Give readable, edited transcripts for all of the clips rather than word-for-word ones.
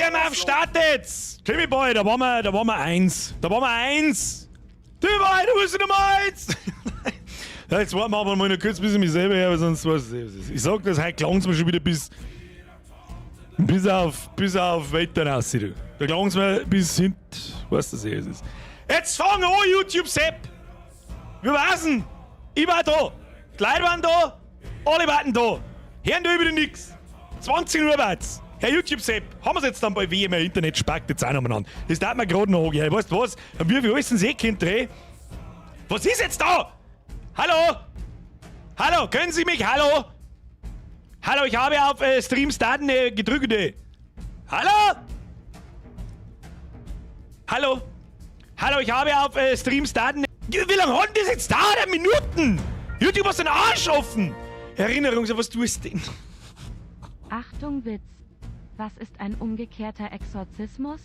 Webcam auf, startet! Timmy Boy, da waren wir eins. Da waren wir eins. Timmy Boy, du bist die Nummer eins! Ja, jetzt warten wir aber mal noch kurz, bis ich mich selber höre, weil sonst weiß ich. Ich sag das, heute klang's mir schon wieder bis auf Wetter raus, du. Da klang's mir bis hint, weißt du, was es ist. Jetzt fang an, YouTube Sepp! Wir wissen, ich war da. Die Leute waren da, alle waren da. Hören da wieder nix. 20 Uhr war's. Herr YouTube Sepp, haben wir's jetzt dann bei WM Internet spackt jetzt auch noch mal an. Das darf man gerade noch angehen. Weißt du was? Dann wir für alles ins See drehen. Was ist jetzt da? Hallo? Hallo, können Sie mich? Hallo? Hallo, ich habe auf Stream starten gedrückt. Hallo? Hallo? Hallo, ich habe auf Stream starten. Wie lange hat denn das jetzt da? Minuten? YouTube hast den Arsch offen. Erinnerung, so was tust du denn? Achtung Witz. Was ist ein umgekehrter Exorzismus?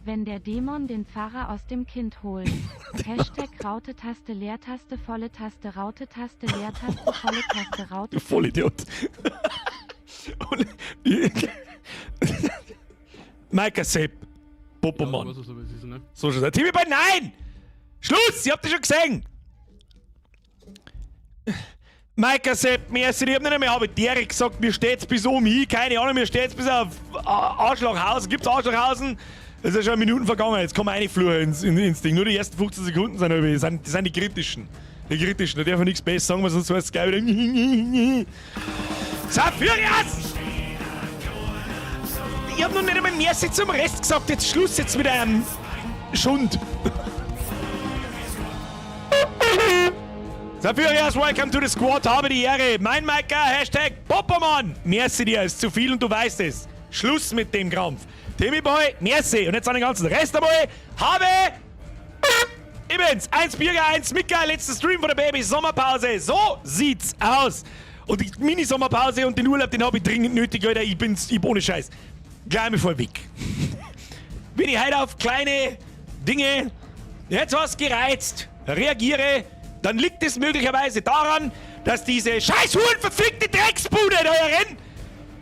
Wenn der Dämon den Pfarrer aus dem Kind holt. #Raute-Taste Leertaste volle Taste Raute Taste Leertaste volle Taste Raute. Du Vollidiot. Und Maika Sepp. Popomann. Ja, du weißt, was das ist, ne? So schon. Timmy Boy, nein! Schluss! Ich hab dich schon gesehen! Maika Sepp, merci, ich hab nicht einmal habe Derek gesagt, mir steht's bis um hin, keine Ahnung, mir steht's bis auf Arschlochhausen. Gibt's Arschlochhausen? Das ist ja schon Minuten vergangen, jetzt kommen eine Flur ins Ding. Nur die ersten 15 Sekunden sind, aber, sind, das sind die kritischen. Die kritischen, da darf man nichts besser sagen, weil sonst heißt es gleich wieder. Saphirias! Ich hab noch nicht einmal Merci zum Rest gesagt, jetzt Schluss jetzt mit einem Schund. Saphirias, welcome to the squad, habe die Ehre. Mein Maika, #Popoman. Merci dir, ist zu viel und du weißt es. Schluss mit dem Krampf. Timmy Boy, merci. Und jetzt an den ganzen Rest einmal. Habe ich bin's. 1 Birger, 1 Mika, letzter Stream von der Baby Sommerpause. So sieht's aus. Und die Mini-Sommerpause und den Urlaub, den habe ich dringend nötig, Alter. Ich bin's, ich bin ohne Scheiß. Gleich mal vorweg. Bin ich heute auf kleine Dinge etwas gereizt reagiere, dann liegt es möglicherweise daran, dass diese scheiß hurenverfickte Drecksbude da herin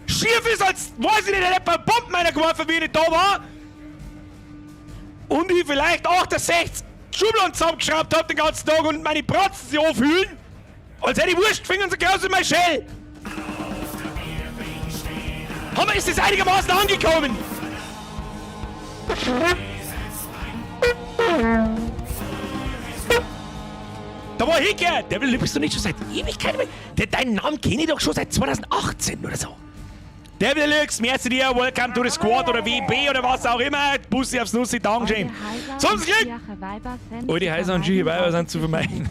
schief ist, als weiß ich nicht, hätte ein paar Bomben einer geworfen, wie ich nicht da war. Und ich vielleicht 68 Schubladen zusammengeschraubt hab den ganzen Tag und meine Pratzen sich aufhüllen, als hätte ich Wurstfinger so groß wie mein Schell. Hammer, ist das einigermaßen angekommen? Da war Hicke! Der will, bist du nicht schon seit Ewigkeiten? Der, deinen Namen kenne ich doch schon seit 2018 oder so. Devil Deluxe, merci dir, welcome to the squad oder WB oder was auch immer. Bussi aufs Nussi, Dankeschön. Zum Glück! Alte Heiser und schieche Weiber sind zu vermeiden.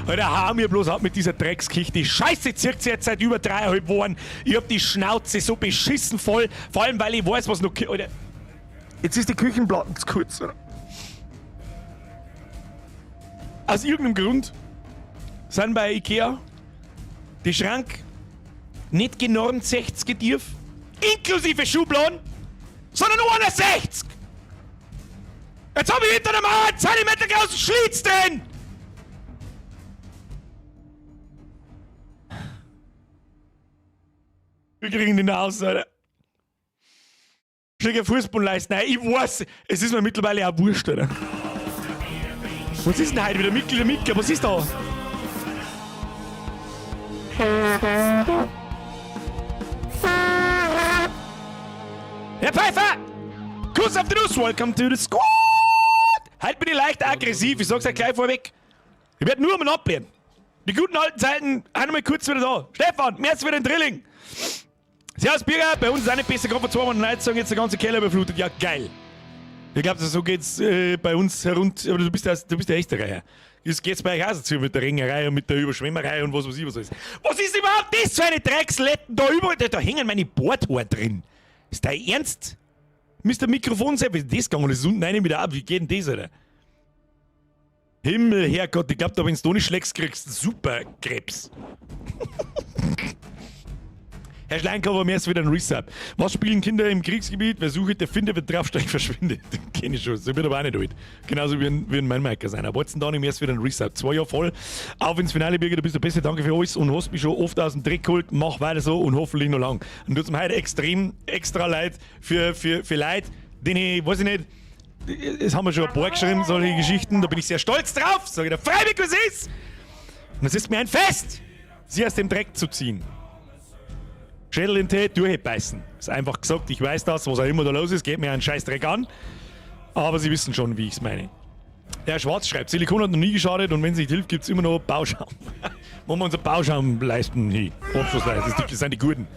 Alter, hau mir bloß ab mit dieser Dreckskirche. Die Scheiße zirkt sich jetzt seit über 3,5 Wochen. Ich hab die Schnauze so beschissen voll. Vor allem, weil ich weiß, was noch. Alter, jetzt ist die Küchenplatte zu kurz, oder? Aus irgendeinem Grund sind bei Ikea die Schrank nicht genormt 60 tief, inklusive Schubladen, sondern nur 61! Jetzt hab ich hinter dem Mauer einen Zentimeter großen Schlitz drin! Wir kriegen den raus, Alter. Schläger Fußballleisten. Nein, ich weiß, es ist mir mittlerweile auch wurscht, Alter. Was ist denn heute wieder? Mitglieder, Mitglieder, was ist da? Herr Pfeiffer! Kuss auf die Nuss, welcome to the squad! Heute bin ich leicht aggressiv, ich sag's euch gleich vorweg. Ich werde nur mal abwehren. Die guten alten Zeiten, einmal kurz wieder da. Stefan, merci für den Drilling. Servus Birger, bei uns ist auch nicht besser, gerade vor 2 Monaten Heizung, jetzt der ganze Keller überflutet. Ja, geil. Ich glaube, so geht's bei uns herunter. Aber du bist ja Österreicher. Es geht's bei euch auch so zu mit der Ringerei und mit der Überschwemmerei und was weiß ich was alles. Was ist überhaupt das für eine Drecksletten da überall? Da hängen meine Bordhaare drin. Ist dein Ernst? Mr. Mikrofon selbst, wie ist das gegangen? Das ist unten rein wieder ab. Wie geht denn das, Alter? Himmel, Herrgott, ich glaub, da, wenn du nicht schlägst, kriegst du super Krebs. Herr Steinkoffer, mir ist wieder ein Resub. Was spielen Kinder im Kriegsgebiet? Wer sucht, der findet, wer draufsteigt, verschwindet. Kenn ich schon. So wird aber auch nicht alt. Genauso wie ein Meinmeiker sein. Aber jetzt da nicht mehr ist wieder ein Resub. 2 Jahre voll. Auf ins Finale, Birgit, du bist der Beste. Danke für alles und hast mich schon oft aus dem Dreck geholt. Mach weiter so und hoffentlich noch lang. Und tut's mir heute extrem extra leid für Leute, denen ich, weiß ich nicht, es haben wir schon ein paar geschrieben, solche Geschichten. Da bin ich sehr stolz drauf. Sag ich dir freiwillig, was ist. Und es ist mir ein Fest, sie aus dem Dreck zu ziehen. Schädel in Tee, durchbeißen. Ist einfach gesagt, ich weiß das, was auch immer da los ist, geht mir einen Scheißdreck an. Aber sie wissen schon, wie ich es meine. Der Schwarz schreibt, Silikon hat noch nie geschadet und wenn es nicht hilft, gibt es immer noch Bauschaum. Wollen wir unser Bauschaum leisten? Hey, Abschlussleisten, das sind die Guten.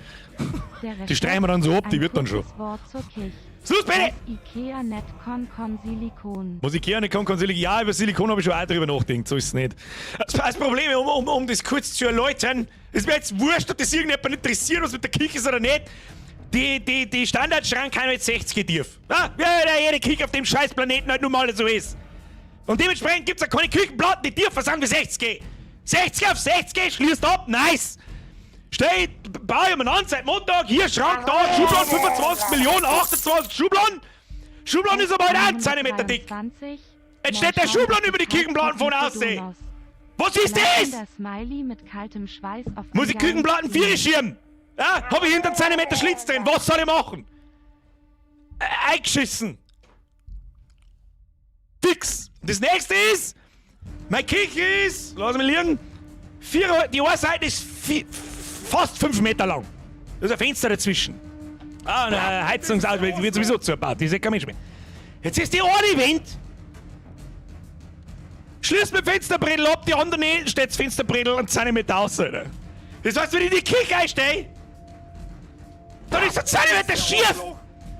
Die streichen wir dann so ab, die wird dann schon. Wort zur Kirche. Schluss, bitte! Ikea net kon kon Silikon. Was Ikea nicht kann, kann Silikon. Ja, über Silikon habe ich schon auch drüber nachgedacht, so ist es nicht. Das Problem, um das kurz zu erläutern, ist mir jetzt wurscht, ob das irgendjemand interessiert, was mit der Küche ist oder nicht. Die Standardschrank kann jetzt 60 tief. Ah, ja, jede Küche auf dem scheiß Planeten halt nun mal so ist. Und dementsprechend gibt es ja keine Küchenplatten, die tiefer sind wie 60. 60 auf 60, schließt ab, nice! Stell, baue ich mir an, seit Montag, hier Schrank, da, Schubladen, 25 Millionen, 28 Schubladen. Schubladen ist aber halt auch 1 Zentimeter dick. 23. Jetzt steht der Schubladen über die Küchenplatten von aussehen. Was ist das? Der Smiley mit kaltem Schweiß auf Muss ich Küchenplatten vier schirmen? Ja, hab ich hinter 10 Zentimeter Schlitz drin. Was soll ich machen? Eingeschissen. Fix. Das nächste ist, meine Küche ist, lass mich liegen, die eine Seite ist fast 5 Meter lang. Da ist ein Fenster dazwischen. Ah, und eine Heizungsaus, die wird sowieso zugebaut, die ist ja kein Mensch mehr. Jetzt ist die eine Wand. Schließt mit Fensterbrettel ab, die andere nicht, steht das Fensterbrettel und 10 Meter aus, Alter. Das heißt, wenn ich in die Küche einstehe, dann ist der Zentimeter schief!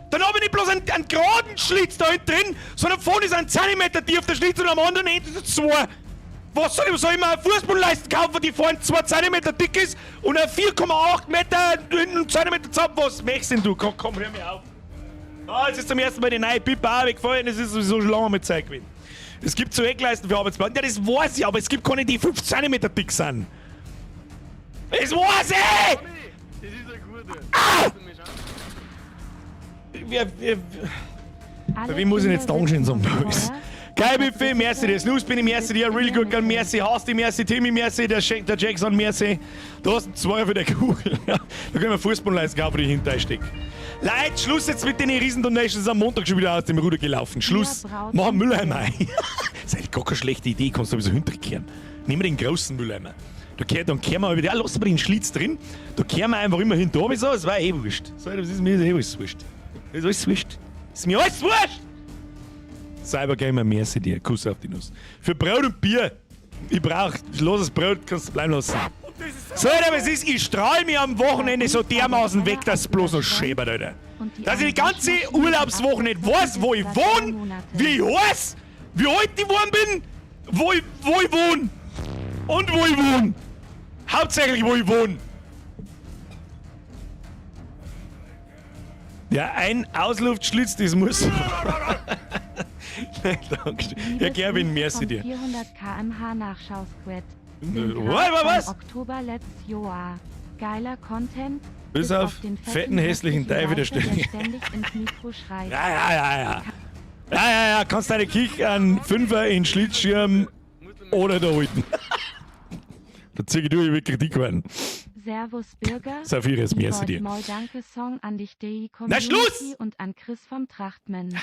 Dann habe ich nicht bloß einen geraden Schlitz da hinten drin, sondern vorne ist ein Zentimeter tief der Schlitz und am anderen Ende ist es 2. Was soll ich? Soll ich mir eine Fußbodenleiste kaufen, die vorne 2 Zentimeter dick ist und ein 4,8 Meter hinten Zentimeter zusammen? Was möchtest denn du? Komm, komm, hör mir auf. Ah, jetzt ist zum ersten Mal die neue Pipa auch weggefallen, das ist sowieso schon lange mit Zeit gewesen. Es gibt so Eckleisten für Arbeitsplatten. Ja, das weiß ich, aber es gibt keine, die 5 Zentimeter dick sind. Das weiß ich! Das ist eine gute. Ah! Alle Bei wem muss ich denn jetzt Kinder Dankeschön sitzen sagen? am Feuer. Geil, Buffet, merci, der Snooze bin ich, merci dir, Real Good Girl, merci, Hasti, merci, Timmy, merci, der Jackson, merci. Da hast du 2 für der Kugel. Ja, da können wir Fußballleisten kaufen, die hinter steckt. Leute, Schluss jetzt mit den Riesen-Donations, am Montag schon wieder aus dem Ruder gelaufen. Schluss. Ja, Braut Mach einen und Mülleimer ein. Das ist eigentlich gar keine schlechte Idee, kannst du sowieso hinterkehren. Nehmen wir den großen Mülleimer. Dann kehren wir über die, ja, lass mal den Schlitz drin, da kehren wir einfach immer hinter, so, das war eh wurscht. So, das ist mir eh alles wurscht. Das ist alles wurscht. Das ist mir alles wurscht! Cybergamer, merci dir. Kuss auf die Nuss. Für Brot und Bier. Ich brauch, lass das Brot, kannst du bleiben lassen. So, Alter, was ist? Ich strahl mir am Wochenende so dermaßen weg, dass es bloß noch schäbert, Alter. Dass ich die ganze Urlaubswoche nicht weiß, wo ich wohne, wie ich heiß, wie alt ich geworden bin, wo ich wohne und wo ich wohne. Hauptsächlich, wo ich wohne. Ja, ein Ausluftschlitz, das muss. Nein, danke. Ja, Gerwin, merci dir. 400 km/h Nachschausquett. Was, was, was? Oktober letztes Jahr. Geiler Content. Bis auf fetten, hässlichen Teufel, der der ständig ständig ins Mikro schreit. Ja, ja, ja, ja. Ja, ja, ja, kannst deine Kich einen Fünfer in Schlitzschirm oder da halten. Da zieh ich durch, ich will Kritik werden. Servus Bürger. Saphirus, merci dir. Mal danke Song an dich DI Na, Schluss! Community und an Chris vom Trachtmann.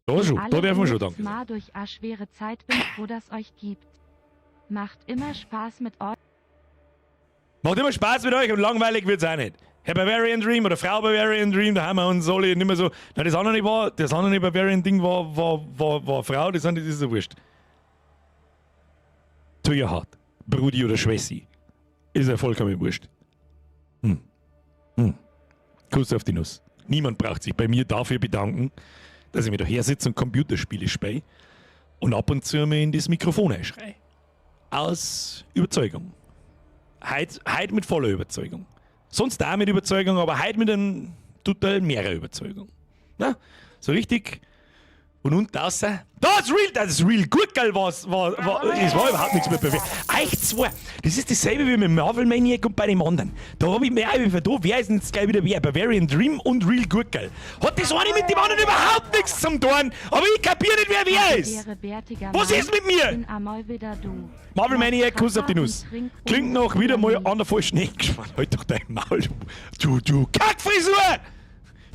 Da schon, Alle da dürfen wir schon die danken. Mal durch a schwere Zeit bin froh, dass euch gibt. Macht immer Spaß mit euch. Macht immer Spaß mit euch und langweilig wird's auch nicht. Herr Bavarian Dream oder Frau Bavarian Dream, da haben wir uns alle nicht mehr so. Nein, das andere war, das andere Bavarian Ding war Frau, das andere ist ja wurscht. To your heart, Brudi oder Schwessi. Ist ja vollkommen wurscht. Kuss auf die Nuss. Niemand braucht sich bei mir dafür bedanken, dass ich mir da her sitze und Computerspiele spiele und ab und zu mir in das Mikrofon einschreie. Aus Überzeugung. Heut mit voller Überzeugung. Sonst auch mit Überzeugung, aber heute mit einem total mehrer Überzeugung. Na, so richtig Und unten außer. Das ist real, das ist real gut, geil, was, war, war, es war überhaupt nichts mehr bei Echt zwei. Das ist dasselbe wie mit Marvel Maniac und bei dem anderen. Da hab ich mir auch wieder da, wer ist denn jetzt gleich wieder wer? Bavarian Dream und Real Gut, geil. Hat das eine mit dem anderen überhaupt nichts zum tun, aber ich kapier nicht, wer wer ist. Was ist mit mir? Marvel Maniac, Kuss auf die Nuss. Klingt noch wieder mal an der falschen Ecke. Halt doch dein Maul, du, du, du Kackfrisur!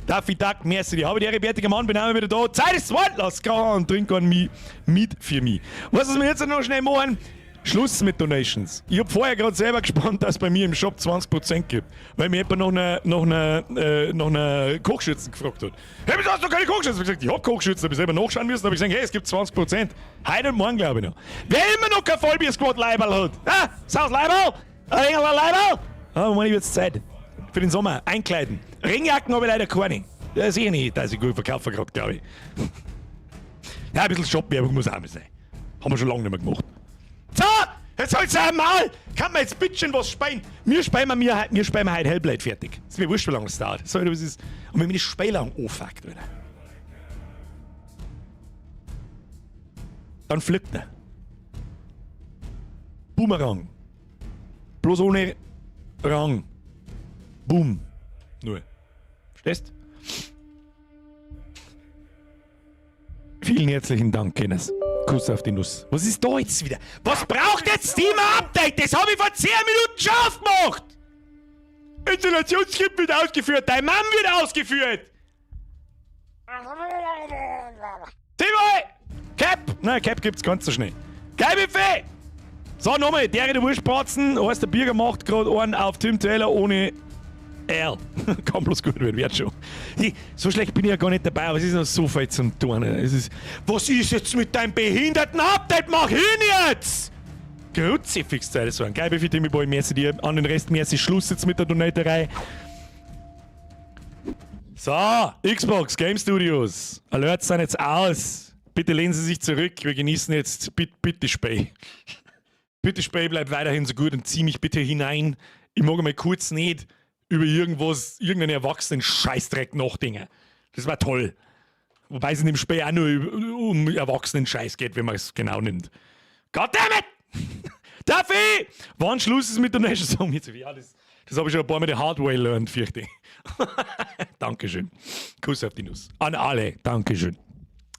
Daffy Duck, merci. Die habe die Ehre, bärtiger Mann, bin auch wieder da. Zeit ist zweit, lass krachen und trink einen Mi mit für mich. Was wir jetzt noch schnell machen? Schluss mit Donations. Ich hab vorher gerade selber gespannt, dass es bei mir im Shop 20% gibt. Weil mir jemand nach einer Kochschürze gefragt hat. Hey, wieso hast du keine Kochschürze? Ich hab gesagt, ich hab Kochschürzen, hab ich selber nachschauen müssen. Hab ich gesagt, hey, es gibt 20%. Heute und morgen, glaube ich noch. Wer immer noch kein Vollbier-Squad-Leiberl hat. Ah, Saus Leiberl? Ein Leiberl? Ah, morgen wird's Zeit. Für den Sommer. Einkleiden. Regenjacken habe ich leider keine. Ja, sehe ich nicht, dass ich gut verkaufe gerade, glaube ich. Ja, ein bisschen Shop-Werbung muss auch mal sein. Haben wir schon lange nicht mehr gemacht. So, jetzt halt's einmal! Kann man jetzt bitte schön was speien? Mir speien wir, mir speien wir heute Hellblade fertig. Ist mir wurscht, wie lange es dauert. So, das ist, und wenn mich das Speilang anfuckt, Alter. Dann fliegt er. Boomerang. Bloß ohne Rang. Boom. Nur. Verstehst? Vielen herzlichen Dank, Kenneth. Kuss auf die Nuss. Was ist da jetzt wieder? Was braucht jetzt Steam Update? Das habe ich vor 10 Minuten schon aufgemacht! Installationsskript wird ausgeführt. Dein Mann wird ausgeführt! Timo! Cap! Nein, Cap gibt's ganz so schnell. Geil, Buffet! So, nochmal, der der Wurstbratzen, heißt der Birger macht gerade einen auf Tim Taylor ohne L. Kann bloß gut werden, wird schon. So schlecht bin ich ja gar nicht dabei, aber es ist noch so viel zum tun. Es ist, was ist jetzt mit deinem behinderten Update? Mach hin jetzt! Kruzifix Zeit so ein. Geil, wie Timmy Boy, merci dir. An den Rest merci. Schluss jetzt mit der Donaterei. So, Xbox Game Studios. Alerts sind jetzt aus. Bitte lehnen Sie sich zurück. Wir genießen jetzt bitte, bitte Spey. Bitte Spey, bleib weiterhin so gut und zieh mich bitte hinein. Ich mag mal kurz nicht über irgendwas, irgendeinen erwachsenen Scheißdreck nachdenken. Das war toll. Wobei es in dem Spiel auch nur um erwachsenen Scheiß geht, wenn man es genau nimmt. Goddammit! Duffy! Wann Schluss ist mit der nächsten Song? Ja, das habe ich schon ein paar Mal the hard way learned, fürchte ich. Dankeschön. Kuss auf die Nuss. An alle. Dankeschön.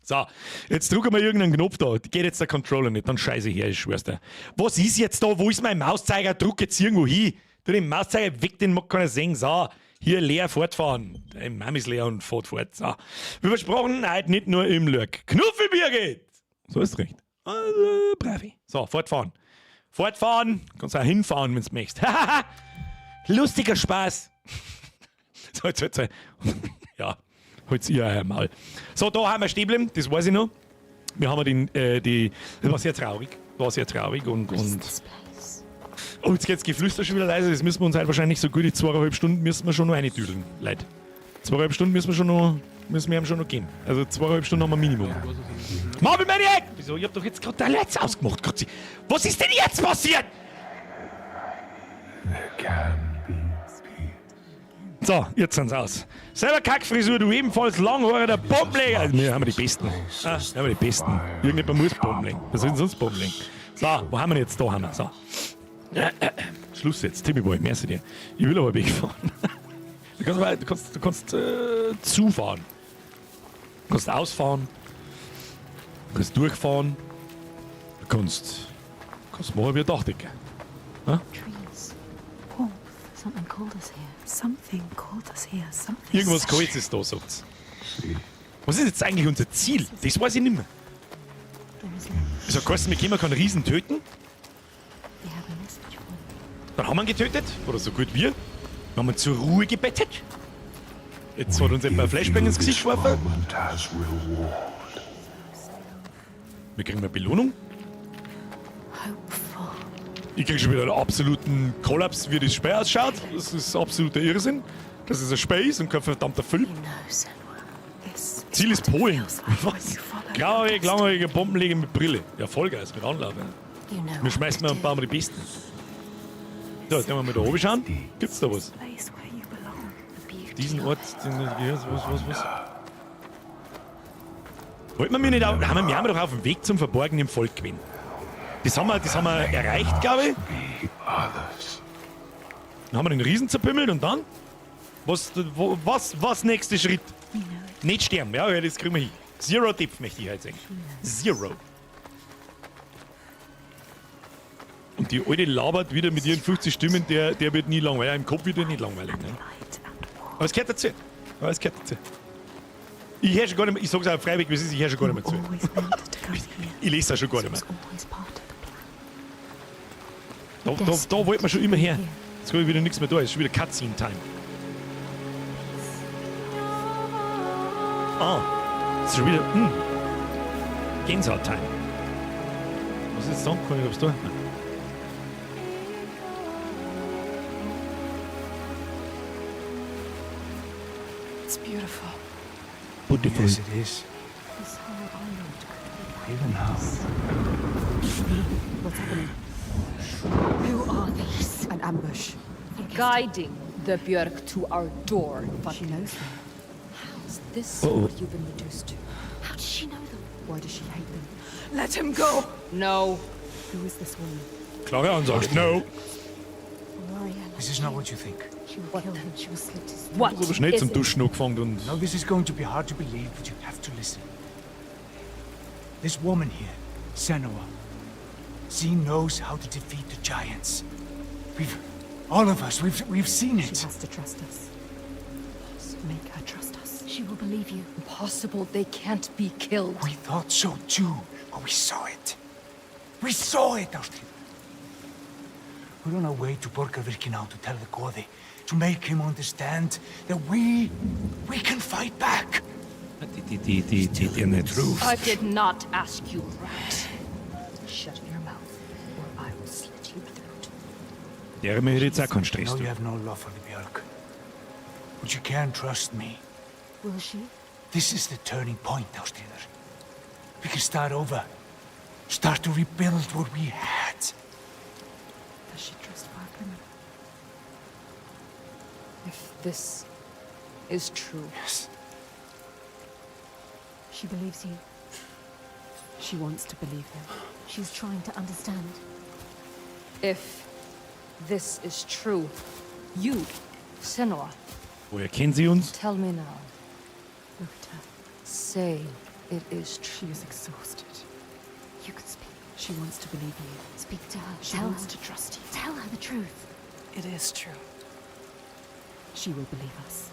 So, jetzt drücken wir irgendeinen Knopf da. Geht jetzt der Controller nicht, dann scheiße ich her, ich schwör's dir. Was ist jetzt da? Wo ist mein Mauszeiger? Druck jetzt irgendwo hin. Tu den Mauszeiger weg, den mag keiner sehen. So, hier leer fortfahren. Dein Mom ist leer und fährt fort. So. Wie versprochen, heute nicht nur im Lurk. Knuffelbier geht! So ist recht. Also, bravi. So, fortfahren. Fortfahren. Kannst auch hinfahren, wenn's möchtest. Lustiger Spaß. So, jetzt, jetzt, ja, holt's ihr euer Maul. So, da haben wir stehen geblieben, das weiß ich noch. Wir haben den, die, das war sehr traurig. War sehr traurig und oh, jetzt geht's Geflüster schon wieder leise. Das müssen wir uns halt wahrscheinlich so gut die 2,5 Stunden müssen wir schon noch reintüdeln, Leute. 2,5 Stunden müssen wir schon noch, müssen wir ihm schon noch geben. Also 2,5 Stunden haben wir Minimum. Marvel Maniac! Wieso? Ich hab doch jetzt gerade der Let's ausgemacht. Grüezi. Was ist denn jetzt passiert? So, jetzt sind's aus. Selber Kackfrisur, du ebenfalls langhaariger Bombenleger. Also, wir haben die Besten. Ah, wir haben die Besten. Irgendjemand muss Bomben legen. Was soll denn sonst Bomben legen? So, wo haben wir denn jetzt? Da haben wir. So. Schluss jetzt, Timmy Boy, merci dir. Ich will aber wegfahren. Du kannst zufahren. Du kannst ausfahren. Du kannst durchfahren. Du kannst machen wie ein Dachdecker. Ha? Trees. Warmth. Something called us here. Something called us here. Something. Irgendwas Kaltes ist da, sagt's. Was ist jetzt eigentlich unser Ziel? Das weiß ich nicht mehr. Wieso heißt, wir können keinen Riesen töten? Dann haben wir ihn getötet, oder so gut wir. Dann haben wir ihn zur Ruhe gebettet. Jetzt hat uns etwa ein Flashbang ins Gesicht geworfen. Wir kriegen eine Belohnung. Ich krieg schon wieder einen absoluten Kollaps, wie das Spiel ausschaut. Das ist absoluter Irrsinn. Das ist ein Space und kein verdammter Film. Ziel ist Polen. Was? Grauhaarige, langhaarige Bombenleger mit Brille. Ja, Vollgas, mit Anlauf. Wir schmeißen mal ein paar Mal die Besten. So, jetzt können wir mal da oben schauen. Gibt's da was? Diesen Ort, den du gehört, was, was, was? Wollten wir mir nicht auf, haben wir, wir haben doch auf dem Weg zum verborgenen Volk gewesen. Das haben wir erreicht, glaube ich. Dann haben wir den Riesen zerpümmelt und dann? Was nächster Schritt? Nicht sterben, ja, das kriegen wir hin. Zero Depth möchte ich heute sehen. Zero. Und die alte labert wieder mit ihren 50 Stimmen, der wird nie langweilig. Ja, im Kopf wird er nicht langweilig. Ne? Aber es gehört dazu. Aber es gehört dazu. Ich höre schon gar nicht mehr, ich sag's auch freiwillig, wie es ist, ich höre schon gar nicht mehr zu. Ich lese auch schon gar nicht mehr. Da wollte man schon immer her. Jetzt habe ich wieder nichts mehr da, es ist schon wieder Cutscene-Time. Ah, es ist schon wieder. Gänsehaut-Time. Was ist jetzt da? Kann ich was da? Nein. It's beautiful. Beautiful. Yes, it is. This whole island could be Even now. What's happening? Who are these? An ambush. Guiding the Björk to our door. She knows them. How is this Uh-oh. what you've been reduced to? How does she know them? Why does she hate them? Let him go! No. Who is this woman? Klare Ansage. No. Warrior. This is not what you think. She will kill him. She will slit his throat. What Ich habe schnell is zum it? Duschen angefangen und. Now this is going to be hard to believe, but you have to listen. This woman here, Senua, she knows how to defeat the giants. We've, all of us, we've seen She it. has to trust us. Make her trust us. She will believe you. Impossible. They can't be killed. We thought so too, but we saw it. We saw it, Ástríður. We're on our way to Borgarvirki now to tell the Goði, to make him understand that we can fight back. Die nicht. I did not ask you, rat. Shut your mouth, or I will slit your throat. Der mir hätte jetzt auch keinen I Stress. know Du. you have no love for the Björk, but you can trust me. Will she? This is the turning point, Ástríður. We can start over. Start to rebuild what we had. Does she trust Fargrimr? If this is true, Yes. She believes you. She wants to believe him. She's trying to understand. If this is true, you, Senua, Woher kennen sie uns? tell me now. Look at her. Say it is She true. is exhausted. You can speak. She wants to believe you. Speak to her. She Tell wants her. to trust you. Tell her the truth. It is true. She will believe us.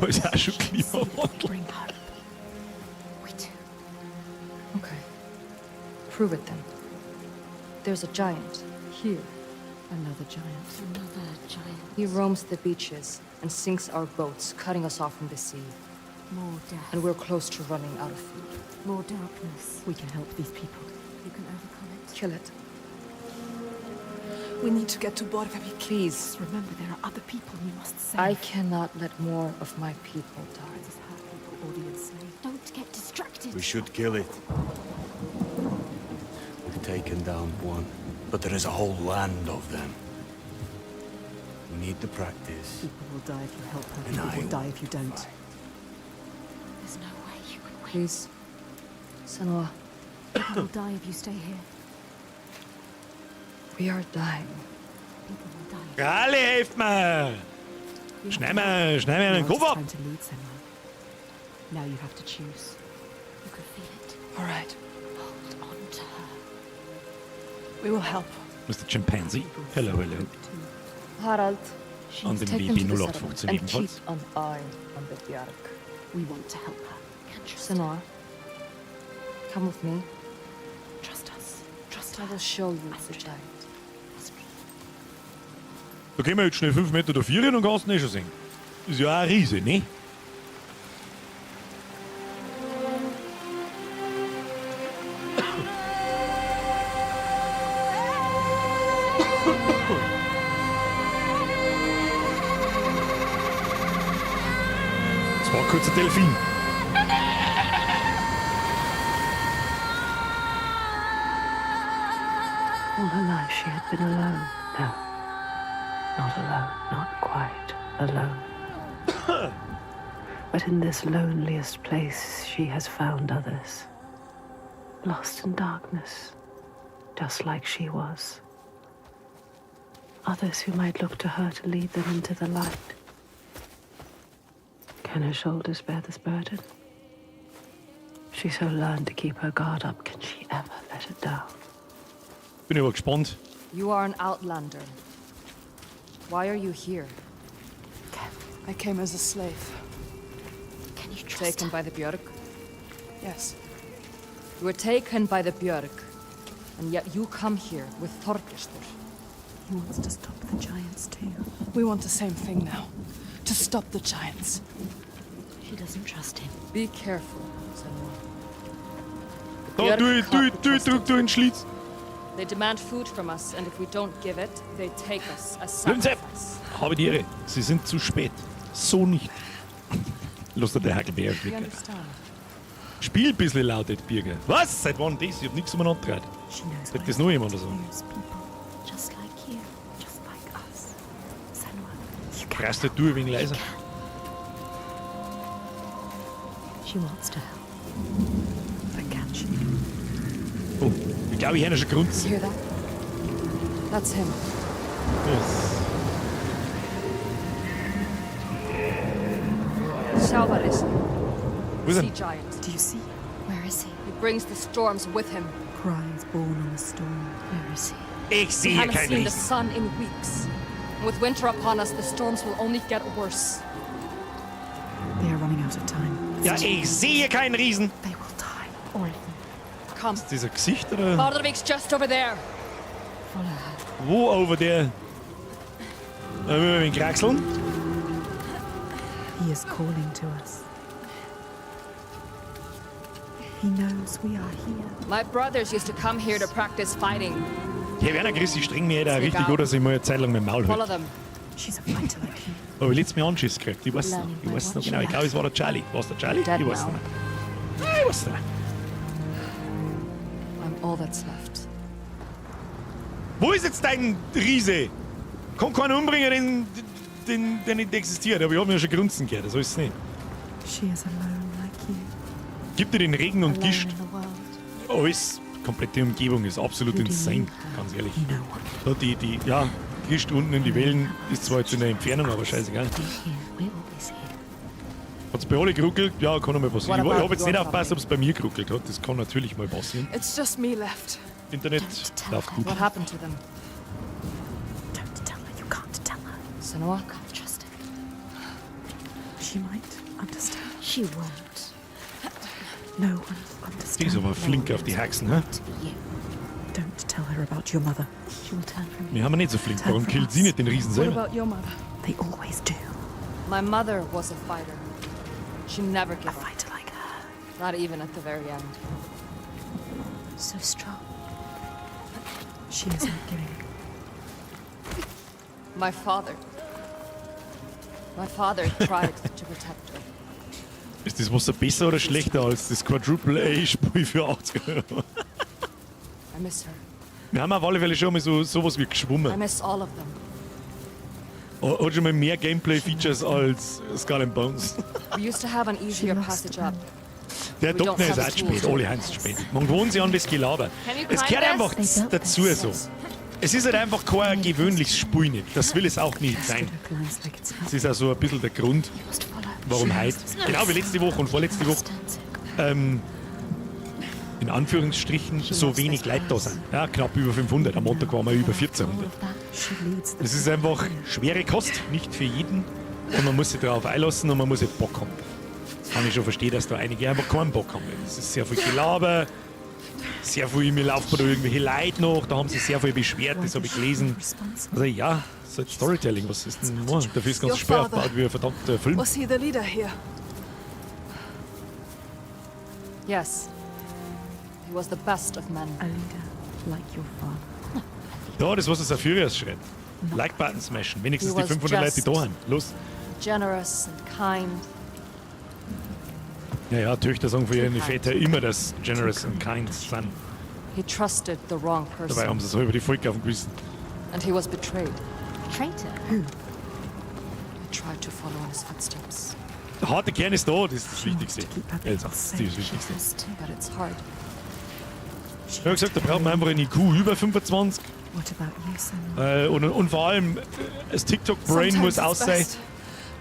Da ist auch schon See that we Klimawandel. bring hope. We do. Okay. Prove it then. There's a giant here. Another giant. Another giant. He roams the beaches and sinks our boats, cutting us off from the sea. More death. And we're close to running out of food. More darkness. We can help these people. You can overcome it. Kill it. We need to get to Borgarvik. Please. Remember, there are other people we must save. I cannot let more of my people die. It is her people or the enslaved. Don't get distracted. We should kill it. We've taken down one, but there is a whole land of them. We need the practice. People will die if you help her. And People I will die if you don't. fight. There's no way you can win. Please. Senua, People will die if you stay here. we are dying. People will die. Ralle, helft mir! Schneid mir einen Now it's Kopf ab! time to lead, Senua. Now you have to choose. You can feel it. All right. Hold on to her. We will help. Mr. Chimpanzee. Hello, hello. Harald, An dem take them to the WB settlement 0815 and keep jedenfalls. an eye on the Bjark. We want to help her. Can't trust her. Senua, come with me. Trust us. Trust I her. will show you the Astrid. giant. Astrid. Da können wir jetzt schnell 5 Meter da rein und kannst ihn eh schon sehen. Ist ja auch ein Riese, ne? Das war kurz ein Delfin. All her life she had been alone. No, not alone, not quite alone. But in this loneliest place, she has found others. Lost in darkness, just like she was. Others who might look to her to lead them into the light. Can her shoulders bear this burden? She so learned to keep her guard up. Can she ever let it down? Bin ich aber gespannt. You are an outlander. Why are you here? I came as a slave. Can you trust Taken her? by the Björg? Yes. You were taken by the Björg, and yet you come here with Thorgestur. He wants to stop the giants too. We want the same thing now. To stop the giants. She doesn't trust him. Be careful, Senua. Da, Björg du, can't du, be du, trusted. du, du in Schlitz. They demand food from us, and if we don't give it, they take us as Löwensepp! sacrifice. Habe die Ehre. Sie sind zu spät. So nicht. Lass dir der Heidelbeer We klicken. understand. Spiel ein bisschen lautet, Birger. Was? Seit wann das? Ich hab nichts umeinander gedreht. She knows Sagt what das it's nur like jemand to oder so? lose people, Just like you. just like us. Senua, you can Reißt halt du ein wenig leiser. She wants to help. But can she? Oh, ich glaube, ich höre schon grunzen. Hear that? That's him. Yes. Sjávarrisi, Wo ist sea er? giant. Do you see? Where is he? He brings the storms with him. Cries born on the storm. Where is he? Ich We sehe haven't keinen seen the Riesen. sun in weeks. And with winter upon us, the storms will only get worse. They are running out of time. Ja, ich sehe keinen Riesen. They will die. All of them. Come. Ist das ein Gesicht oder? Bárðarvik's just over there. Follow her. Wo over there? Da müssen wir mit kraxeln. He is calling to us. He knows we are here. My brothers used to come here to practice fighting. Hey Werner, Chris, ich streng mich da Ist richtig egal. an, dass ich mal eine Zeit lang mein Maul Follow halte. them. She's a fighter like you. Aber ich letztes Mal Anschiss gekriegt. Ich weiß noch. Ich weiß noch genau. Ich glaube, es war der Charlie. War es der Charlie? Dead Ich weiß now. nicht mehr. Ah, Ich weiß nicht mehr. I'm all that's left. Wo ist jetzt dein Riese? Kann keiner umbringen, den, den, der nicht existiert. Aber ich hab mir ja schon grunzen gehört. So ist es nicht. She is alone like you. Gib dir den Regen und Alone Gischt. in the world. Alles, komplette Umgebung ist absolut insane, ganz ehrlich. No one. Da die, ja, Gischt unten in die Wellen ist zwar jetzt in der Entfernung, aber scheißegal. We're here. We're always here. Hat's bei alle geruckelt? Ja, kann einmal passieren. What Ich, ich about hab jetzt nicht your aufgepasst, ob es bei mir geruckelt hat. Das kann natürlich mal passieren. It's just me left. Internet Don't tell läuft her. gut. What happened to them? Don't tell her. You can't tell her. Senua? You can't trust him. She might understand. She won't. No one understands. Die ist aber flink auf die Haxen, hä? To be you. Don't tell her about your mother. She will turn from you. Wir haben nicht so flink. Warum killt sie nicht den Riesen What selber? about your mother? They always do. My mother was a fighter. She never A gave up. fighter like her. Not even at the very end. So strong. She is not giving. My father. My father tried to protect her. Ist das Wasser besser oder schlechter als das Quadruple A-Spiel für 80 Euro? I miss her. Wir haben auf alle Fälle schon mal so sowas wie I geschwommen. miss all of them. Hat schon mal mehr Gameplay-Features als Skull and Bones. We used to have an easier lost passage up. Der We don't Doktor ist have auch zu the tools spät. Alle haben zu spät. Man gewohnt sich an das Gelaber. Can you Es climb gehört this? einfach They built dazu this. so. Es ist halt einfach kein gewöhnliches Spiel nicht. Das will es auch nicht sein. Her climbs like it's Das ist auch so ein bisschen der Grund, You must follow. warum heute, genau wie letzte Woche und vorletzte Woche, in Anführungsstrichen so wenig Leute da sind. Ja, knapp über 500. Am Montag waren wir über 1400. She leads the Das ist einfach schwere Kost, nicht für jeden. Und man muss sich darauf einlassen und man muss halt Bock haben. Das kann ich schon verstehen, dass da einige einfach keinen Bock haben. Das ist sehr viel Gelaber, sehr viel, mir laufen da irgendwelche Leute noch, da haben sie sehr viel beschwert, das habe ich gelesen. Also ja, das ist halt Storytelling, was ist denn nur? Dafür ist das ganze Your Spiel father. aufgebaut wie ein verdammter Film. Was he the leader here? Yes. He was the best of men. a leader like your father. Ja, das, was es Furious schreit. Like-Button smashen, wenigstens He die was 500 Leute, die da just. sind. Los. Generous and kind. Ja, ja, Töchter sagen für ihre kind. Väter immer, dass generous and kind sind. He trusted the wrong Dabei person. haben sie so über die Volk auf dem Gewissen. And he was betrayed. Traitor. I tried to follow in his footsteps. Der harte Kern ist da, das ist das She wants Wichtigste. to keep her Also, people das ist das safe. She Wichtigste. has to. But it's hard. She Ich habe has gesagt, to da braucht man carry einfach on. einen IQ über 25. What about you, Senua? Und vor allem, das TikTok-Brain Sometimes muss it's aus sein. best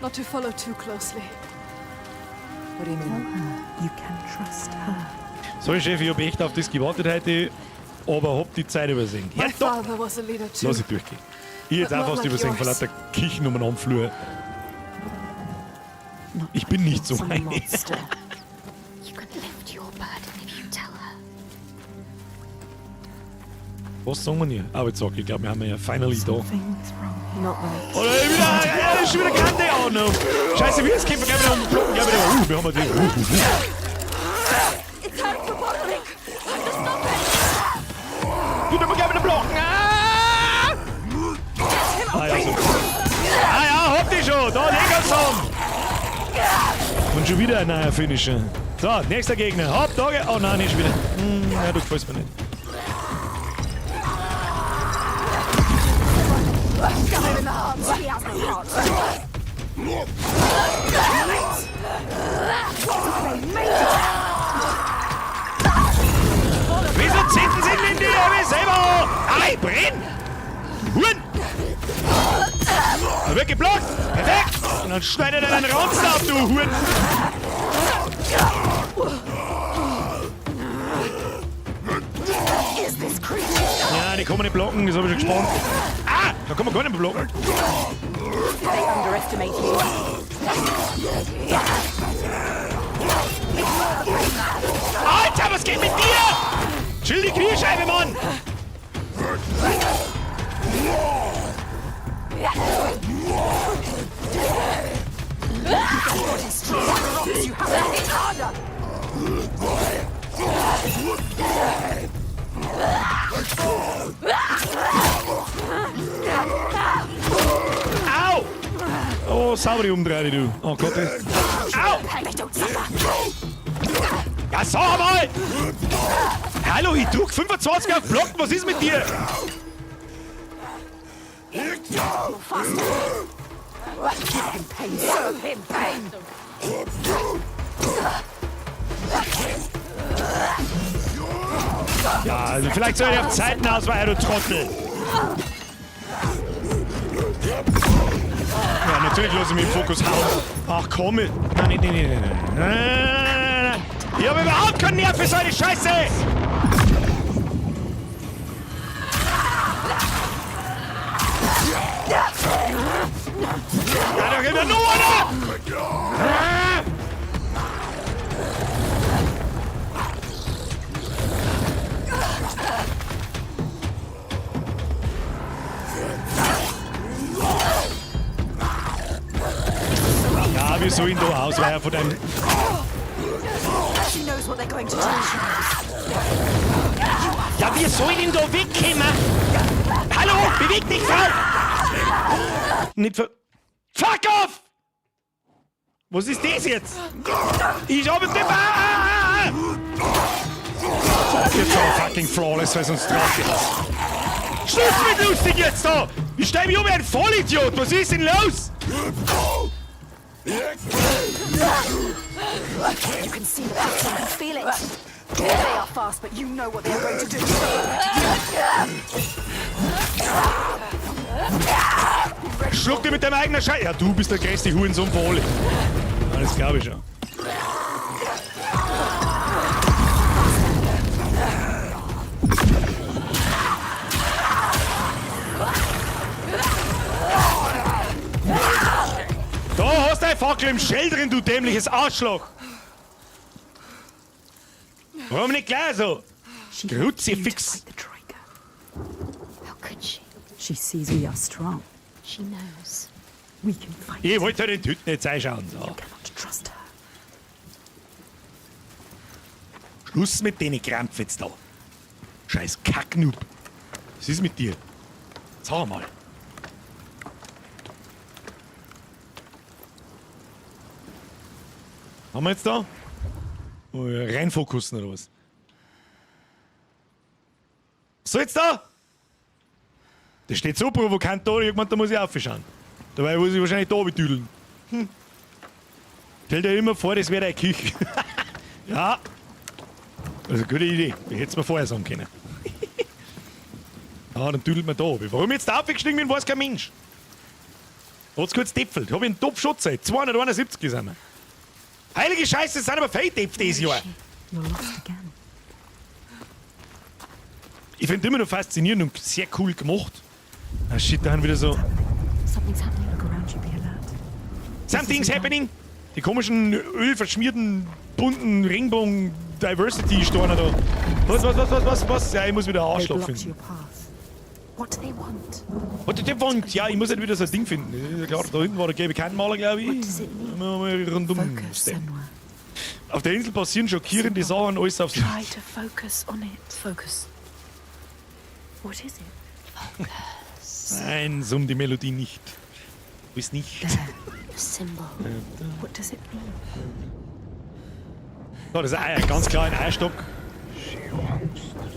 Not to follow too closely. What do you Tell mean? her you can trust her. Sorry, Chef, ich habe echt auf das gewartet heute, aber hab die Zeit übersehen. My Ja, doch! father was a leader too. Lass ich durchgehen. Ich jetzt But auch not fast like übersehen, vor yours. lauter Kichen um den Flur. Not Ich like bin nicht so yours. eine. Monster. You can lift your burden if you tell her. Was sagen wir hier? Aber jetzt sag ich, glaube, wir haben ja finally da. Something is wrong here. Not like Oder wieder, ja, ist schon wieder Kante. Oh no. Scheiße, wir kämpfen gleich wieder um den Block. Gleich wieder. Wir haben die. It's time for Borgvik! Have to stop it! Wieder mal gleich wieder blocken. Ah! Ah ja, so. Ah ja, hab die schon. Da, leg uns an. Und schon wieder ein neuer Finisher. So, nächster Gegner. Hopp, da, oh nein, nicht schon wieder. Ja, du gefällst mir nicht. Wieso zünden sie denn die Arme selber an? Ei, brenn! Huren! Da wird geblockt! Perfekt! Und dann schneidet er deinen Ranzen ab, du Huren! Ja, die kann man nicht blocken, das habe ich schon gespannt. Ah! Da kann man gar nicht mehr blocken. They underestimate you. Alter, was geht mit dir? Chill die Kniescheibe, Mann! Au! Oh, saubere Umdrehung, du. Oh Gott. Au! Ja, sag mal! Hallo, ich drück 25 auf Blocken, was ist mit dir? Ja, also vielleicht soll ich auf Zeiten ausweichen, du Trottel. Ja, natürlich lasse ich mich im Fokus hauen. Ach komm, nein, nein, nein, nein, nein, nein, nein, nein. Ich habe überhaupt keinen Nerv für so eine Scheiße! Ja, da geht ja nur einer! Ja, wir sollen da ausweichen von deinem... She knows what they're going to do. Ja, wir sollen ihn da wegkommen! Hallo, beweg dich, Frau! Nicht ver... Fuck off! Was ist das jetzt? Ich habe den... Ah, ah, ah. Jetzt auch fucking flawless, weil sonst drauf geht. Schluss mit lustig jetzt da! Ich stell mich um wie ein Vollidiot! Was ist denn los? You can see the pattern and feel it. They are fast, but you know what they are going to do. Schluck dir mit deinem eigenen Scheiß. Ja, du bist der größte Hurensohn von alle. Ja, das glaube ich schon. Da hast du eine Fackel im Schell drin, du dämliches Arschloch! Warum nicht gleich so? She helped you to Kruzifix. fight the Troika. How could she? She sees we are strong. She knows. We can fight. Ich wollte halt den Tüten jetzt einschauen. So. You cannot trust her. Schluss mit denen Krampf jetzt da. Scheiß Kacknoob. Was ist mit dir? Sag mal. Haben wir jetzt da? Oh, ja, reinfokussen oder was? So jetzt da? Das steht so provokant da, irgendwann da muss ich aufschauen. Dabei muss ich wahrscheinlich da betüdeln. Stell dir immer vor, das wäre deine Küche. Ja. Also gute Idee. Die hättest du mir vorher sagen können. Ah, dann tüdelt man da. Warum ich jetzt da aufgestiegen bin, weiß kein Mensch. Hat's kurz däpfelt. Hab ich einen Top-Schutz seit 271 sind wir. Heilige Scheiße, das sind aber viele Däpfe dieses Jahr. You're lost again. Ich finde immer noch faszinierend und sehr cool gemacht. Ah shit, da haben wieder so. Something's happening. Look around you, be alert. Something's happening! Die komischen, ölverschmierten, bunten Regenbogen-Diversity-Steine da. Was, was, was, was, was, was? Ja, ich muss wieder einen They Arschloch blocked finden. your path. What do they want? What do they want? Ja, ich muss halt wieder so ein Ding finden. Ist ja klar, da hinten war der gelbe Kernmaler, glaube ich. What does it mean? Mal, mal rundum Focus, steppen. Senua. Auf der Insel passieren schockierende Sachen, alles aufs. Try to focus on it. Focus. What is it? Nein, summ die Melodie nicht. Du bist nicht. There. The symbol. What does it mean? So, das ist ein Eier, ganz klar ein Eierstock.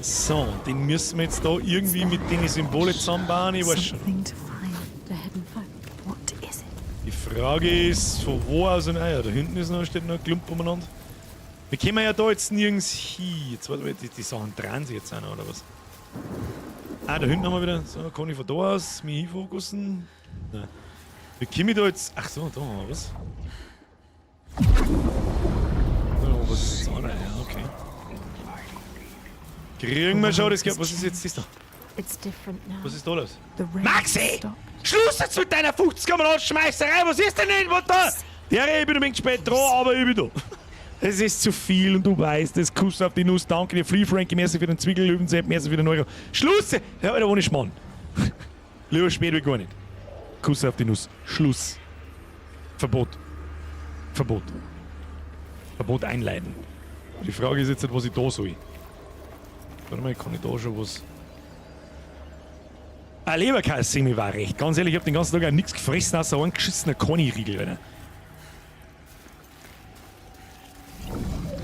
So, den müssen wir jetzt da irgendwie mit den Symbolen zusammenbauen. Ich weiß schon. Something to find. The hidden folk. What is it? Die Frage ist, von wo aus ein Eier? Da hinten ist noch, steht noch ein Klump umeinander. Wir kommen ja da jetzt nirgends hin. Jetzt, warte mal, die Sachen drehen sich jetzt auch noch, oder was? Ah, da hinten haben wir wieder. So, kann ich von da aus mich hinfokussen? Nein. Wie komme ich da jetzt? Ach so, da haben wir was. So, was ist jetzt auch noch? Ja, okay. Kriegen wir schon das Geld. Was ist jetzt das da? It's different now. Was ist da los? The rain Maxi! stopped. Schluss jetzt mit deiner 50er Schmeißerei! Was ist denn denn? Was da? Der, ich bin ein wenig spät dran, aber ich bin da. Es ist zu viel und du weißt es. Kuss auf die Nuss. Danke dir, Free Frankie. Merci für den Zwickel, Löwensepp. Merci für den Euro. Schluss! Ja, Alter, ohne Schmarrn. Lieber spät wie gar nicht. Kuss auf die Nuss. Schluss. Verbot. Verbot. Verbot einleiten. Die Frage ist jetzt, was ich da soll. Warte mal, kann ich da schon was. Ah, Leberkäse war recht. Ganz ehrlich, ich hab den ganzen Tag auch nichts gefressen, außer einen geschissener Conny-Riegel, Alter.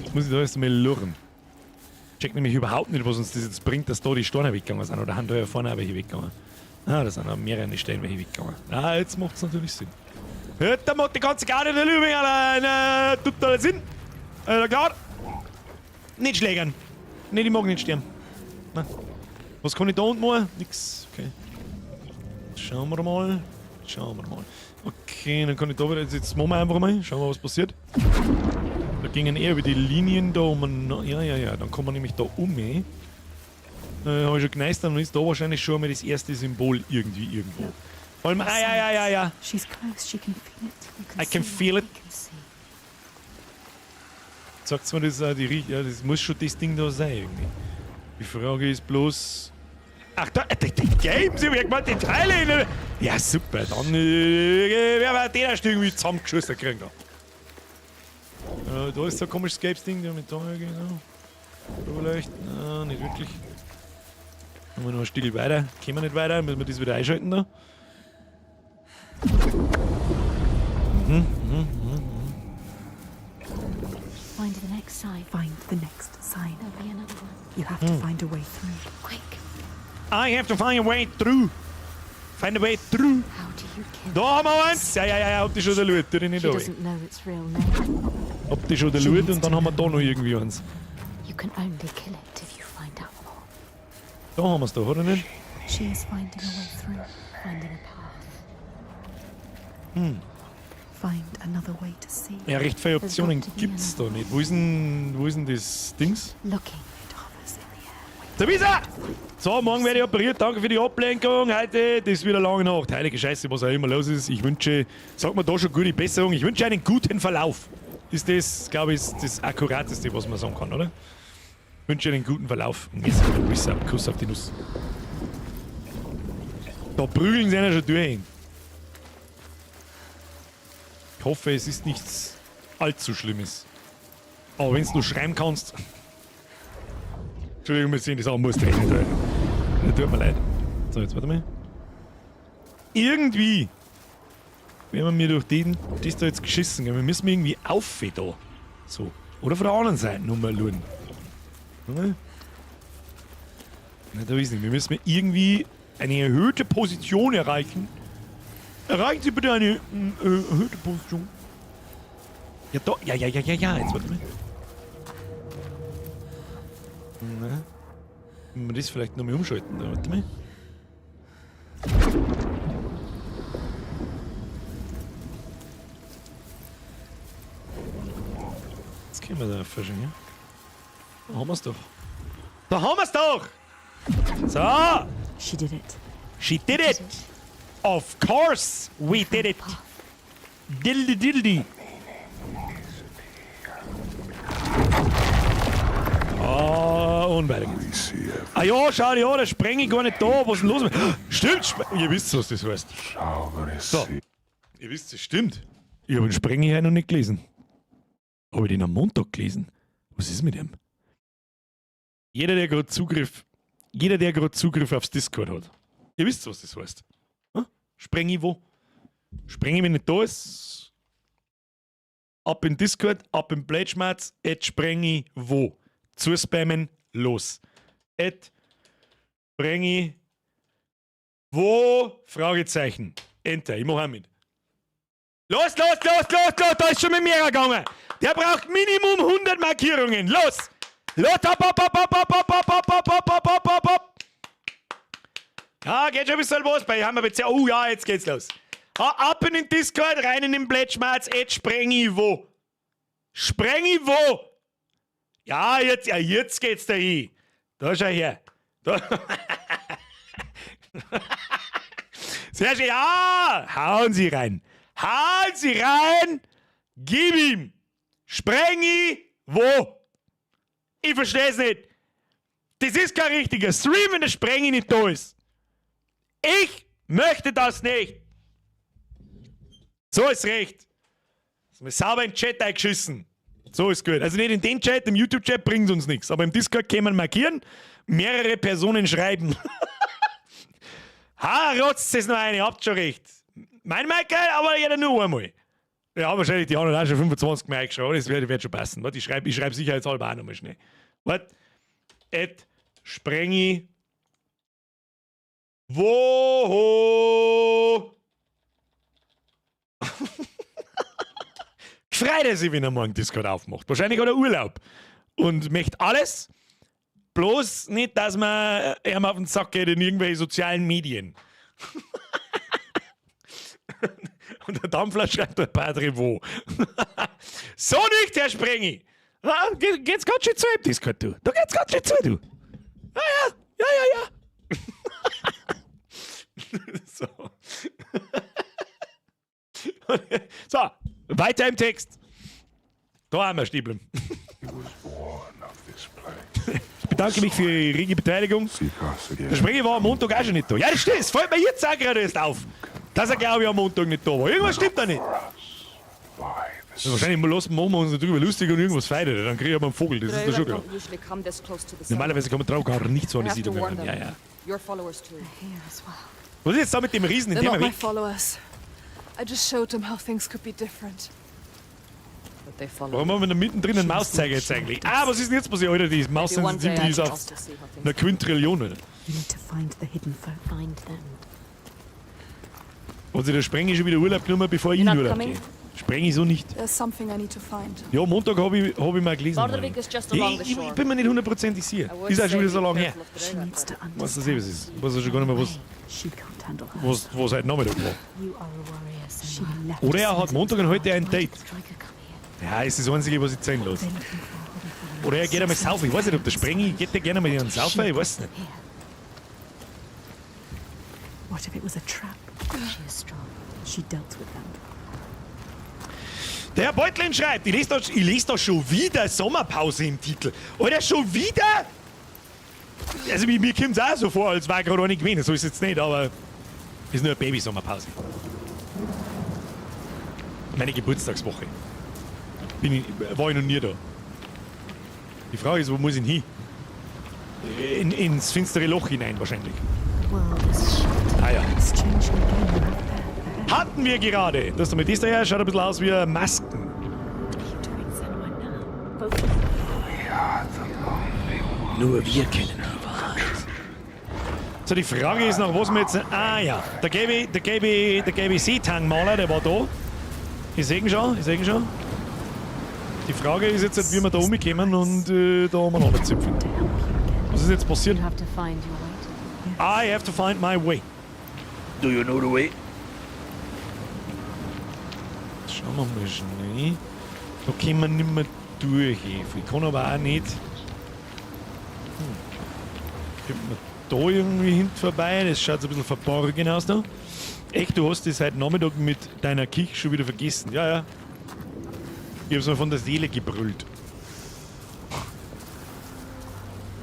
Jetzt muss ich da erst einmal lurren. Check nämlich überhaupt nicht, was uns das jetzt bringt, dass da die Steine weggegangen sind. Oder haben da ja vorne auch welche weggegangen. Ah, da sind auch mehrere Steine welche weggegangen. Ah, jetzt macht's natürlich Sinn. Ja, da macht die ganze Garde der Lübing allein. Tut alles Sinn. Klar. Nicht schlägern. Nee, die mag nicht sterben. Na. Was kann ich da unten machen? Nix. Okay. Schauen wir mal. Schauen wir mal. Okay, dann kann ich da wieder. Jetzt machen wir einfach mal. Schauen wir, was passiert. Da gingen eher über die Linien da um. Ja, ja, ja. Dann kommen wir nämlich da um. Eh. Habe ich schon geneist, dann ist da wahrscheinlich schon mal das erste Symbol irgendwie irgendwo. Vor allem, ah, ja, ja, ja, ja. She's close. She can feel it. You can I can see feel what it. we can see. Sagt's mir das auch, die Richt- ja, das muss schon das Ding da sein irgendwie. Die Frage ist bloß. Ach, da, die Games, ich hab gemeint, die Teile in. Ja, super, dann wer war der erst irgendwie zusammengeschossen kriegen da. Da ist so ein komisches gelbes Ding, der mit da, genau. Da vielleicht? Nein, nicht wirklich. Haben wir noch ein Stück weiter. Können wir nicht weiter, müssen wir das wieder einschalten da. Find the next sign. Find the next sign. There'll be another one. You have to find a way through. Quick. I have to find a way through. Find a way through. How do you kill? Da haben wir eins! Ja, ja, ja, ja, hab die schon erlöst. Tu dich nicht She an. doesn't know its real name. Hab die schon erlöst und dann haben wir da noch irgendwie eins. You can only kill it if you find out more. Da haben wir's doch, oder nicht? She is finding a way through. Finding a path. Find another way to see. Ja, recht viele Optionen gibt's da nicht. Wo ist denn das Dings? Looking. It hovers in the air. Da ist er! So, morgen werde ich operiert. Danke für die Ablenkung. Heute, das ist wieder lange Nacht. Heilige Scheiße, was auch immer los ist. Ich wünsche, sag mal da schon gute Besserung. Ich wünsche einen guten Verlauf. Ist das, glaube ich, das Akkurateste, was man sagen kann, oder? Ich wünsche einen guten Verlauf. Und jetzt wieder Resub. Kuss auf die Nuss. Da prügeln sie einer schon durch. Ich hoffe, es ist nichts allzu Schlimmes. Aber wenn du nur schreiben kannst. Entschuldigung, wir sehen das auch, muss reden. Das tut mir leid. So, jetzt warte mal. Irgendwie werden wir mir durch den, das da jetzt geschissen. Gell? Wir müssen irgendwie auf da. So. Oder von der anderen Seite nochmal schauen. Warte mal. Na, da weiß ich nicht. Wir müssen irgendwie eine erhöhte Position erreichen. Erreichen Sie bitte eine erhöhte Position. Ja, da. Ja, ja, ja, ja, ja. Jetzt warte mal. Na. Müssen wir das vielleicht nochmal umschalten? Da, warte mal. Jetzt können wir da schon, ja? Da haben wir's doch. Da haben wir's doch! So! She did it. She did it! Of course we did it! Dildi dildi! Ah, und weiter geht's. Ah ja, schau dir an, da spreng ich gar nicht da. Was ist denn los? Stimmt, ihr wisst, was das heißt. So. Ihr wisst, es stimmt. Ich habe den Sprengi heute noch nicht gelesen. Habe ich den am Montag gelesen? Was ist mit ihm? Jeder, der gerade Zugriff, jeder, der gerade Zugriff aufs Discord hat. Ihr wisst, was das heißt. Hm? Sprengi wo? Sprengi, wenn nicht da ist. Ab in Discord, ab in Pledgemarts, at Sprengi wo. Zuspammen, los. At Sprengi wo? Fragezeichen. Enter. Ich mach auch mit. Los, los, los, los, los, da ist schon mit mir gegangen. Der braucht Minimum 100 Markierungen. Los! Los, hopp, hopp, hopp, hopp, hopp, hopp, hopp, hopp, hopp, hopp, hopp, hopp, hopp. Ja, geht schon ein bisschen was bei. Haben wir jetzt, oh ja, jetzt geht's los. Ab in den Discord, rein in den Pledgemarts, at Sprengi wo. Sprengi wo? Ja, jetzt, ja, jetzt geht's da hin. Da schau her. Da. Sehr schön. Ja, hauen Sie rein. Hauen Sie rein. Gib ihm. Sprengi wo? Ich versteh's nicht. Das ist kein richtiger Stream, wenn der Sprengi nicht da ist. Ich möchte das nicht. So ist recht. Das ist mir sauber in den Chat eingeschissen. So ist gut. Also nicht in den Chat, im YouTube-Chat bringt uns nichts. Aber im Discord kann man markieren, mehrere Personen schreiben. Ha, rotzt es noch eine, habt schon recht. Mein Michael, aber jeder nur einmal. Ja, wahrscheinlich, die haben auch schon 25 Mal eingeschrieben. Das wird schon passen. Warte, ich schreibe ich schreib sicherheitshalber auch nochmal schnell. Warte. Ed Sprengi. Woho? Gefreut er sich, wenn er morgen Discord aufmacht. Wahrscheinlich hat er Urlaub. Und möchte alles. Bloß nicht, dass man ihm auf den Sack geht in irgendwelche sozialen Medien. Und der Dampfler schreibt der Padre wo. So nicht, Herr Sprengi! Ah, geht's ganz schön zu im Discord, du. Da geht's ganz schön zu, du. Ja, ja, ja, ja, ja. So. So, weiter im Text. Da haben wir Stiebeln. Ich bedanke mich für die rege Beteiligung. Der Sprengi war am Montag auch schon nicht da. Ja, das stimmt. Es fällt mir jetzt auch gerade erst auf, dass er, glaube ich, am Montag nicht da war. Irgendwas stimmt da nicht. Wahrscheinlich lassen machen wir uns darüber lustig und irgendwas feiert. Dann kriege ich aber einen Vogel, das ist doch schon klar. Normalerweise kommen Draugr nicht so an die Siedlung ran. Ja, ja. Was ist jetzt da mit dem Riesen in dem weg? I just showed them how things could be different. Warum haben wir da mittendrin einen Mauszeiger jetzt eigentlich? Ah, was ist denn jetzt passiert? Alter, die Maussensitivität ist auf einer Quintrillion, Alter. Hat sich der Sprengi schon wieder Urlaub genommen, bevor ich in Urlaub gehe? Sprengi so nicht. Ja, Montag habe ich, hab ich mal gelesen. Ich bin mir nicht hundertprozentig sicher. Ist auch schon wieder so lange her. Was weiß ich, was ist. Ich weiß schon gar nicht mehr, was heute Nachmittag war. Oder er hat Montag und heute ein Date. Ja, ist das Einzige, was ich zeigen lasse. Oder er geht einmal saufen. Ich weiß nicht, ob der Sprengi geht der gerne mal in einen Saufen, ich weiß nicht. What if it was a trap? She is strong. She dealt with them. Der Herr Beutlin schreibt, ich lese da schon wieder Sommerpause im Titel. Oder schon wieder? Also mir kommt es auch so vor, als wäre gerade eine gewesen. So ist es jetzt nicht, aber ist nur eine Baby-Sommerpause. Meine Geburtstagswoche. War ich noch nie da. Die Frage ist, wo muss ich denn hin? Ins finstere Loch hinein wahrscheinlich. Ah ja. Hatten wir gerade. Das damit ist daher, schaut ein bisschen aus wie Masken. Nur wir kennen die Wahrheit. So, die Frage ist noch, was wir jetzt... Ah ja, der gelbe Seetangmaler, der war da. Ich seh ihn schon, ich seh ihn schon. Die Frage ist jetzt, wie wir da umkommen und da umeinander zipfen. Was ist jetzt passiert? You have to find your way to I have to find my way. Do you know the way? Schauen wir mal schnell. Da können wir nicht mehr durch. Ich kann aber auch nicht. Kommt man da irgendwie hinten vorbei? Das schaut so ein bisschen verborgen aus da. Echt, du hast das heute Nachmittag mit deiner Kich schon wieder vergessen. Ja, ja. Ich hab's mir von der Seele gebrüllt.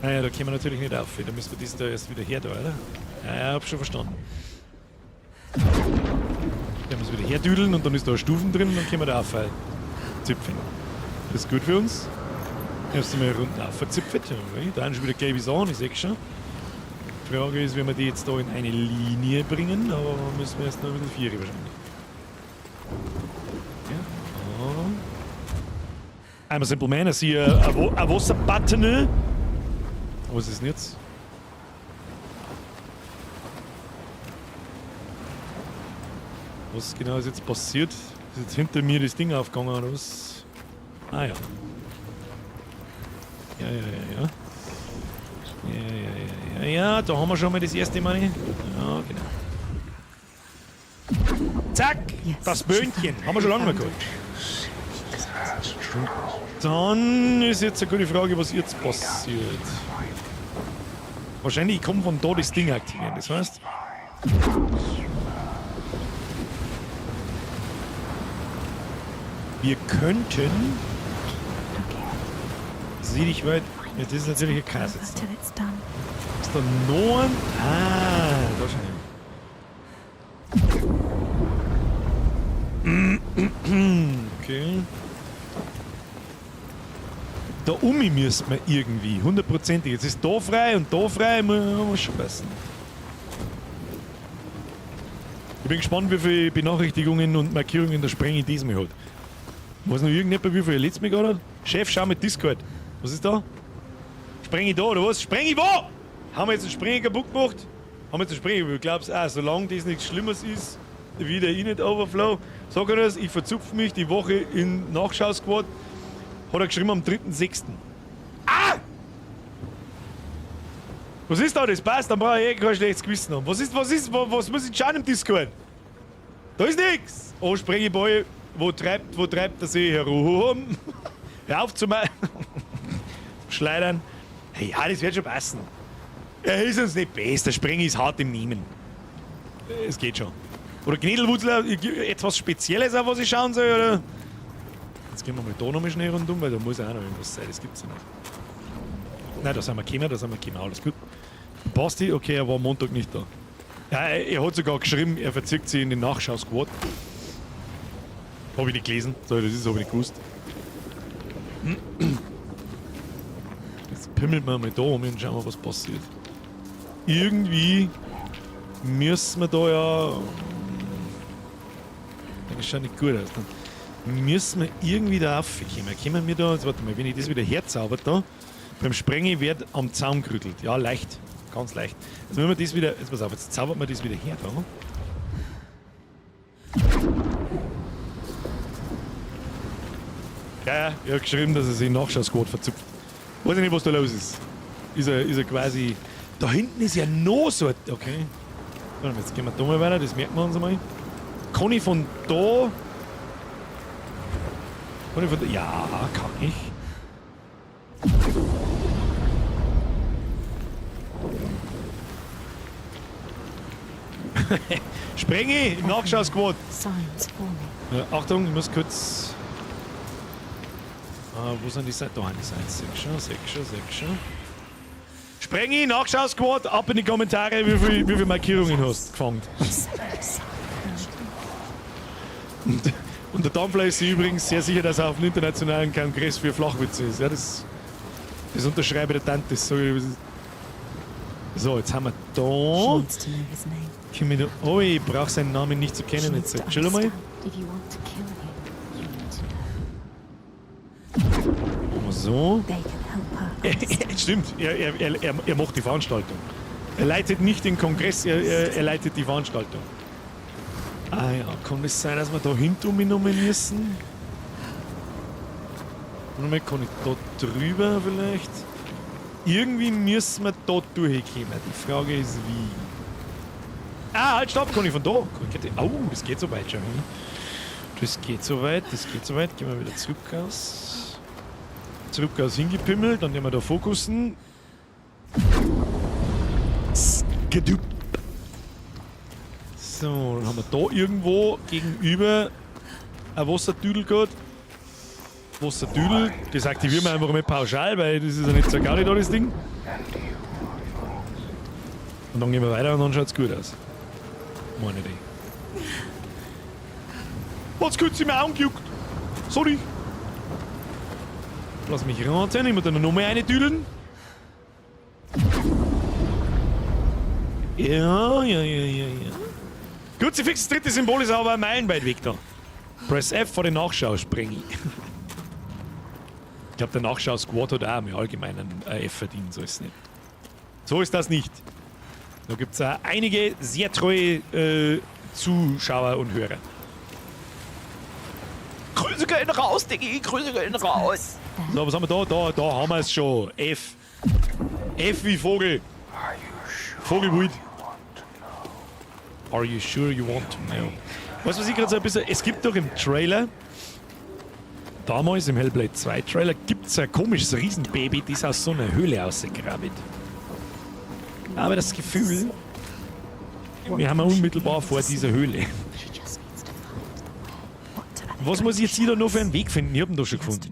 Naja, da können wir natürlich nicht auf. Da müssen wir das da erst wieder her, da, oder? Ja, ja, hab schon verstanden. Da müssen wir wieder herdüdeln und dann ist da Stufen drin und dann können wir da auf zipfen. Das ist gut für uns. Erst einmal unten aufverzipft. Da sind schon wieder gelbe Sachen, ich seh schon. Die Frage ist, wie wir die jetzt da in eine Linie bringen, aber müssen wir erst noch ein bisschen Viere wahrscheinlich. Ja. Oh. I'm a simple man, I see a Wasserbutton. Was ist denn jetzt? Was genau ist jetzt passiert? Ist jetzt hinter mir das Ding aufgegangen oder was? Ah ja. Ja, ja, ja, ja. Ja, ja, ja, ja, ja, da haben wir schon mal das erste Mal. Ja, genau. Zack! Das Böhnchen. Haben wir schon lange nicht mehr geholt. Dann ist jetzt eine gute Frage, was jetzt passiert. Wahrscheinlich, ich komme von da das Ding aktivieren. Das heißt. Wir könnten. Sieh dich weit. Ja, das ist natürlich ein Chaos jetzt. Ist da noch ein? Ah, da schon. Okay. Da um müssen wir irgendwie, hundertprozentig. Jetzt ist da frei und da frei, muss schon passen. Ich bin gespannt, wie viele Benachrichtigungen und Markierungen der Sprengi diesmal hat. Weiß noch irgendjemand, wie viel er letztes Mal gehabt hat? Chef, schau mit Discord. Was ist da? Sprengi da, oder was? Sprengi wo? Haben wir jetzt einen Sprengi kaputt gemacht? Haben wir jetzt einen Sprengi? Ich glaub's auch, solange das nichts Schlimmes ist, wie der Init Overflow. Sag er das, ich verzupfe mich die Woche in Nachschau-Squad. Hat er geschrieben am 3.6. Ah! Was ist da? Das passt, dann brauche ich eh kein schlechtes Gewissen haben. Was ist, was ist, was muss ich schauen im Discord? Da ist nix! Oh, Sprengi Boy, wo treibt der See herum? Hör auf zu schleudern. Hey, ja, das wird schon passen. Er ist uns nicht best, der Sprengi ist hart im Nehmen. Es geht schon. Oder Knädelwutzler, etwas Spezielles, auf was ich schauen soll, oder? Jetzt gehen wir mal da nochmal schnell rundum, weil da muss ja auch noch irgendwas sein, das gibt's ja nicht. Nein, da sind wir gekommen, da sind wir gekommen, alles gut. Basti, okay, er war am Montag nicht da. Ja, er hat sogar geschrieben, er verzieht sich in den Nachschau-Squad. Hab ich nicht gelesen, so, das ist, hab ich nicht gewusst. Jetzt pimmelt man mal da um und schauen wir, was passiert. Irgendwie müssen wir da ja... Das schaut nicht gut aus. Dann müssen wir irgendwie da raufkommen. Kommen wir da... Jetzt warte mal, wenn ich das wieder herzaubert da... Beim Sprengen wird am Zaun gerüttelt. Ja, leicht. Ganz leicht. Jetzt müssen wir das wieder... Jetzt pass auf, jetzt zaubert man das wieder her da. Ja, ja, er hat geschrieben, dass er sich Nachschau-Squad verzupft. Weiß ich nicht, was da los ist. Ist er quasi... Da hinten ist ja noch so ein... Okay. Warte mal, jetzt gehen wir da mal weiter, das merken wir uns einmal. Kann ich von da... Kann ich von da... Ja, kann ich. Sprengi im Nachschau-Squad. Ja, Achtung, ich muss kurz... Ah, wo sind die Seiten? Da sind die Seiten. Sechs schon, sechs schon, sechs schon. Sprengi, Nachschau-Squad, ab in die Kommentare, wie viel Markierungen hast du gefangen. Und der Dampfler ist sich übrigens sehr sicher, dass er auf dem internationalen Kongress für Flachwitze ist. Ja, das unterschreibe der Tante. So, jetzt haben wir da. Oh, ich brauche seinen Namen nicht zu kennen. Jetzt chill mal. So. Stimmt, er macht die Veranstaltung. Er leitet nicht den Kongress, er leitet die Veranstaltung. Ah ja, kann es sein, dass wir da hinten umgenommen müssen? Warte mal, kann ich da drüber vielleicht? Irgendwie müssen wir da durchkommen. Die Frage ist wie. Ah, halt, stopp, kann ich von da? Oh, das geht so weit schon. Hm? Das geht so weit, das geht so weit. Gehen wir wieder zurück aus. Zurück aus hingepimmelt, dann nehmen wir da Fokussen. Skedup. So, dann haben wir da irgendwo gegenüber ein Wasserdüdel gehabt. Wasserdüdel, das aktivieren wir einfach mal pauschal, weil das ist ja nicht so geil da, das Ding. Und dann gehen wir weiter und dann schaut's gut aus. Meine Idee. Was kurz im Augen gejuckt. Sorry. Lass mich raten, ich muss da noch mal eine düdeln. Ja. Kruzifix, das dritte Symbol ist aber meilenweit weg da. Press F vor den Nachschau springe ich. Ich glaube, der Nachschau-Squad hat auch im Allgemeinen ein F verdient, so ist es nicht. So ist das nicht. Da gibt es auch einige sehr treue Zuschauer und Hörer. Grüße gehen raus, Diggi, Grüße gehen raus. So, was haben wir da? Da haben wir es schon. F. F wie Vogel. Vogelwild. Are you sure you want to know? Weißt du, was ich gerade so ein bisschen... Es gibt doch im Trailer, damals im Hellblade 2 Trailer, gibt es ein komisches Riesenbaby, das aus so einer Höhle rausgrabt. Aber das Gefühl, wir haben unmittelbar vor dieser Höhle. Was muss ich jetzt hier da noch für einen Weg finden? Ich hab ihn doch schon gefunden.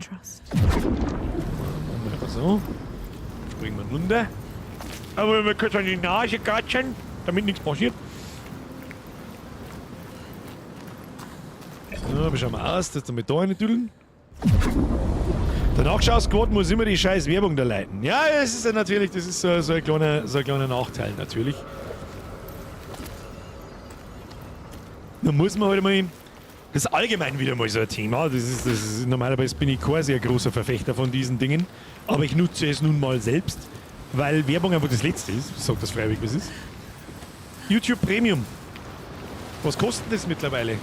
Machen wir so. Springen wir runter. Aber wir kurz an die Nase kratschen, damit nichts passiert. So, wie schauen wir aus, dass wir mit da rein. Der Nachschau-Squad muss immer die scheiß Werbung da leiten. Ja, es ist ja natürlich, das ist so ein kleiner Nachteil natürlich. Da muss man halt mal. Das ist allgemein wieder mal so ein Thema. Das ist, normalerweise bin ich kein sehr großer Verfechter von diesen Dingen. Aber ich nutze es nun mal selbst, weil Werbung einfach das Letzte ist. Ich sag das freiwillig, was ist. YouTube Premium. Was kostet das mittlerweile?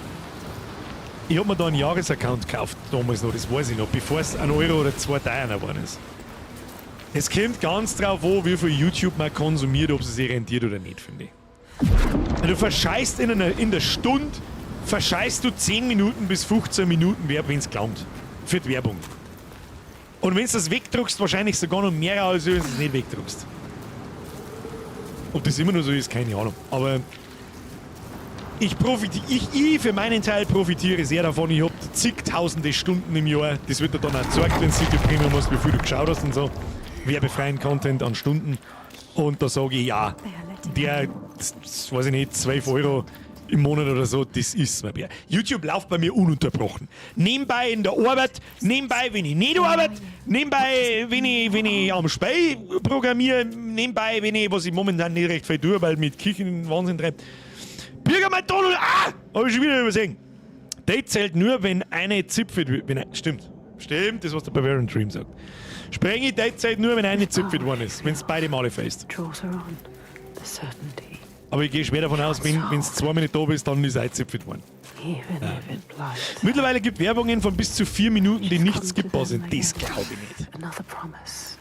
Ich hab mir da einen Jahresaccount gekauft, damals noch, das weiß ich noch, bevor es 1 Euro oder 2 teurer geworden ist. Es kommt ganz drauf an, wie viel YouTube man konsumiert, ob es sich rentiert oder nicht, finde ich. Du verscheißt in der Stunde, verscheißt du 10 Minuten bis 15 Minuten, wenn es gelangt. Für die Werbung. Und wenn du das wegdruckst, wahrscheinlich sogar noch mehr, als wenn du es nicht wegdruckst. Ob das immer nur so ist, keine Ahnung. Aber ich für meinen Teil profitiere sehr davon. Ich hab zigtausende Stunden im Jahr. Das wird dir dann auch gezeigt, wenn du YouTube Premium hast, wie viel du geschaut hast und so. Werbefreien Content an Stunden. Und da sage ich, ja, der, das weiß ich nicht, 12 Euro im Monat oder so, das ist mir wert. YouTube läuft bei mir ununterbrochen. Nebenbei in der Arbeit, nebenbei, wenn ich nicht arbeite, nebenbei, wenn ich am Spiel programmiere, nebenbei, wenn ich, was ich momentan nicht recht viel tue, weil mit Kirchen Wahnsinn treibt. Bürgermeister Donald, ah! Hab ich schon wieder übersehen. Date zählt nur, wenn eine Zipfel, wenn stimmt. Stimmt, das, was der Bavarian Dream sagt. Sprengi, Date zählt nur, wenn eine Zipfel worden ist, wenn es beide Male fest. Aber ich gehe schwer davon aus, wenn es 2 Minuten da bist, dann ist ein Zipfel geworden. Ja. Mittlerweile gibt es Werbungen von bis zu 4 Minuten, die nicht skippbar sind. Das glaube ich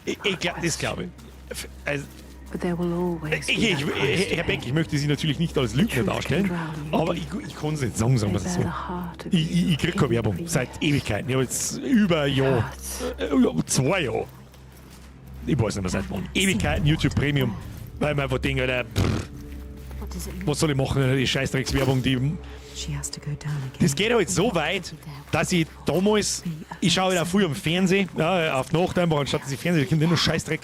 nicht. Ich glaub, das glaube ich. Also, Herr Beck, ich möchte Sie natürlich nicht als Lügner darstellen, aber ich kann es nicht sagen, sagen wir es so. Ich kriege keine Werbung seit Ewigkeiten. Ich habe jetzt über ein Jahr, 2 Jahre, ich weiß nicht mehr seit wann, Ewigkeiten YouTube Premium, weil man einfach denkt, Alter, pff, was soll ich machen, die Scheißdreckswerbung, die... Das geht halt so weit, dass ich damals, ich schaue ja früh am Fernsehen, ja, auf die Nacht einfach, anstatt dass ich Fernsehen, ich komme nur Scheißdreck,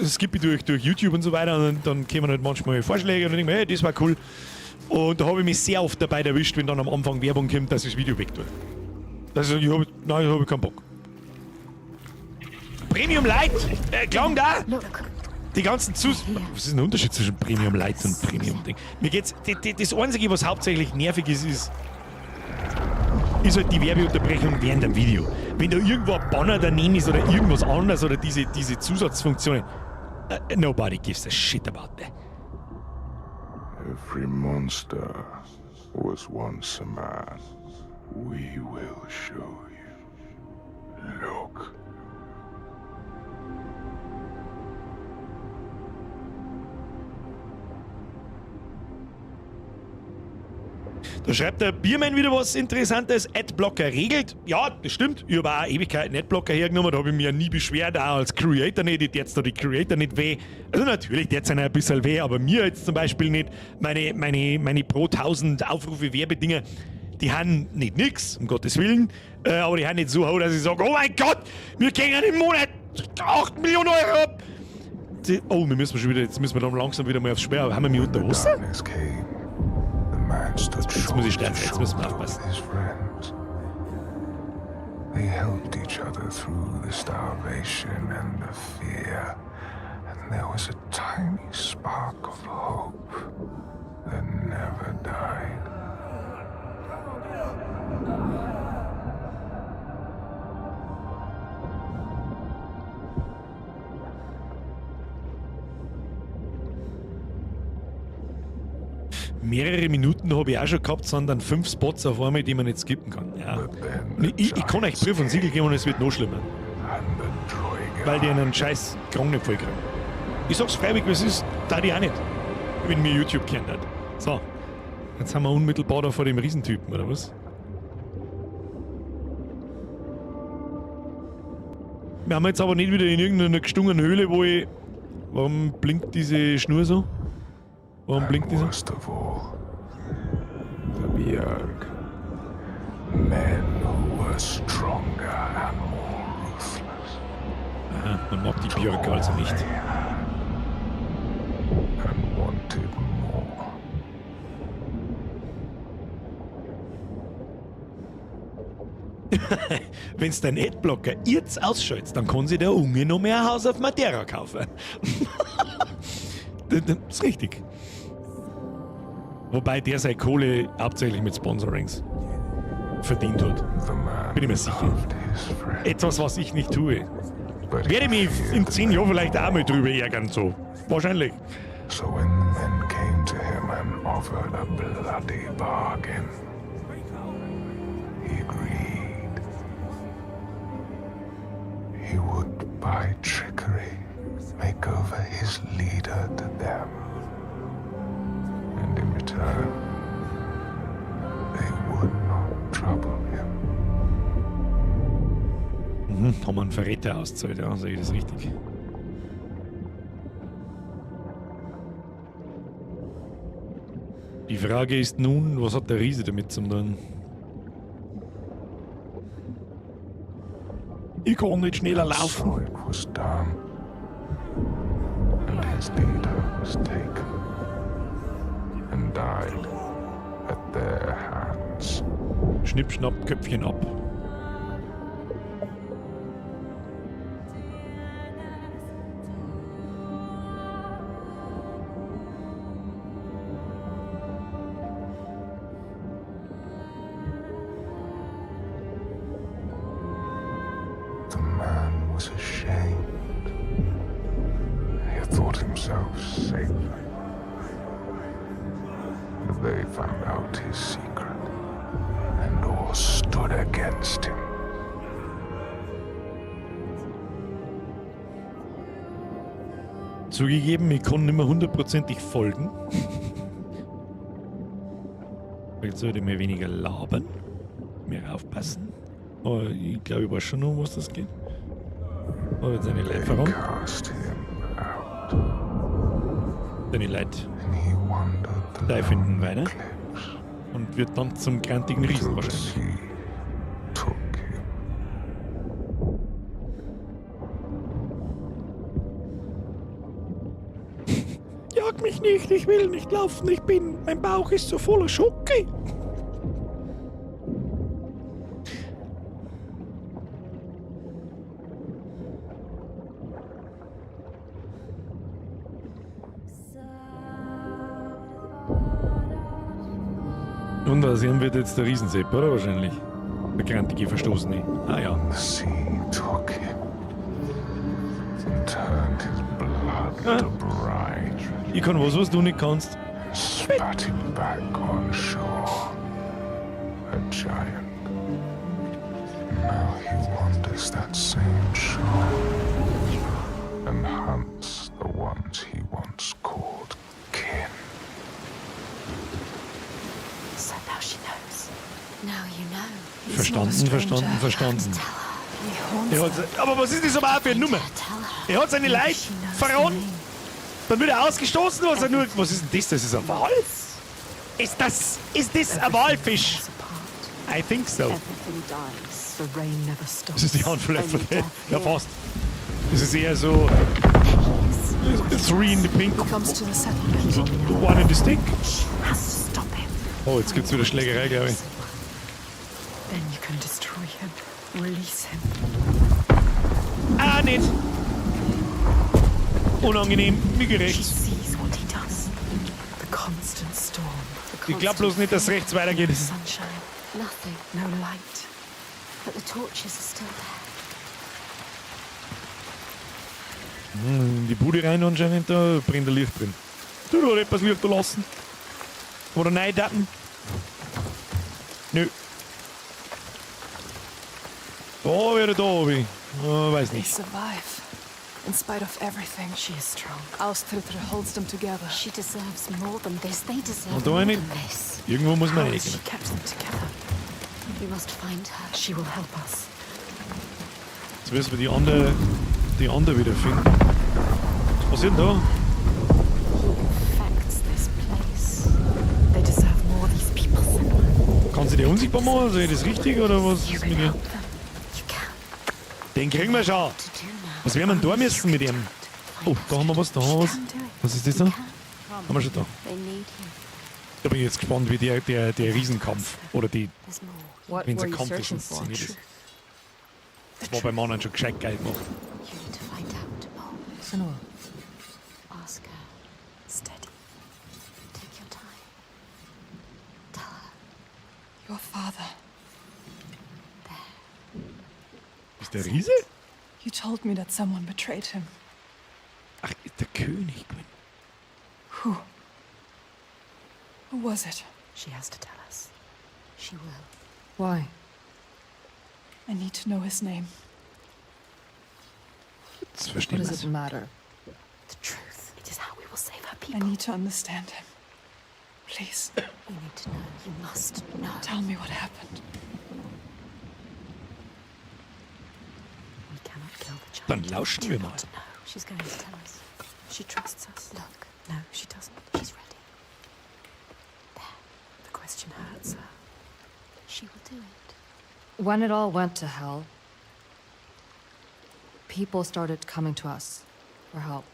skippe ich durch YouTube und so weiter und dann kommen halt manchmal Vorschläge und dann denke ich mir, hey, das war cool. Und da habe ich mich sehr oft dabei erwischt, wenn dann am Anfang Werbung kommt, dass ich das Video weg tue. Also ich hab, nein, ich habe keinen Bock. Premium Light, klang da! Die ganzen Zus... Was ist denn der Unterschied zwischen Premium Light und Premium Ding? Mir geht's... Das Einzige, was hauptsächlich nervig ist, ist halt die Werbeunterbrechung während dem Video. Wenn da irgendwo ein Banner daneben ist oder irgendwas anderes oder diese Zusatzfunktionen. Nobody gives a shit about that. Every monster was once a man. We will show you. Look. Da schreibt der Biermann wieder was Interessantes. Adblocker regelt. Ja, das stimmt. Ich habe auch Ewigkeiten Adblocker hergenommen. Da habe ich mich ja nie beschwert, auch als Creator nicht. Ich jetzt da die Creator nicht weh. Also natürlich, der jetzt ein bisschen weh, aber mir jetzt zum Beispiel nicht. Meine pro 1000 Aufrufe Werbedinger, die haben nicht nix, um Gottes Willen. Aber die haben nicht so hoch, dass ich sage, oh mein Gott, wir gehen im Monat 8 Millionen Euro ab. Oh, wir müssen schon wieder, jetzt müssen wir dann langsam wieder mal aufs Schwer. Haben wir mich unter Wasser? Jetzt muss ich sterben, jetzt müssen wir aufpassen. They helped each other through the starvation and the fear, and there was a tiny spark of hope that never died. Mehrere Minuten habe ich auch schon gehabt, sondern 5 Spots auf einmal, die man nicht skippen kann. Ja. Ich kann euch Brief und Siegel geben und es wird noch schlimmer. Weil die einen scheiß Krong nicht voll kriegen. Ich sag's freiwillig, wie es ist, da die auch nicht. Wenn mir YouTube kennt hat. So, jetzt sind wir unmittelbar da vor dem Riesentypen, oder was? Wir haben jetzt aber nicht wieder in irgendeiner gestungenen Höhle, wo ich... Warum blinkt diese Schnur so? Warum blinkt die so? Worst of all, the Björg. Men who were stronger and more ruthless. Aha, man mag die Björk also nicht. And wanted more. Wenn's dein Adblocker jetzt ausschaltet, dann kann sich der Unge noch mehr ein Haus auf Madeira kaufen. Das ist richtig. Wobei der seine Kohle hauptsächlich mit Sponsorings verdient hat. Bin ich mir sicher. Etwas, was ich nicht tue. Werde mich in 10 Jahren vielleicht auch mal drüber ärgern, so. Wahrscheinlich. So when the men came to him and offered a bloody bargain, he agreed. He would, by trickery, make over his leader to them. And in return, they would not trouble him. Haben wir einen Verräter auszahlt, ja, sehe ich das richtig. Die Frage ist nun, was hat der Riese damit zu tun? Ich kann nicht schneller laufen. So it was done. And his leader was taken and died at their hands. Schnipp, schnapp, Köpfchen ab. The man was ashamed. He had thought himself safe. But they found out his secret and all stood against him. Zugegeben, ich kann nicht mehr hundertprozentig folgen. Vielleicht sollte ich mir weniger labern, mehr aufpassen. Aber ich glaube, ich weiß schon noch, um was das geht. Aber jetzt eine Leute voran. Deine Leute da finden weiter. Und wird dann zum grantigen Riesen wahrscheinlich. Jag mich nicht, ich will nicht laufen, mein Bauch ist so voller Schoki. Und da sehen wir jetzt der Riesensepp, oder? Wahrscheinlich. Der grantige Verstoßene. Ah ja. The sea took him and turned his blood to brine. Ich kann was, was du nicht kannst. Spat him back on shore. A giant. Now he wanders that same shore and hunts the ones he once called kin. So now she Verstanden, verstanden, verstanden. Er hat, aber was ist das aber auch für eine Nummer? Er hat seine Leute verraten, dann wird er ausgestoßen, was er nur. Was ist denn das? Das ist ein Wal? Ist das. Ist das ein Walfisch? I think so. Everything dies. The rain never stops. Das ist die Handvoll Only von death Ja, here. fast. Das ist eher so. Three in the pink, He comes to the settlement. one in the stick. She has to stop him. Oh, jetzt gibt's wieder Schlägerei, glaube ich. Then you can destroy him. Release him. Ah, nicht. Unangenehm, mir She gerecht. sees what he does. The constant storm. The Ich glaub bloß nicht, dass rechts weitergeht. No sunshine. Nothing. No light. But the torches are still there. In die Bude rein anscheinend, da brennt ein Licht drin. Du, da hat etwas Licht da lassen. Oder nein, Daten. Nö. Da oder da hab ich. Oh, weiß They nicht. survive. In spite of everything. She is strong. Austritr holds them together. She deserves more than this. They deserve Und da more eine. than this. Irgendwo muss man How has reingehen. she kept them together? We must find her. She will help us. Jetzt müssen wir die andere wieder finden. Was passiert denn da? He infects this place. They deserve more, these people, Senua. Kann sie die unsichtbar machen? Sehe ich das richtig oder was You ist can mit ihr? help them. You can. Den kriegen wir schon. To do now. Was werden wir denn da müssen mit ihm? Oh, da haben wir was, da haben wir was. Was ist das da? Haben wir schon da. They need you. Da bin ich jetzt gespannt, wie der Riesenkampf oder die, There's more. What wenn es were ein you Kampf ist, searching for? inszeniert ist. Das war beim anderen schon gescheit geil gemacht. You need to find out more. Senua, Ask her. Steady. Take your time. Tell her. Your father. Ist der Riese? You told me that someone betrayed him. Ach, ist der König. gewesen. Who? Who was it? She has to tell us. She will. Why? I need to know his name. Jetzt What verstehen does wir's. it matter? The truth. It is how we will save our I people. need to understand him. Please, You need to know. You must know. tell me what happened. We cannot kill the child. Dann lauschen wir mal. To know. She's going to tell us. She trusts us. Look, No, she doesn't. she's ready. There. The question hurts her. She will do it. When it all went to hell, people started coming to us for help.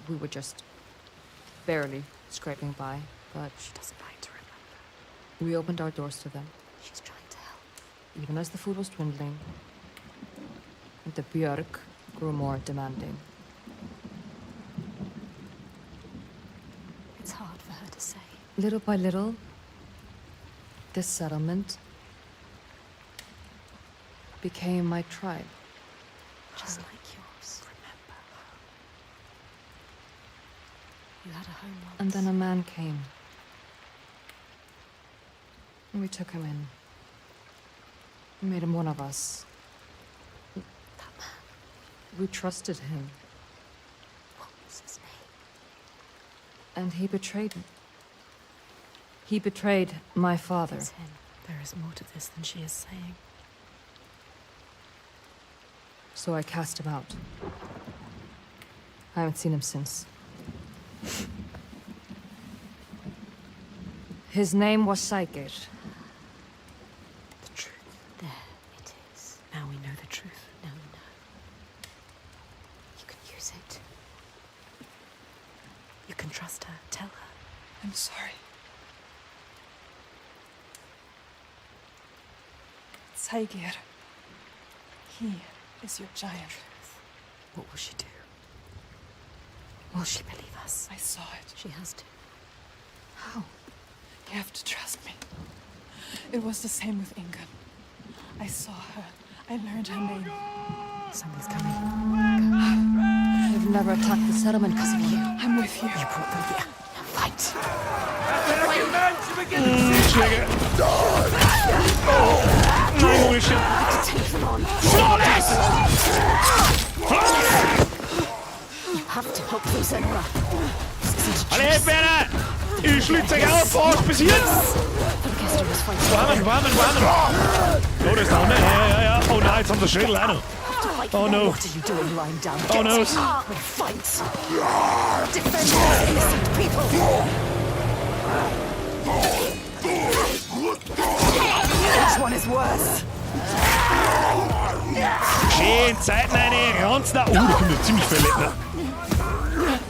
We were just barely scraping by, but She doesn't like to remember. we opened our doors to them, She's trying to help. even as the food was dwindling. And the Björk grew more demanding. It's hard for her to say. Little by little, this settlement became my tribe. Just like yours. Remember. You had a home once. And then a man came. And we took him in. We made him one of us. That man. We trusted him. What was his name? And he betrayed me. He betrayed my father. It's him. There is more to this than she is saying. So I cast him out. I haven't seen him since. His name was Sægeirr. The truth. There it is. Now we know the truth. Now you know. You can use it. You can trust her. Tell her. I'm sorry. Sægeirr. He is your giant. What will she do? Will she believe us? I saw it. She has to. How? You have to trust me. It was the same with Ingunn. I saw her. I learned her name. Something's coming. They've never attacked the settlement because of you. I'm with you. You brought them here. Now fight. Schläge. Nein, Mauricio. Flawless! Flawless! You have to help them, Senua. This isn't a Alle, choice. Werner! The Ich schlitze euch auf, Arsch bis jetzt! Warmen, warmen, warmen! Oh, das ist da unten. Ja, ja, ja. Oh nein, jetzt haben sie Schädel auch noch. Oh no. What are you doing lying down? Oh Get no. up and fight. Defend these innocent people. Which one is worse? Schön, Zeiten eine, ranz da. Oh, da kommt ja ziemlich viel Lettner.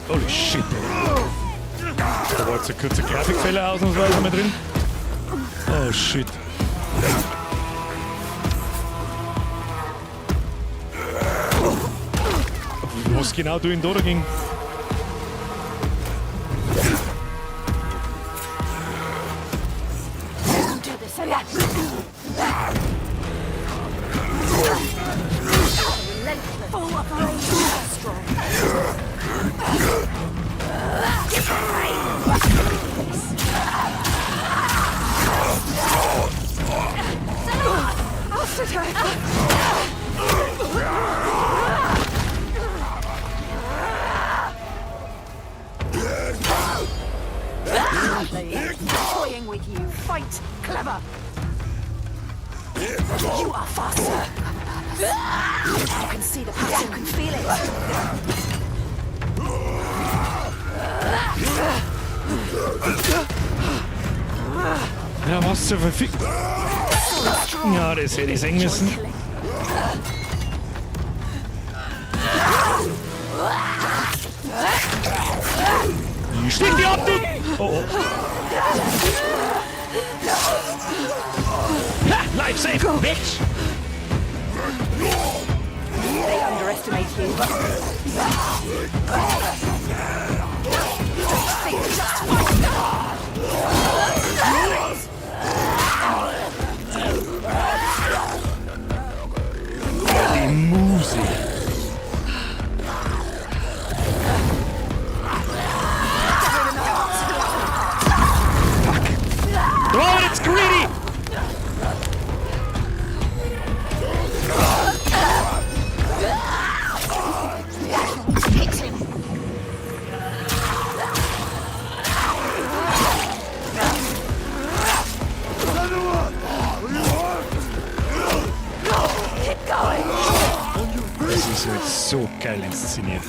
Holy shit, ey. Da war jetzt ein kurzer Grafikfehler ausnahmsweise mal drin. Oh shit. Was genau du in da dagegen? Do this again. Full operation. Strong. Toying with you. Fight clever. You are faster. You can see the pattern. You can feel it. Ja, was zur Verfick... Ja, das hätte ich sehen müssen. Stich die ab, du! Oh, oh. Ha! Life safe, bitch! They underestimate you. Don't think, just fight. Die Musik. Fuck. Oh, it's greedy! Hit him. Keep going. Das ist halt so geil inszeniert.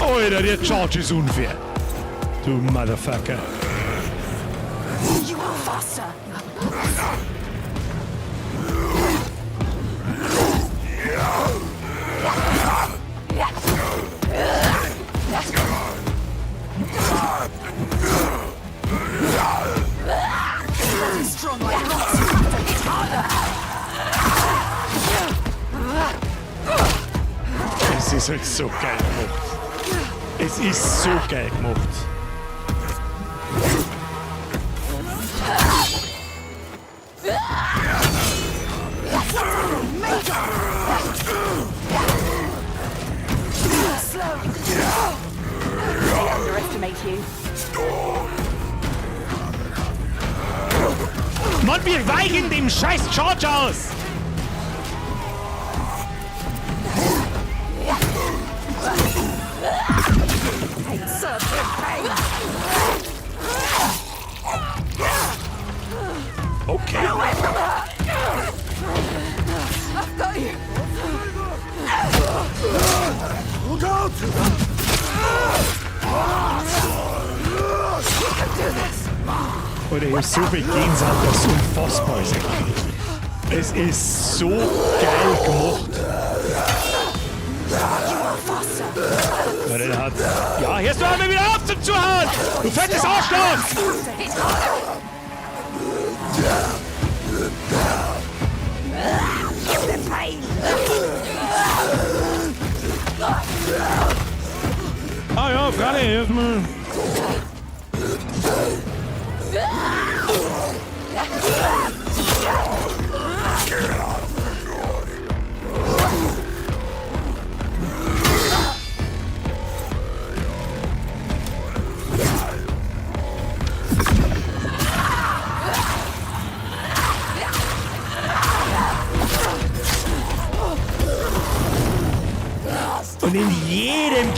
Alter, der Charge ist unfair. Du Motherfucker. You are faster. Strong like rocks. You have to hit harder. Es ist halt so geil gemacht. Es ist so geil gemacht. Slow. They underestimate you. Mann, wir weichen dem scheiß Charge aus! Pain serves with pain. Okay. Away from her. I've got you. Look out! You can do this. Alter, ich hab so viel Gänsehaut, das ist unfassbar. Ist eigentlich. Es ist so geil gemacht. You are faster. Ja, der hat. Ja, hörst du einmal wieder auf zum Zuhauen! Du fettes Arschloch! Hit harder. Give them pain. Ah ja, freilich, erstmal.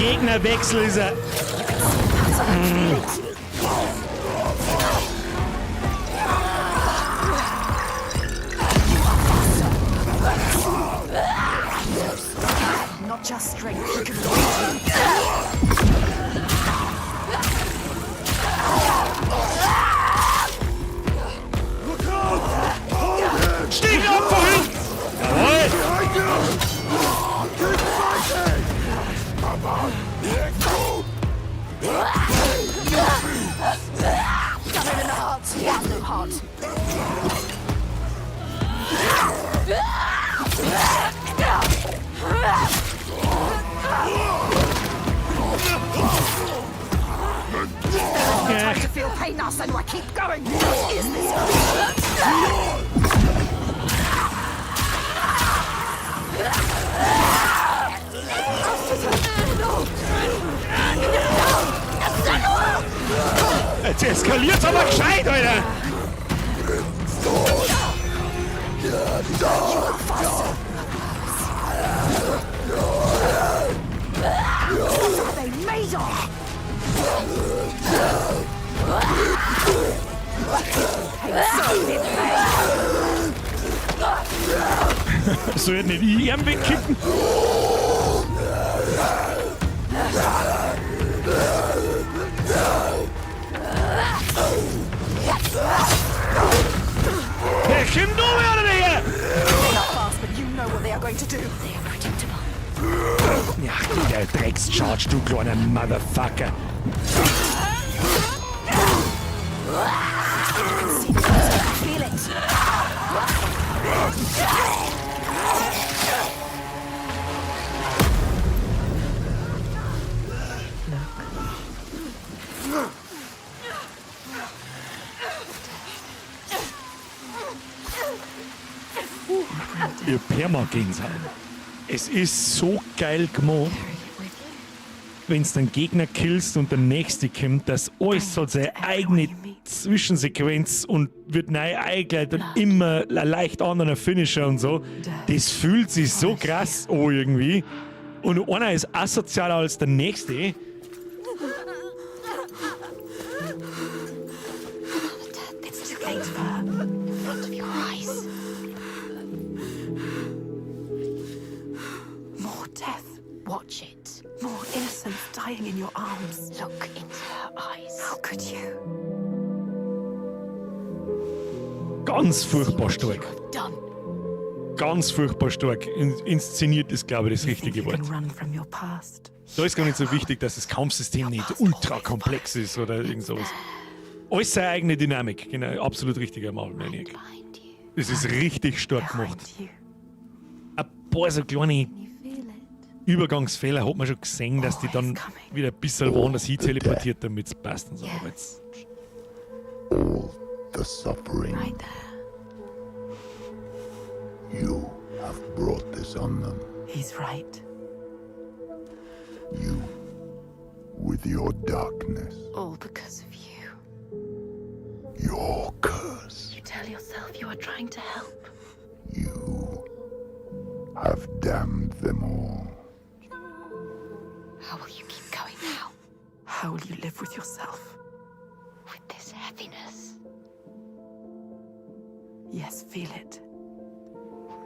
Gegnerwechsel ist er. Not just strength, he can read you. Stich ab von hinten! Jawohl! Got him in the heart. He has no heart. Time to feel pain now, Senua. Keep going. What is this creature? Jetzt eskaliert's aber gescheit, Alter! What are they made of? Soll ich nicht ich ihn wegkicken? Hey, komm du her, oder her! They are fast, but you know what they are going to do. They are predictable. Ja, du der Dreckscharge, du kleiner Motherfucker. Feel it. Ihr Perma-Gänsehaut. Es ist so geil gemacht, wenn du den Gegner killst und der nächste kommt, dass alles hat seine eigene Zwischensequenz und wird neu eingeleitet und immer ein leicht anderer Finisher und so. Das fühlt sich so krass an irgendwie. Und einer ist asozialer als der nächste. It's too late for her. In front of your eyes. More death. Watch it. More innocents dying in your arms. Look into her eyes. How could you? Ganz furchtbar stark. Done. Ganz furchtbar stark. Inszeniert ist, glaube ich, das richtige You Wort. can run from your past. Da ist gar nicht so wichtig, dass das Kampfsystem nicht ultra komplex ist oder irgend sowas. Alles seine eigene Dynamik. Genau, absolut richtiger Marvel Maniac. Das ist richtig stark gemacht. Ein paar so kleine Übergangsfehler hat man schon gesehen, dass die dann wieder ein bisschen woanders hin teleportiert, damit es passt und so. Aber jetzt, All the suffering. Right there. You have brought this on them. He's right. You, with your darkness, All because of you. your curse. You tell yourself you are trying to help. You have damned them all. How will you keep going now? How will you live with yourself? With this heaviness? Yes, feel it.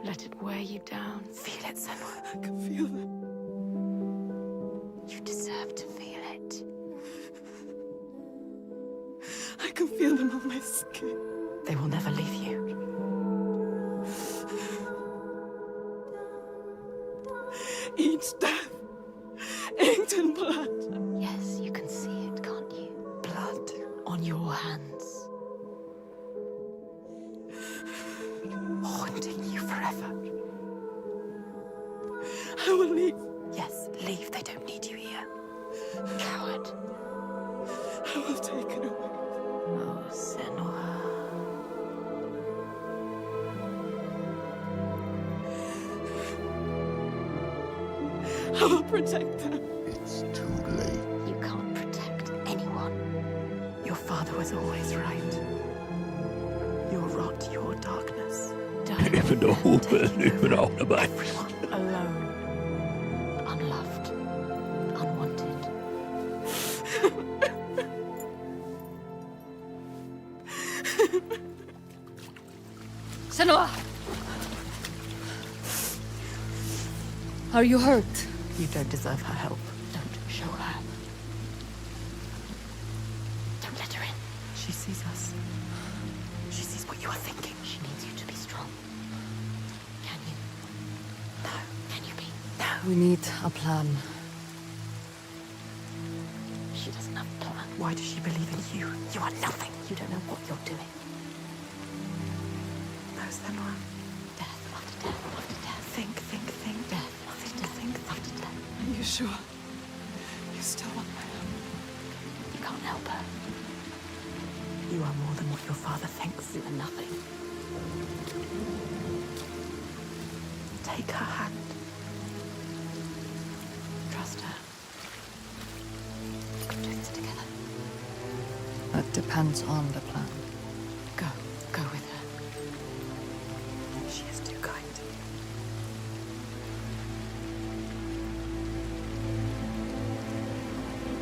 Let it wear you down. Feel it, Senua. I can feel them. You deserve to feel it. I can feel them on my skin. They will never leave you. Each death, inked in blood. Yes, you can see it, can't you? Blood On your hands. haunting you forever. I will leave. Yes, leave. They don't need you here. Coward. I will take it away. Oh, Senua. I will protect them. It's too late. You can't protect anyone. Your father was always right. Your rot, your darkness. Ich bin da oben, ich bin auch dabei. Everyone. Alone. Unloved. Unwanted. Senua! Are you hurt? You don't deserve her help. Don't show her. Don't let her in. She sees us. She sees what you are thinking. She needs you to be strong. Can you? No. Can you be? No. We need a plan. She doesn't have a plan. Why does she believe in you? You are nothing. You don't know what you're doing. No, Senua. Death after death after death. Think, think, think. Death after Think, death think, after death. Are you sure? You still want my help? You can't help her. You are more than what your father thinks. You are nothing. Take her hand. Trust her. We can do this together. That depends on the plan. Go. Go with her. She is too kind.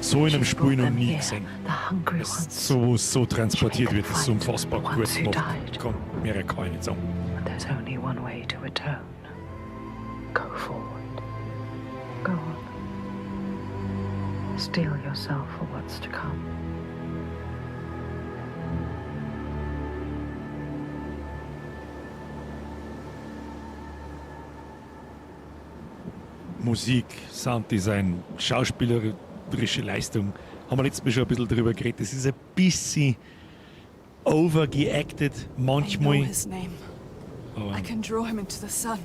So in einem She's Spiel brought noch them nie here, gesehen. the hungry Dass ones. so, so transportiert wird, das ist so Fight unfassbar gut ones who gemacht. died. Kann mehr kann ich nicht sagen. And there's only one way to atone. Go forward. Go on. Steel yourself for what's to come. Musik, Sounddesign, schauspielerische Leistung. Haben wir letztes Mal schon ein bisschen drüber geredet. Das ist ein bisschen overgeacted I know manchmal. his name. Aber I can draw him into the sun.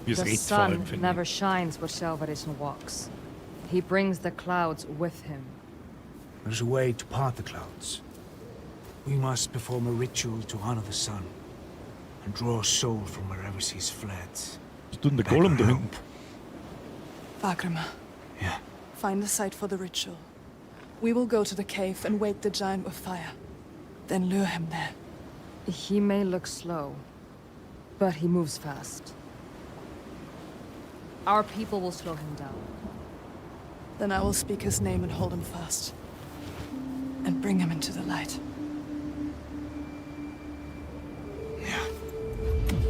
wie es The redet vor allem, sun finde never ich. shines where Sjávarrison walks. He brings the clouds with him. There's a way to part the clouds. We must perform a ritual to honor the sun and draw a soul from wherever she's fled. Was tut denn der Beg Gollum her da hinten? help. Fargrimr, Yeah. find a site for the ritual. We will go to the cave and wake the giant with fire. Then lure him there. He may look slow, but he moves fast. Our people will slow him down. Then I will speak his name and hold him fast. And bring him into the light. Yeah.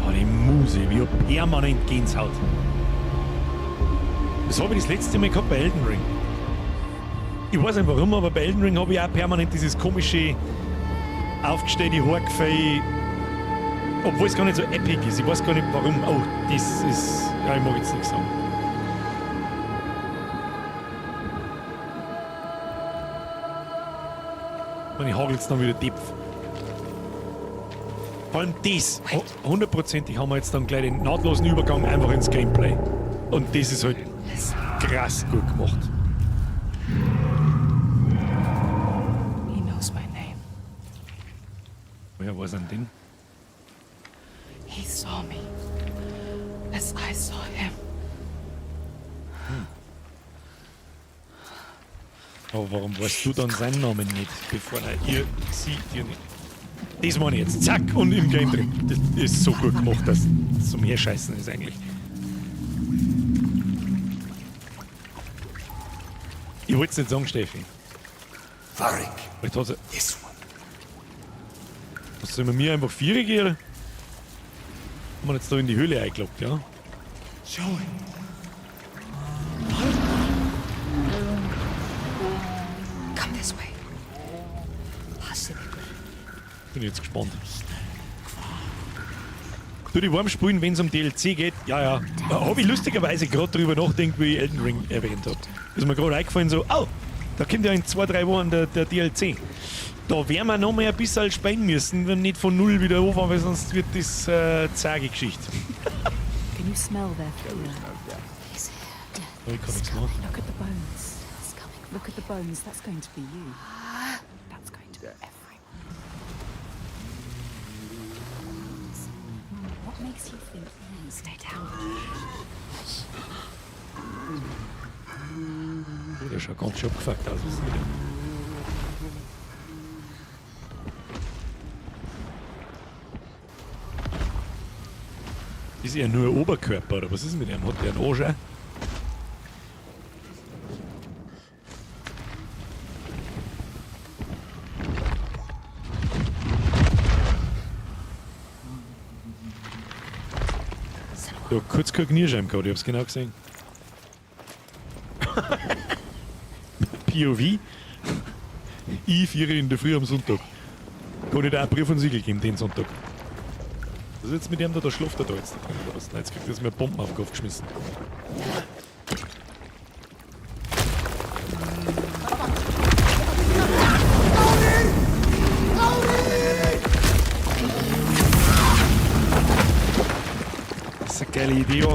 Oh, die Muse, wie ich permanent Gänsehaut. Das habe ich das letzte Mal gehabt bei Elden Ring. Ich weiß nicht warum, aber bei Elden Ring habe ich auch permanent dieses komische aufgestellte Haargefäll, obwohl es gar nicht so epic ist. Ich weiß gar nicht warum. Oh, das ist. Ja, ich mag jetzt nichts sagen. Und ich hagel's dann wieder tief. Vor allem das, hundertprozentig haben wir jetzt dann gleich den nahtlosen Übergang einfach ins Gameplay. Und das ist halt krass gut gemacht. He knows my name. Wer weiß denn den? He saw me. As I saw him. Aber warum weißt du dann seinen Namen nicht, bevor er ihr, sie dir nicht? Das meine ich jetzt. Zack, und im Game drin. Das ist so gut gemacht, dass es zum Herscheißen ist eigentlich. Ich wollte es nicht sagen, Steffi. Varik, Vielleicht hat sie. this one. Was sollen wir mir einfach Viere gehen? Oder? Haben wir jetzt da in die Höhle eingeloggt, ja? Show him. Come this way. Passið ykkur. Bin ich jetzt gespannt. Du, die warm spielen, wenn es um DLC geht? Ja, ja. Habe ich lustigerweise gerade drüber nachgedacht, wie ich Elden Ring erwähnt habe. Ist mir gerade eingefallen, so, oh, da kommt ja in 2, 3 Wochen der DLC. Da werden wir noch mal ein bisschen spielen müssen, wenn nicht von null wieder anfangen, weil sonst wird das zage Geschichte. Can you smell their fear? He's here. Death Oh, ich kann nichts machen. Look at the bones. is coming. Look at the bones. That's going to be you. That's going to be everyone. What makes you think you stay down? Der schaut ganz schön abgefuckt aus. Was ist mit dem? Ist er nur Oberkörper oder was ist mit ihm? Hat der einen Arsch auch? Da hat kurz kein Knirschheim gehabt, ich hab's genau gesehen. POV. Ich 4 in der Früh am Sonntag. Kann ich da einen Brief und Siegel geben, den Sonntag. Was ist jetzt mit dem da? Da schläft er da jetzt da drin, oder was? Nein, jetzt kriegt er mir Bomben auf den Kopf geschmissen. Das ist eine geile Idee, ja.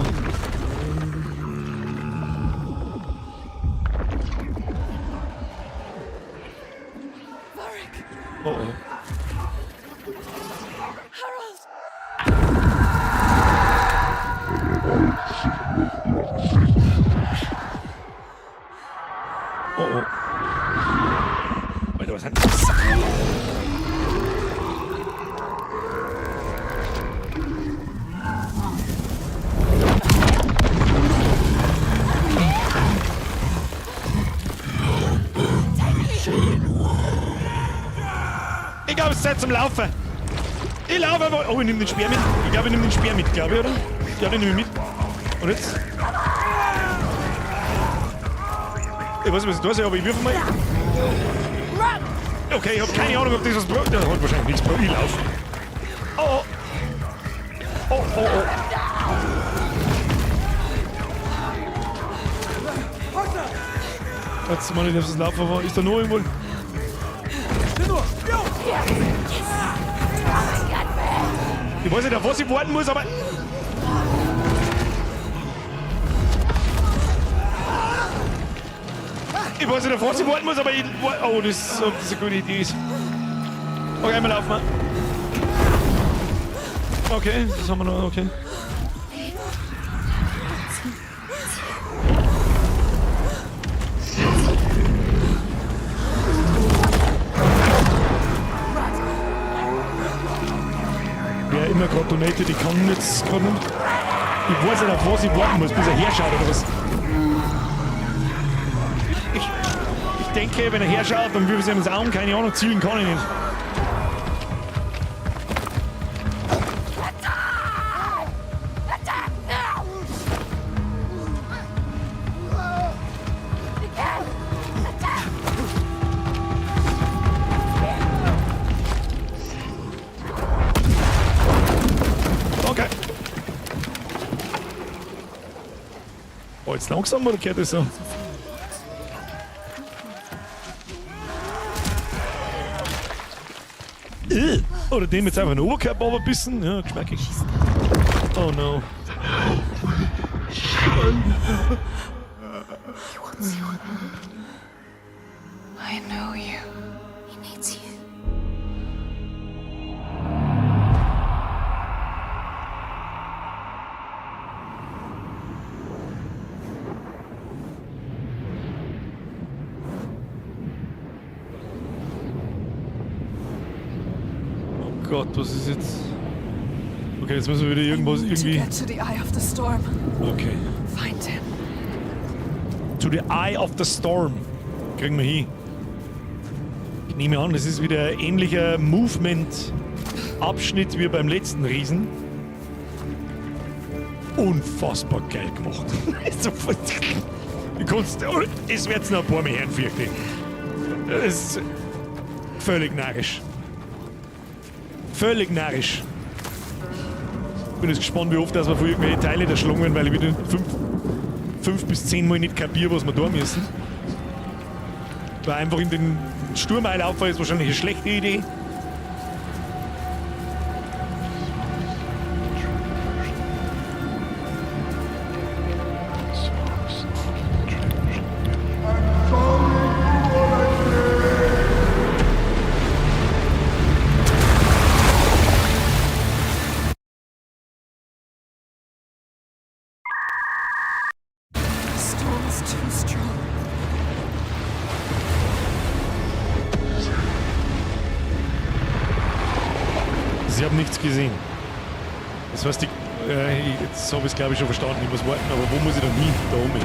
Varric! Oh oh. Harald! Oh oh. Alter, was hat das? Ich glaube, es ist Zeit zum Laufen. Ich laufe einfach. Oh, ich nehme den Speer mit. Ich glaube, ich nehme den Speer mit, glaube ich, oder? Ja, den nehme ich mit. Und jetzt? Ich weiß nicht, was ich da sehe, aber ich würfe mal. Okay, ich habe keine Ahnung, ob das was braucht. Das hat wahrscheinlich nichts gebraucht. Ich laufe. Oh, oh. Oh, oh, oh. Jetzt mal, ich darf das laufen, aber ist da noch irgendwo? Ich weiß nicht, auf was ich warten muss, aber. Ich weiß nicht, auf was ich warten muss, aber ich. Oh, das, ob das eine gute Idee ist. Okay, wir laufen. Okay, das haben wir noch, okay. Wer immer gerade donated, ich kann jetzt gerade nicht. Ich weiß nicht, auf was ich warten muss, bis er herschaut oder was. Ich denke, wenn er herschaut, dann würde ich ihm ins Auge, keine Ahnung, zielen kann ich nicht. Okay. Oh, jetzt langsam oder geht das so? Oder dem jetzt einfach den Oberkörper runterbissen. Ja, geschmackig. Oh no. He wants your help. I know you. He needs you. Oh Gott, was ist jetzt? Okay, jetzt müssen wir wieder irgendwas To irgendwie. get to the eye of the storm. Okay. Find him. To the Eye of the Storm. Kriegen wir hin. Ich nehme an, das ist wieder ein ähnlicher Movement-Abschnitt wie beim letzten Riesen. Unfassbar geil gemacht. Du kannst, oh, es wird noch ein paar mehr hören, fürchte ich. Das ist völlig narrisch. Völlig narrisch. Bin jetzt gespannt, wie oft dass wir von irgendwelchen Teile da schlagen werden, weil ich wieder 5 bis 10 Mal nicht kapiere, was wir da müssen. Weil einfach in den Sturm einlaufen ist wahrscheinlich eine schlechte Idee. The storm is too strong. Sie haben nichts gesehen. Das heißt, jetzt habe ich es glaube ich schon verstanden, ich muss warten, aber wo muss ich dann hin? Da oben.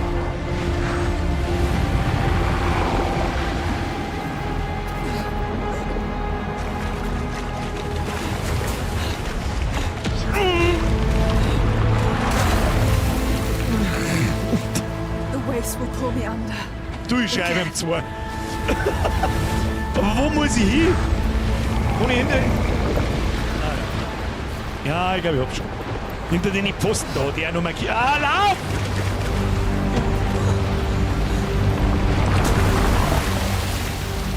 Du, ich schreibe ihm zwei. Aber wo muss ich hin? Kann ich hinter. Ah, ja. Ja, ich glaube, ich hab schon. Hinter den Pfosten da, der noch markiert. Ah, lauf!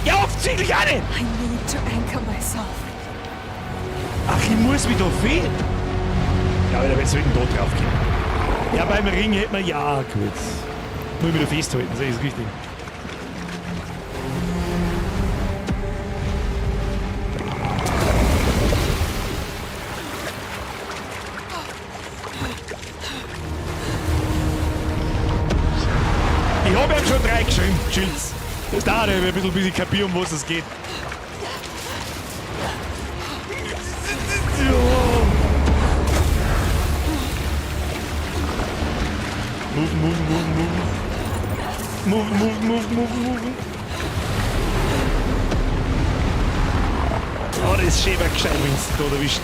Ja, offensichtlich auch nicht! I need to anchor myself. Ach, ich muss mich da fehlen. Ja, aber da wird's wegen da drauf gehen. Ja, beim Ring hätte man. Ja, gut. Muss ich mich da festhalten, so ist richtig. Ich habe ihm schon drei geschrieben, Chills. Das dauert ja ein bisschen, bis ich kapiere, um was es geht. Move, move, move, move. Move, move, move, move, move. Oh, das ist schön, weil gescheit, wenn du da erwischt.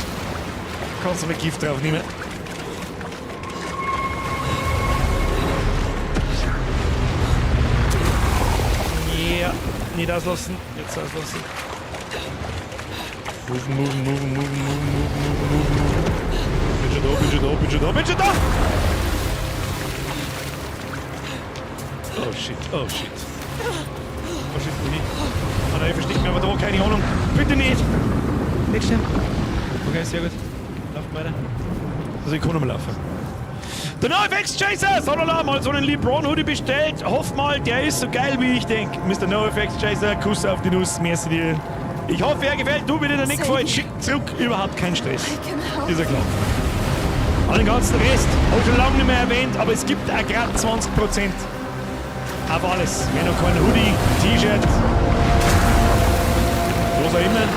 Kannst du mal Gift drauf nehmen. Ja, nicht auslassen. Jetzt auslassen. Move, move, move, move, move, move, move, move, move. Bin schon da, bin schon da, bin schon da, bin schon da! Oh shit, oh shit. Oh shit, wohin? Oh nein, ich versteck mich aber da, keine Ahnung. Bitte nicht! Nicht sterben. Okay, sehr gut. Lauft weiter. Also ich kann noch mal laufen. Der NoFX Chaser! Sonderla mal so einen LeBron Hoodie bestellt. Hoff mal, der ist so geil, wie ich denk. Mr. NoFX Chaser, Kuss auf die Nuss, merci dir. Ich hoffe, er gefällt. Du, wenn dir der nicht gefällt, schick zurück. Überhaupt kein Stress. Ist ja klar. An den ganzen Rest habe ich schon lange nicht mehr erwähnt, aber es gibt auch gerade 20% auf alles. Wer noch kein Hoodie, T-Shirt, was auch immer,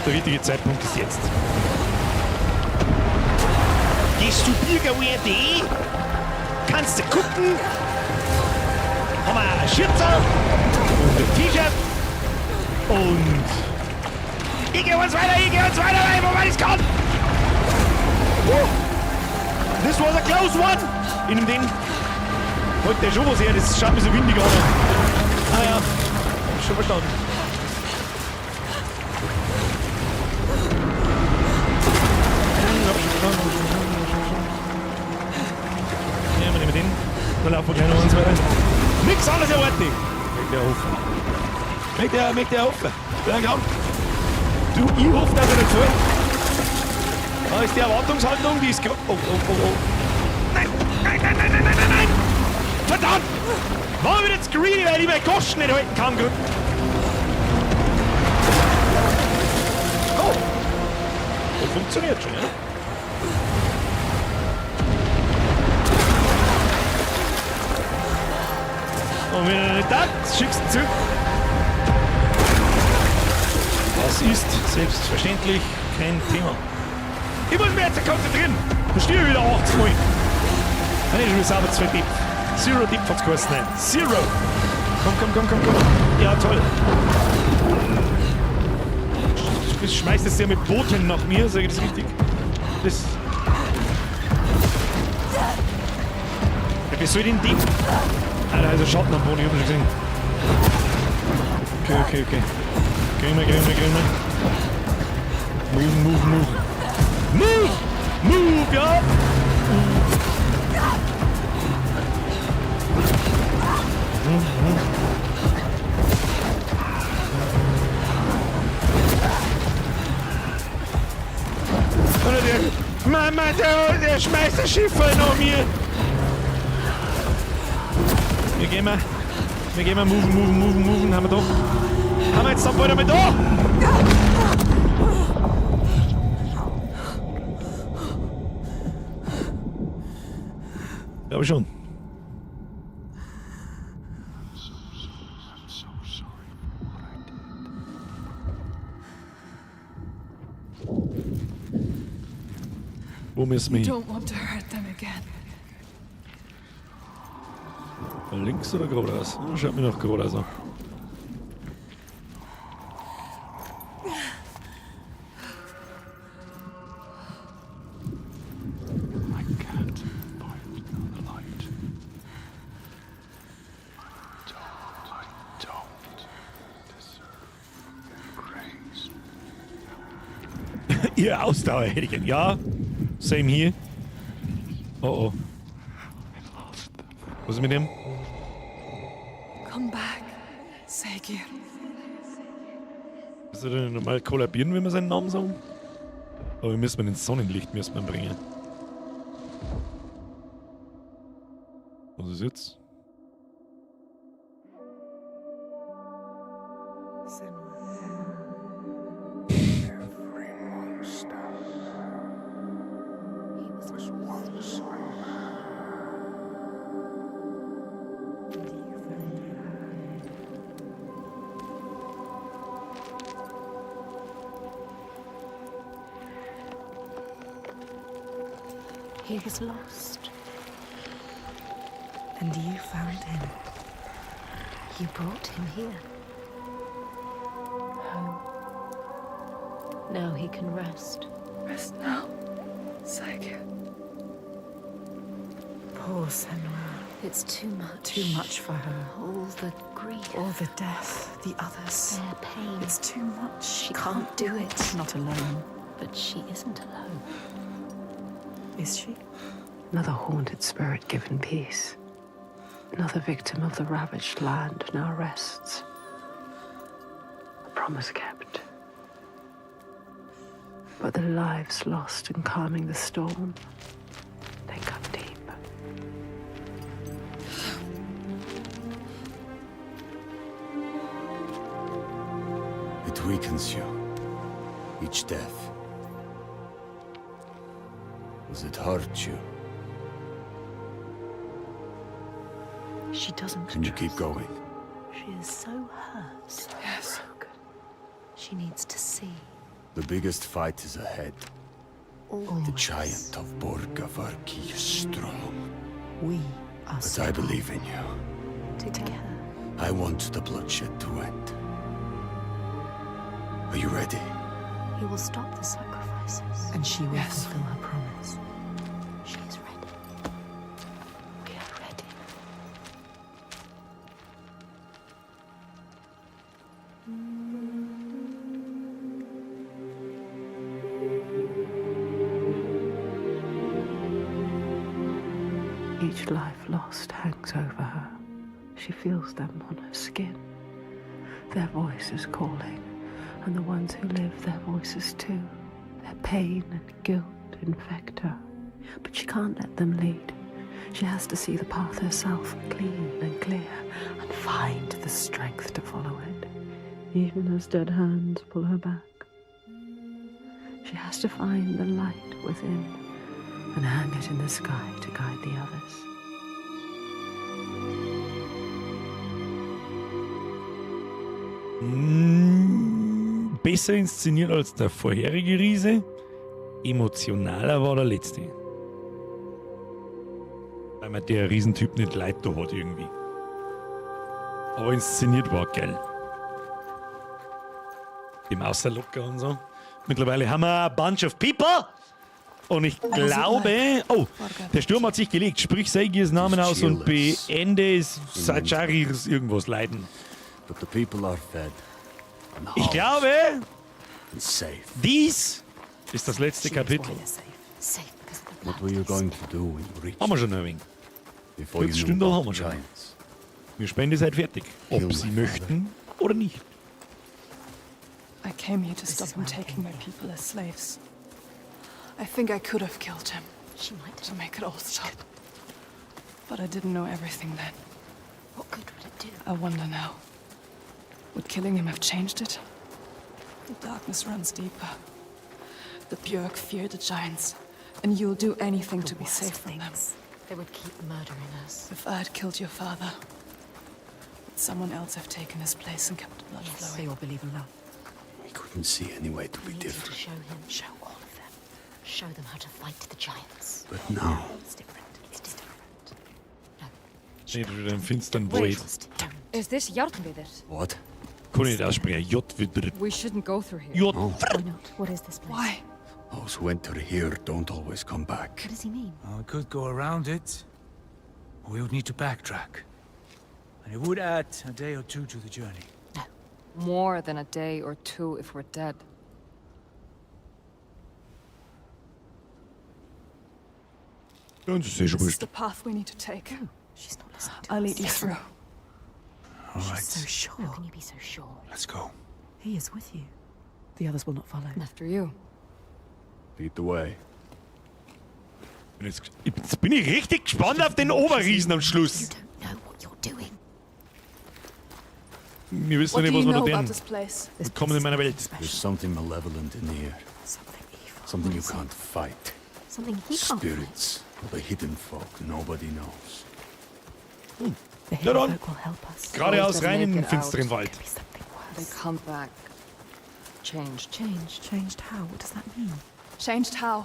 der richtige Zeitpunkt ist jetzt. Gehst du birgerwear.de, kannst du gucken, haben wir ein Schürzel und ein T-Shirt und ich geh uns weiter, ich geh uns weiter, wobei ich kann. This was a close one. In dem Heute der schon was her, das schaut mir so windig an. Ah ja, hab schon verstanden. Hab schon verstanden, hab schon verstanden, hab schon verstanden. Ja, wir nehmen den. Dann laufen wir gleich noch eins weiter. Nix anderes erwarte ich. Möchte er hoffen. Möchte er hoffen. Ja, komm. Du, ich hoffe, dass er nicht fällt. Da ist die Erwartungshaltung, die ist oh, oh, oh, oh. Nein, nein, nein, nein, nein, nein, nein, nein! Verdammt! War wieder zu greedy, weil ich meine Goschen nicht halten kann. Gut. Oh! Das funktioniert schon, ja? Und wenn er nicht taugt, schickst du ihn zurück. Das ist selbstverständlich kein Thema. Ich muss mich jetzt konzentrieren. Da stehe ich wieder 80 Mal. Dann ist schon wieder sauber 2 Tipp. Zero Tipp hat's geheißen. Nein. Zero. Komm, komm, komm, komm, komm. Ja, toll. Du schmeißt es ja mit Booten nach mir, sag ich das richtig? Das. Ja, wie soll denn die? Alter, also Schatten am Boden, ich hab schon gesehen. Okay, okay, okay. Gehen wir, gehen wir, gehen wir. Move, move, move. Move! Move, ja! Oder der Mama, der schmeißt das Schiff nach mir. Wir gehen mal. Wir gehen mal moven, moven, moven, moven. Haben wir da. Haben wir jetzt dann bald einmal da? Glaube schon. Wo müssen wir hin? Don't want to hurt them again. Links oder geradeaus? Schaut mir noch geradeaus an. My cat piped on the light. Ihre Ausdauer hätte ich gern. Ja, same here. Oh oh. Was ist mit dem? Come back, Siggeir. Ist er denn normal kollabieren, wenn wir seinen Namen sagen? Aber wir müssen ins Sonnenlicht müssen wir ihn bringen. Was ist jetzt? Every monster was once a man. He was lost. And you found him. You brought him here. Home. Now he can rest. Rest now, Siggeir. Poor Senua. It's too much. Too much for her. All the grief. All the death, the others. Their pain. It's too much. She can't do it. Not alone. But she isn't alone. Is she? Another haunted spirit given peace. Another victim of the ravaged land now rests. A promise kept. But the lives lost in calming the storm, they cut deep. It weakens you. Each death. Does it hurt you? She doesn't. Can you keep going? She is so hurt. So Yes. broken. She needs to see. The biggest fight is ahead. Always. The giant of Borgarvirki is strong. We are But I believe in you. Together. I want the bloodshed to end. Are you ready? He will stop the sacrifices. And she will Yes. fulfill her promise. She is ready. We are ready. Each life lost hangs over her. She feels them on her skin. Their voices calling, and the ones who live, their voices too. Their pain and guilt infect her. But she can't let them lead. She has to see the path herself, clean and clear, and find the strength to follow it, even as dead hands pull her back. She has to find the light within and hang it in the sky to guide the others. Besser inszeniert als der vorherige Riese. Emotionaler war der letzte. Weil mir der Riesentyp nicht leid da hat irgendwie. Aber inszeniert war geil. Dem Außerlocker und so. Mittlerweile haben wir a bunch of people. Und ich glaube. Oh, der Sturm hat sich gelegt. Sprich Siggeirs Namen aus und beende Sajarirs irgendwas Leiden. But the people are fed. And Ich glaube, and safe. Dies ist das letzte Kapitel. Safe because of the What were you going to do when you reached? Haben wir schon ein wenig. Before you 40 knew Stunden about haben wir schon. giants? Wir spielen die Zeit fertig. Ob Kill sie my father. möchten oder nicht. I came here to stop him taking my people as slaves. I think I could have killed him. She might To make it all stop. But I didn't know everything then. What good would it do? I wonder now. Would killing him have changed it? The darkness runs deeper. The Björk fear the giants, and you'll do anything The to be worst safe from them. things. They would keep murdering us. If I had killed your father, would someone else have taken his place and kept the blood Yes, flowing? they all believe in love. We couldn't see any way to I be need you to different. show him. Show all of them. Show them how to fight the giants. But now, It's different. It's different. No. Steht wieder im finsteren Wait. Wald. Trust. Don't. Is this Járnviðir? what? Kann ich nicht aussprechen. J wird We shouldn't go through here. J. Oh, Why not? What is this place? Why? those who enter here don't always come back. What does he mean? Well, we could go around it, or we would need to backtrack. And it would add a day or two to the journey. More than a day or two if we're dead. Ja, das ist eh schon This is wurscht. the path we need to take. She's not listening to I'll us. lead you through. All right. She's so sure. How can you be so sure? Let's go. He is with you. The others will not follow. After you. Lead the way. Und jetzt bin ich richtig gespannt auf den Oberriesen am You Schluss. don't know what you're doing. Wir wissen What noch do nicht, you was wir da know about tun. this place? This Willkommen place in meiner is Welt. special. There's something malevolent in here. Something evil. Something you is it? can't fight. Something he can't fight. Spirits or the hidden folk nobody knows. The Na hidden dann. folk will help us. Geradeaus rein in den Make it out. finsteren Wald. Could be something They worse. come back. Changed. Changed. Changed how? What does that mean? Changed how?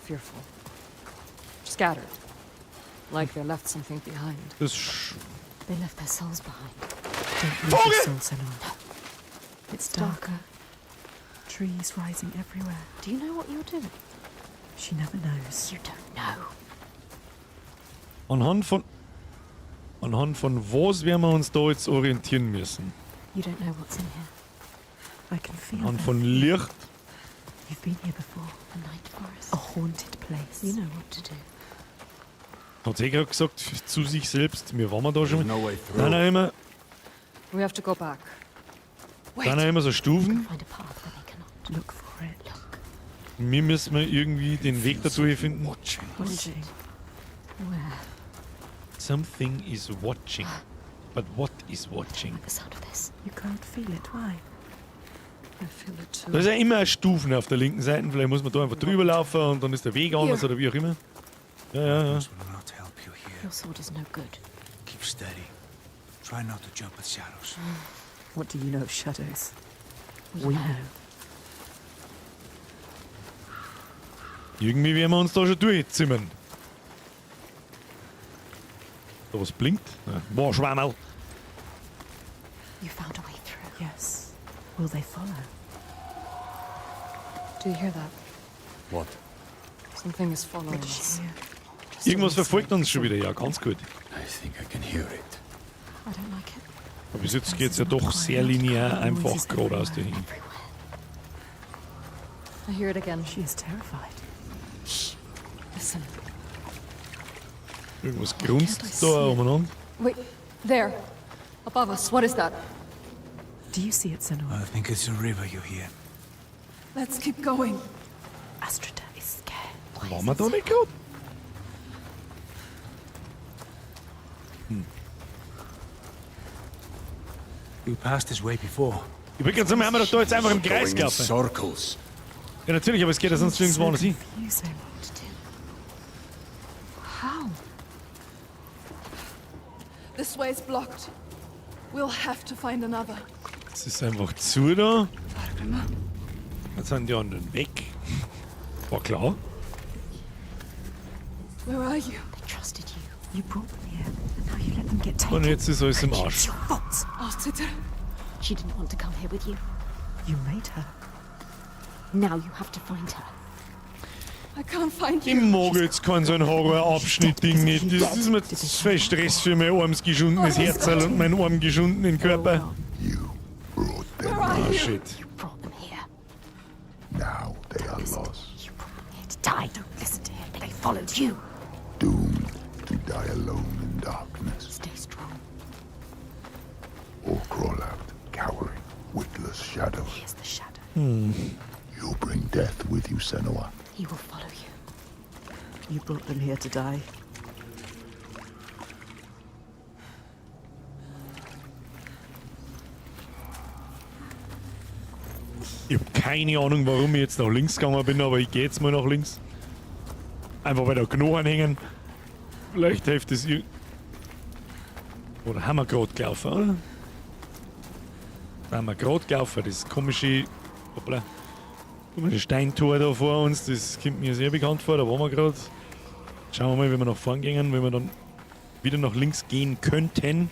Fearful. Scattered. Like they left something behind. Das sch They left their souls behind. Don't lose Vogel! your soul, Senua. It's darker. Trees rising everywhere. Do you know what you're doing? She never knows. You don't know. Anhand von was werden wir uns da jetzt orientieren müssen? You don't know what's in here. I can feel Anhand them. von Licht. You've been here before. The night forest. A haunted place. You know what to do. Hat sie gerade gesagt zu sich selbst, wir waren da schon. There's no way through. Dann auch immer, We have to go back. Wait. dann auch immer so Stufen. Find a path where they cannot. Look for it. Look. Wir müssen wir irgendwie den Weg dazu hier finden. Watching. What is it? Where? Something is watching. But what is watching? The sound of this. You can't feel it. Why? I feel it too. Da ist ja immer Stufen auf der linken Seite. Vielleicht muss man da einfach drüber laufen und dann ist der Weg anders Hier. oder wie auch immer. Ja, ja, ja. This will not help you here. Your sword is no good. Keep steady. Try not to jump at shadows. What do you know of shadows? We, We know. know. Irgendwie werden wir uns da schon durchzimmern. Da was blinkt. Ja. Boah, Schwammerl. You found a way through. Yes. Will they follow? Do you hear that? What? Something is following What does us. she hear? Irgendwas verfolgt uns schon wieder. Ja, ganz gut. I think I can hear it. I don't like it. Aber bis jetzt geht's ja doch sehr linear einfach geradeaus dahin. Everywhere. I hear it again. She is terrified. Listen. Irgendwas grunzt da umeinander. Wait. There. Above us. What is that? Do you see it, Senua? I think it's a river you hear. Let's keep going. Astrida is scared. Waren wir da nicht gerade? We passed this way before. Ich will gerade sagen, wir haben doch da jetzt einfach im Kreis Going in gelaufen. circles. Ja, natürlich, aber es geht ja sonst nirgendwo So anders hin. confusing. What to do? How? This way is blocked. We'll have to find another. Es ist einfach zu da. Jetzt sind die anderen weg. War klar. Where are you? They trusted you. You brought them here, and now you let them get taken. Und jetzt ist alles im It's Arsch. your fault. Artiter. She didn't want to come here with you. You made her. Now you have to find her. I can't find Ich you. mag jetzt keinen so einen Horrorabschnitt-Ding nicht. Das ist mir zu viel Stress für mein armes, geschundenes Herzl und meinen arm geschundenen Körper. You brought them Where are Ah, you? shit. You brought them here. Now they are lost, You brought them here to die. Don't listen to him. They followed you. doomed to die alone in darkness, Stay strong. or crawl out, cowering, witless shadows. Here's the shadow. You bring death with you, Senua. He will follow you. You brought them here to die. Ich habe keine Ahnung, warum ich jetzt nach links gegangen bin, aber ich gehe jetzt mal nach links. Einfach weil da Knochen hängen. Vielleicht hilft es ihr. Oder haben wir gerade gelaufen, oder? Da haben wir gerade gelaufen, das komische. Hoppla. Komische Steintor da vor uns, das kommt mir sehr bekannt vor, da waren wir gerade. Schauen wir mal, wenn wir nach vorn gehen, wenn wir dann wieder nach links gehen könnten.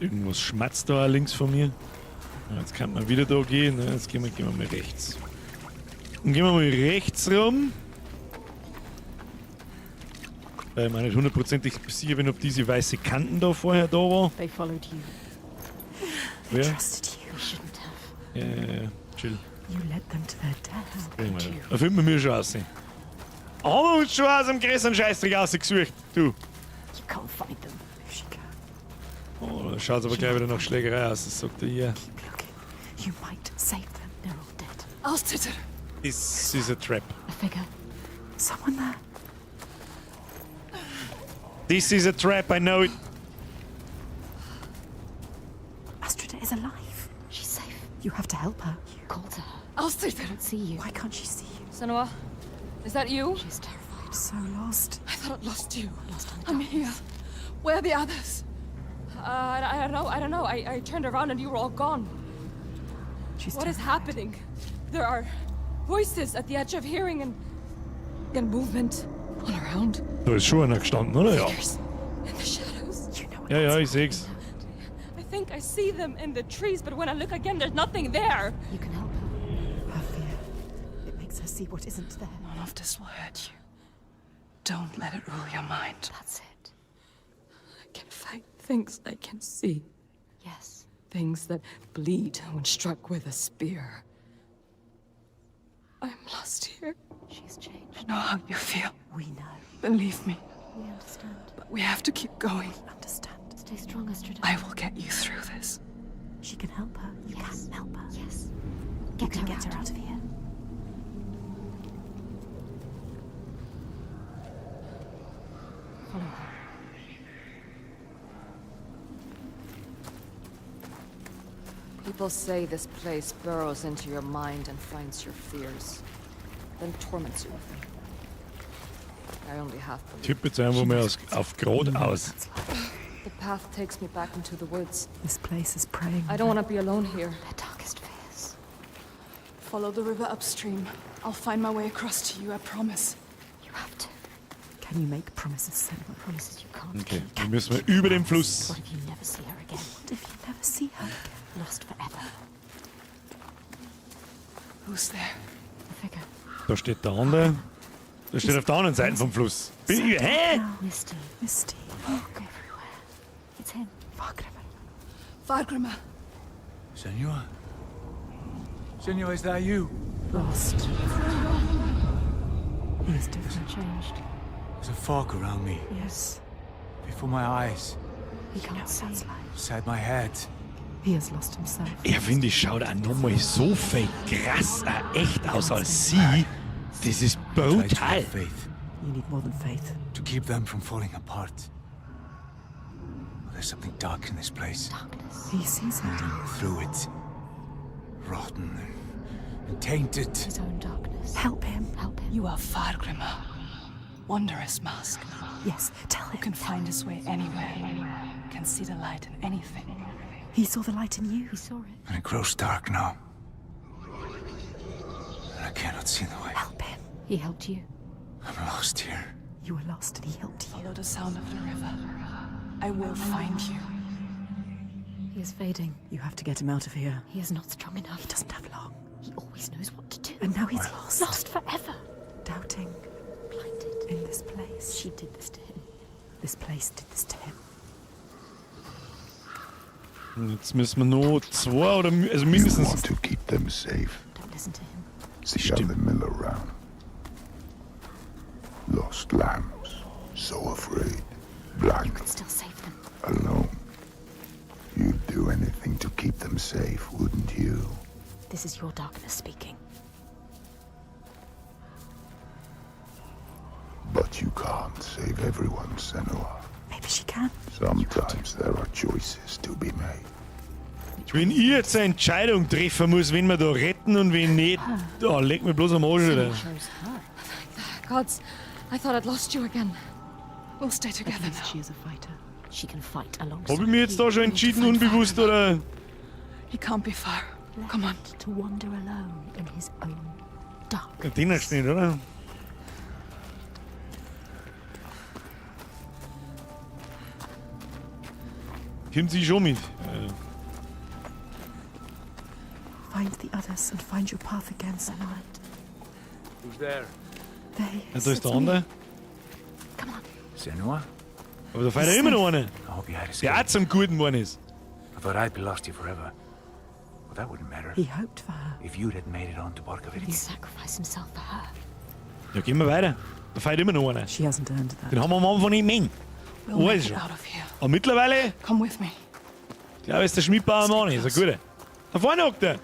Irgendwas schmatzt da auch links von mir. Ja, jetzt kann man wieder da gehen. Ne? Jetzt gehen wir mal rechts. Dann gehen wir mal rechts rum. Weil ich mir nicht hundertprozentig sicher bin, ob diese weiße Kanten da vorher da war. They followed you. Wer? Trusted you. They shouldn't have. Ja, ja, ja. Chill. You led them to their death. Kriegen wir da. Da finden wir mir schon raus. Haben wir uns schon aus dem größeren Scheißdreck rausgesucht, du. You can't find them. She can. Oh, da schaut's aber gleich wieder nach Schlägerei aus, das sagt er hier. Keep looking. You might save them. They're all dead. Alstridr! This is a trap. A figure. Someone there. This is a trap, I know it. Astrida is alive. She's safe. You have to help her. You call to her. Alstridr! Can't see you. Why can't she see you? Senua, is that you? She's terrified. So lost. I thought I'd lost you. Lost in the I'm darkness. here. Where are the others? I don't know. I don't know. I turned around and you were all gone. She's What is terrified. happening? There are voices at the edge of hearing and movement all around. Da ist schon einer gestanden, oder? Ja. Figures in the shadows. You know what Ja, ja, that's ich seh's. I think I see them in the trees, but when I look again, there's nothing there. You can help her. Her fear. It makes her see what isn't there. None of this will hurt you. Don't let it rule your mind. That's it. I can fight things I can see. Yes. Things that bleed when struck with a spear. I'm lost here. She's changed. I know how you feel. We know. Believe me. We understand. But we have to keep going. Understand. Stay strong, Astrida. I will get you through this. She can help her. You Yes. can help her. Yes. You Get can her get out. her out of here. Follow her. People say this place burrows into your mind and finds your fears, then torments you with them. I only half believe. Tipp jetzt einfach mal auf geradeaus. That's life. The path takes me back into the woods. This place is preying. I don't want to be alone here. Their darkest fears. Follow the river upstream. I'll find my way across to you, I promise. You have to. Can you make promises, Senua? Promises you can't Okay, keep. dann müssen wir über den Fluss. What if you never see her again? What if you never see her again? Lost forever. Who's there? A figure. Da steht der andere. Da steht auf der anderen Seite vom Fluss. Bin ich, hä? Misty. Misty. Fog everywhere. It's him. Fargrimr. Fargrimr. Senua? Senua, is that you? Lost. He is different. Changed. There's a fog around me, Yes. before my eyes, He can't see. That's life. inside my head. He has lost himself. Ich finde, es schaut auch nochmal so viel krasser echt aus als sie. Das ist Try to brutal. have faith, You need more than faith. to keep them from falling apart. There's something dark in this place. Darkness. He sees it. Through it. Rotten and tainted. His own darkness. Help him. Help him. You are Fargrimr. Wanderer's mask. Yes, tell Who him. can find his way anywhere. Can see the light in anything. He saw the light in you. He saw it. And it grows dark now. And I cannot see the way. Help him. He helped you. I'm lost here. You were lost and he helped you. Follow the sound of the river. I will find you. He is fading. You have to get him out of here. He is not strong enough. He doesn't have long. He always knows what to do. And now he's lost. Lost forever. Doubting Blinded. in this place. She did this to him. This place did this to him. Und Jetzt müssen wir noch zwei oder also You mindestens. want to keep them safe. Don't listen to him. The other mill around. Lost lambs, so afraid, You blind, can still save them. alone. You'd do anything to keep them safe, wouldn't you? This is your darkness speaking. But you can't save everyone, Senua. Maybe she can. Sometimes there are choices to be made. Wenn ich jetzt eine Entscheidung treffen muss, wen wir da retten und wen nicht, da leck mich bloß am Arsch, Alter. Chose her. Gods, I thought I'd lost you again. We'll stay At together least now. she is a fighter. She can fight alongside. Hab ich mich jetzt da schon entschieden, unbewusst, oder? He can't be far. Left Come on. To wander alone in his own darkness. Den hast du nicht, oder? Kommt sie schon mit. Find the others and find your path again, Senua. Who's there? They. Ja, da ist der andere. Come on. Senua? Aber da fehlt ja immer noch einer. I hope you had Der auch escaped. zum Guten geworden ist. I thought I'd be lost you forever. Well, that wouldn't matter. He hoped for her. If you'd had made it on to Borgarvirki. He'd sacrifice himself for her. Ja, gehen wir weiter. Da fehlt immer noch einer. She hasn't earned that. Den haben wir am Anfang nicht mengen. We'll make Weiß it schon. out of here. Aber mittlerweile, Come with me. glaube ich, ist der Schmidbauer Mann, ist ein guter. Da vorne hockt er.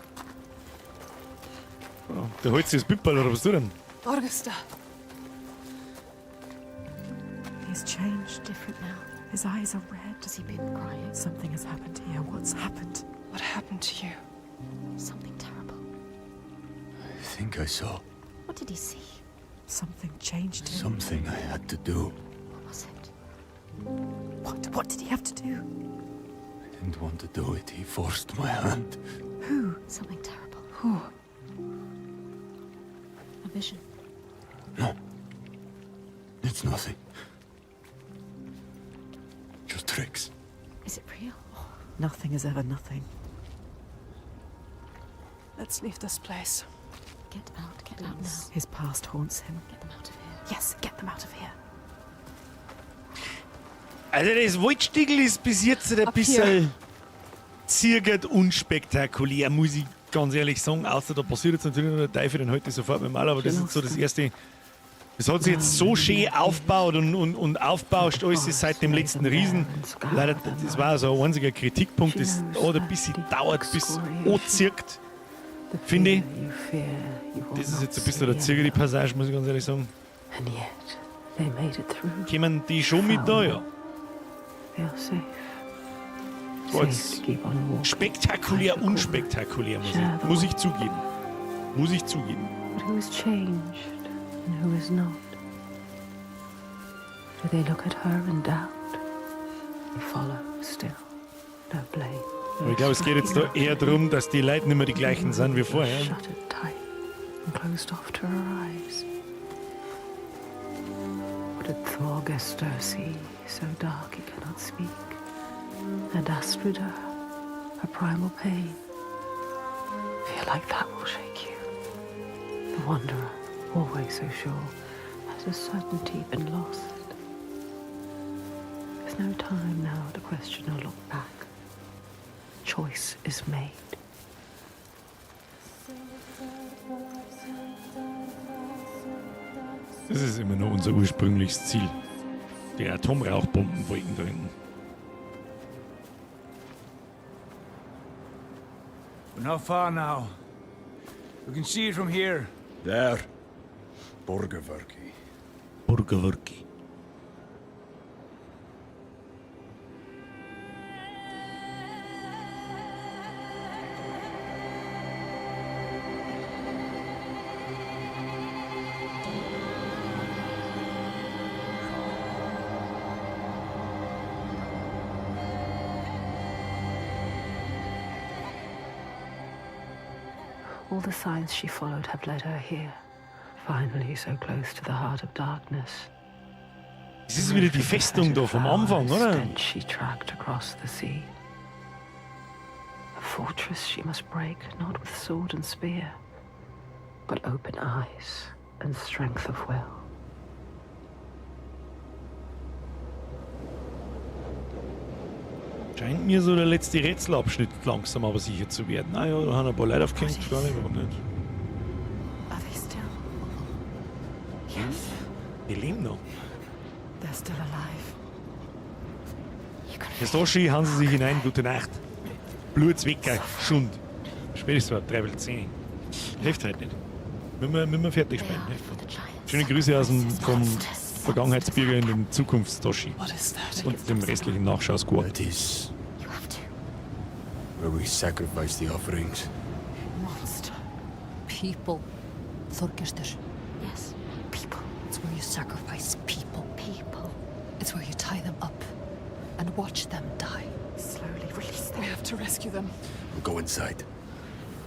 Oh, der holt sich das Pipperl oder was tut er denn? Thorgestr. He's changed. Different now. His eyes are red. Has he been crying? Something has happened here. What's happened? What happened to you? Something terrible. I think I saw What did he see? Something changed him. something I had to do. What was it? What? What did he have to do? I didn't want to do it. He forced my hand. Who? Something terrible. Who? A vision. No. It's nothing. Just tricks. Is it real? Nothing is ever nothing. Let's leave this place. Get out, get out now. His past haunts him. Get them out of here. Yes, get them out of here. Also das Waldstiegel ist bis jetzt ein Ab bisschen zirgert unspektakulär, muss ich ganz ehrlich sagen. Außer da passiert jetzt natürlich noch der Teufel, den heute sofort mit dem Mal, aber das ist so das erste. Das hat sich jetzt so schön aufgebaut und aufbauscht alles ist seit dem letzten Riesen. Leider, das war so ein einziger Kritikpunkt, das hat ein bisschen dauert, bis es anzirkt. The Finde ich. fear you fear, you will Das ist not jetzt ein bisschen see der zirger die Passage, muss ich ganz ehrlich sagen. And yet, they made it through. Kommen die schon mit da, ja. They are safe. Das war Safe jetzt to keep on walking. spektakulär, unspektakulär, muss ich zugeben. Muss ich zugeben. But who is changed and who is not? Do they look at her in doubt? They follow still. No blame. no Aber ich glaube, es geht jetzt da eher darum, dass die Leute nicht mehr die gleichen sind wie vorher. Shut it tight and closed off to her eyes. What did Thorgestr see so dark he cannot speak? And Astrida, her primal pain. Fear like that will shake you. The wanderer, always so sure, has his certainty been lost? There's no time now to question or look back. Choice is made. Das ist immer noch unser ursprüngliches Ziel. Die Atomrauchbombenwolken da hinten. We're not far now. We can see it from here. There. Borgarvirki. Borgarvirki. All the signs she followed have led her here. Finally, so close to the heart of darkness. Das ist wieder die Festung da vom Anfang, oder? Stench she tracked across the sea. A fortress she must break, not with sword and spear, but open eyes and strength of will. Scheint mir so der letzte Rätselabschnitt langsam aber sicher zu werden. Ah ja, da haben ein paar Leute aufgehängt, freilich, warum nicht? Are they still? Yes, Die leben noch. they're still alive. You can Herr Stoshi, hauen Sie sich hinein, gute Nacht. Blutswecker, Schund. Spätestens war 9:45. Hilft halt nicht. Müssen wir fertig They spielen. are Hilft for nicht. the giants. Schöne Grüße aus dem, vom Monsters. Vergangenheitsbürger in den Zukunftstoshi. What is that? Und dem restlichen Nachschau-Squad. That is You have to. where we sacrifice the offerings. Monster. People. Thorgestr. Yes. People. It's where you sacrifice people. People. It's where you tie them up and watch them die. Slowly release We them. have to rescue them. We'll go inside.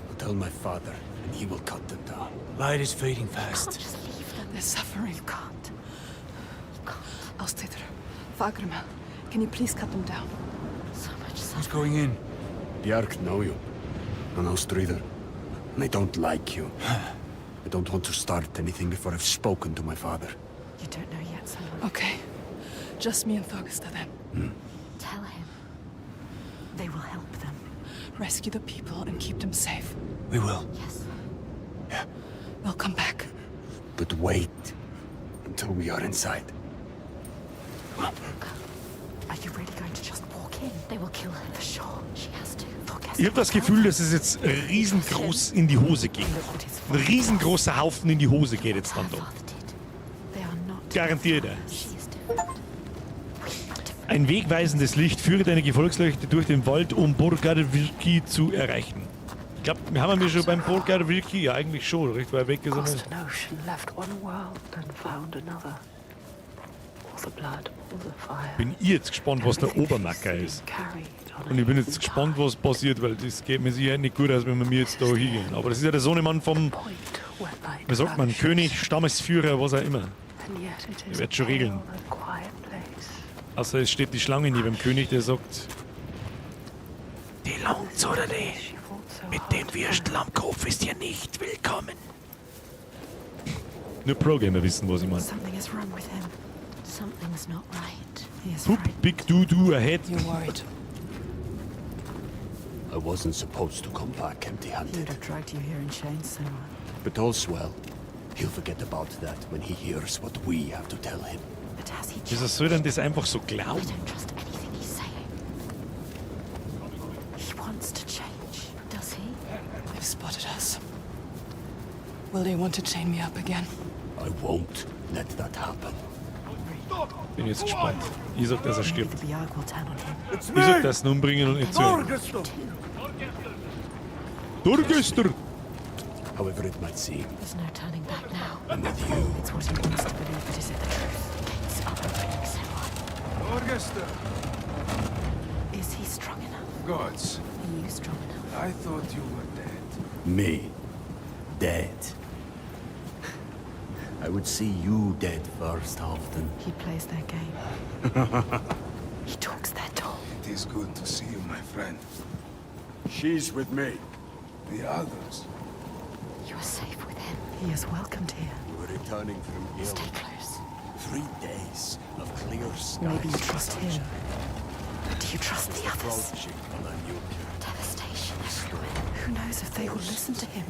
I'll tell my father, and he will cut them down. Light is fading Can't fast. just leave them. They're suffering. You can't. You can't. Ástríður, Fargrímr, can you please cut them down? So much Who's suffering. going in? Bjark know you, and Ástríður. And they don't like you. I don't want to start anything before I've spoken to my father. You don't know yet, Senua. Okay. Just me and Thorgestr then. Tell him. They will help them. Rescue the people and keep them safe. We will. Yes. We'll come back. But wait until we are inside. Are you really going to just walk in? They will kill her. For sure. She has to. Thorgestr Ich habe das Gefühl, dass es jetzt riesengroß in die Hose ging. Look what his Ein riesengroßer Haufen in die Hose geht jetzt dann Her da. father did. They are not. Garantiert. She is different. We are different. Ein wegweisendes Licht führe deine Gefolgsleuchte durch den Wald, um Borgarvirki zu erreichen. Ich glaube, wir haben wir schon beim Borgarvirki? Ja, eigentlich schon, recht weit weg ist er Crossed nicht. an ocean, left one world and found another. All the blood, all the fire. Bin ich jetzt gespannt, was der Obermacker ist. Carried on Und ich bin jetzt gespannt, was passiert, weil das geht mir sicher nicht gut aus, wenn wir mir jetzt da hingehen. Aber das ist ja der Sohnemann vom, point where light wie sagt man, vanishes. König, Stammesführer, was auch immer. And yet it is Der wird schon regeln. a pale and quiet place. Also es steht die Schlange neben dem König, der sagt, die Langzudeli She fought so mit hard dem to Würstel am Kopf ist hier nicht willkommen. Nur Pro-Gamer wissen, was ich meine. Something is wrong with him. Something's not right. He is Poop, frightened. big do do ahead. You're worried. I wasn't supposed to come back He would empty-handed. have dragged you here in chains, Senua. But all's well. He'll forget about that when he hears what we have to tell him. But has he Wieso changed? soll denn das einfach so I glauben? don't trust anything he's saying. He wants to change. Does he? They've spotted us. Will they want to chain me up again? I won't let that happen. Bin jetzt gespannt. Ich sag, dass er Maybe stirbt. the Bjarg will turn on him. Ich sag, dass sie ihn umbringen und nicht zu ihm. Thorgestr! However it might seem, There's no turning back now. I'm with you. It's what he wants to believe, but is it the truth? Gates are opening, Senua. Thorgestr! Is he strong enough? Gods, Are you strong enough? I thought you were dead. Me? Dead? I would see you dead first, Halfdan. He plays their game. He talks their talk. It is good to see you, my friend. She's with me. The others. You are safe with him. He is welcomed here. We were returning from Stay Irland. close. 3 days of clear skies. Maybe you trust him. But do you trust the others? Approaching Alanukir. Devastation everywhere. Who knows if they will listen to him?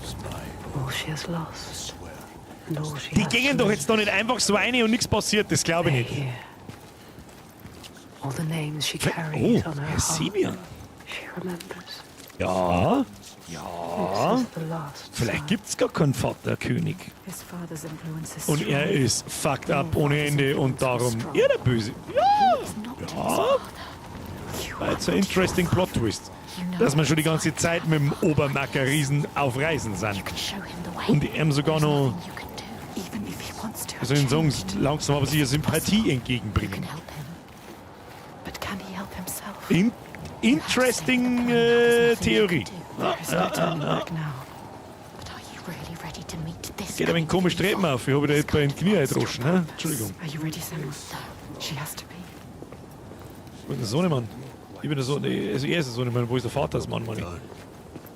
Spy, All she has lost swear. and all she Die has gingen doch jetzt da nicht einfach so rein und nichts passiert, das glaube ich They're nicht. here. All the names she Oh, carries on her Herr heart. Simeon. She remembers. Ja, ja. This is the last Vielleicht sign. gibt's gar keinen Vaterkönig. His father's influence is Und strong. er ist fucked up ohne Ende und darum er der Böse. Ja, He's not his ja. father. You are It's an not interesting your plot twist. You know Dass wir schon die ganze Zeit mit dem Obermacker Riesen auf Reisen sind. You can show him the way. Und ihm sogar There's noch, nothing you can do. Even if he wants to wie soll ich have sagen, changed. langsam aber sicher Sympathie You entgegenbringen. can help him. But can he help himself? Interesting Theorie. There is no turning back now. But are you really ready to meet this Geht ein wenig kind of komisch evil? Treppen auf. Ich habe da etwa in die Knie eindroschen. Ne? Entschuldigung. Are you ready, Senua? She has to be. Ich bin der Sohnemann. Ich bin der Sohn. Also er ist der Sohnemann. Wo ist der Vater des Mann, Mann?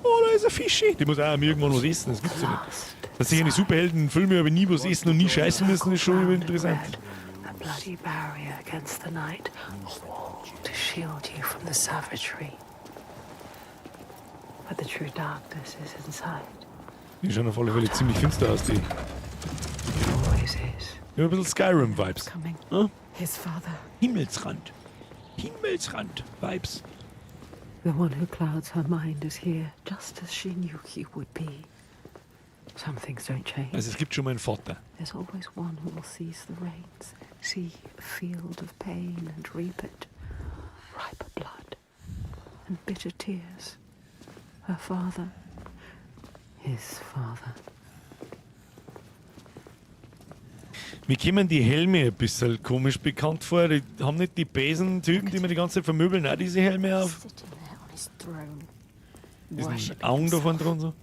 Oh, da ist ein Fischi. Die muss auch irgendwann was essen. Das gibt's ja nicht. Dass sich eine Superheldenfilme aber nie was essen und nie scheißen müssen, ist schon interessant. Red, a bloody barrier against the night, a wall to shield you from the savagery. But the true darkness is inside. Die schauen auf alle Fälle ziemlich finster aus, die. It always is. Ja, ein bisschen Skyrim-Vibes. Coming. Hm? His father. Himmelsrand. Himmelsrand-Vibes. The one who clouds her mind is here, just as she knew he would be. Some things don't change. Also es gibt schon mal einen Vater. There's always one who will seize the reins, see a field of pain and reap it. Ripe blood and bitter tears. Her father, his father. Mir kommen die Helme ein bisschen komisch bekannt vor. Die haben nicht die bösen Typen, die mir die ganze Zeit vermöbeln, auch diese Helme auf? Sitting there on his throne. Diesen worshipping Augen davon himself. dran so.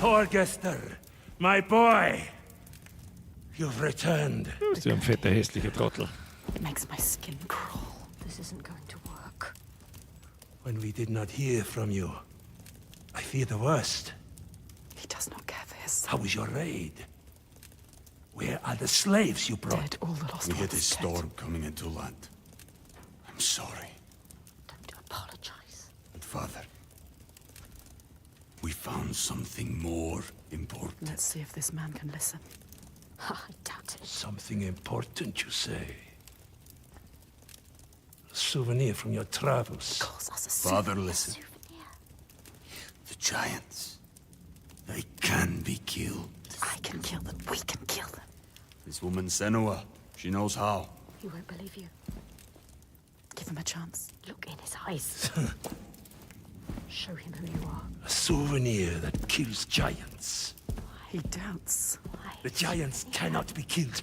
Thorgestr, my boy! You've returned. Du bist ja ein fetter, hässlicher Trottel. It makes my skin crawl. This isn't going to work. When we did not hear from you, I fear the worst. He does not care for his son. How was your raid? Where are the slaves you brought? Dead, all the lost We ones had a dead. storm coming into land. I'm sorry. Don't apologize. But father, we found something more important. Let's see if this man can listen. I doubt it. Something important, you say? A souvenir from your travels. Calls us a Father, souvenir. listen. Souvenir. The giants, they can be killed. I can kill them. We can kill them. This woman Senua, she knows how. He won't believe you. Give him a chance. Look in his eyes. Show him who you are. A souvenir that kills giants. He doubts. Why? The giants cannot be killed.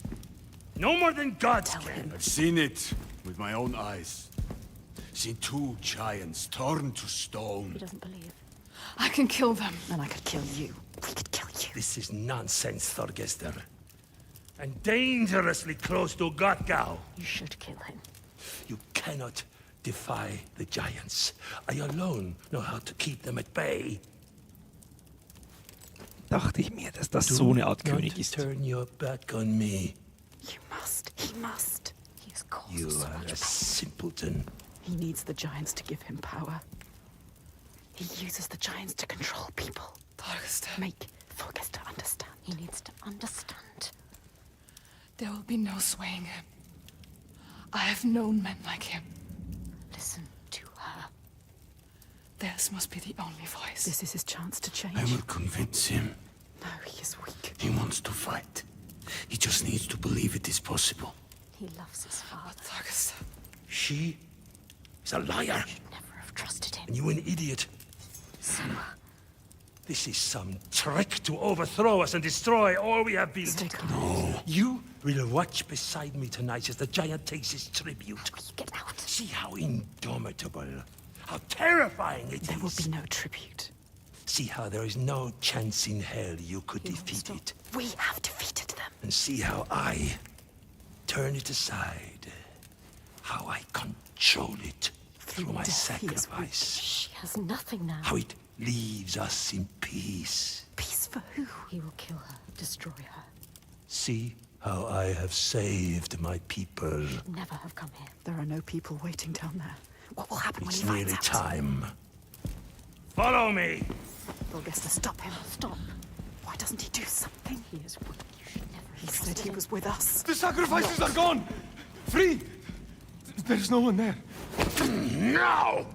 No more than gods Tell can. him. I've seen it with my own eyes. Seen two giants turned to stone. He doesn't believe. I can kill them. And I could kill you. We could kill you. This is nonsense, Thorgestr. And dangerously close to Gottgau. You should kill him. You cannot defy the giants. I alone know how to keep them at bay. Dachte ich mir, dass das so eine Art Do König not ist. turn your back on me. You must. He must. He has caused You so are much a pain. simpleton. He needs the giants to give him power. He uses the giants to control people. Thorgestr. Make Thorgestr understand. He needs to understand. There will be no swaying him. I have known men like him. Listen to her. Theirs must be the only voice. This is his chance to change. I will convince him. No, he is weak. He wants to fight. He just needs to believe it is possible. He loves his father. Thorgestr. She is a liar. Should never have trusted him. And you an idiot. Senua, This is some trick to overthrow us and destroy all we have built. Stay calm. You will watch beside me tonight as the giant takes his tribute. will you get out? See how indomitable, how terrifying it is. There will be no tribute. See how there is no chance in hell you could He won't defeat stop. it. We have defeated them. And see how I turn it aside. How I control it through my death, he is weak. sacrifice. She has nothing now. How it leaves us in peace. Peace for who? He will kill her, destroy her. See how I have saved my people. Never have come here. There are no people waiting down there. What will happen It's when he nearly finds out? time. Follow me! Thorgestr, stop him. Stop. Why doesn't he do something? He is weak. You should never have He said trusted he him. was with us. The sacrifices are gone! Free! There's no one there. Now!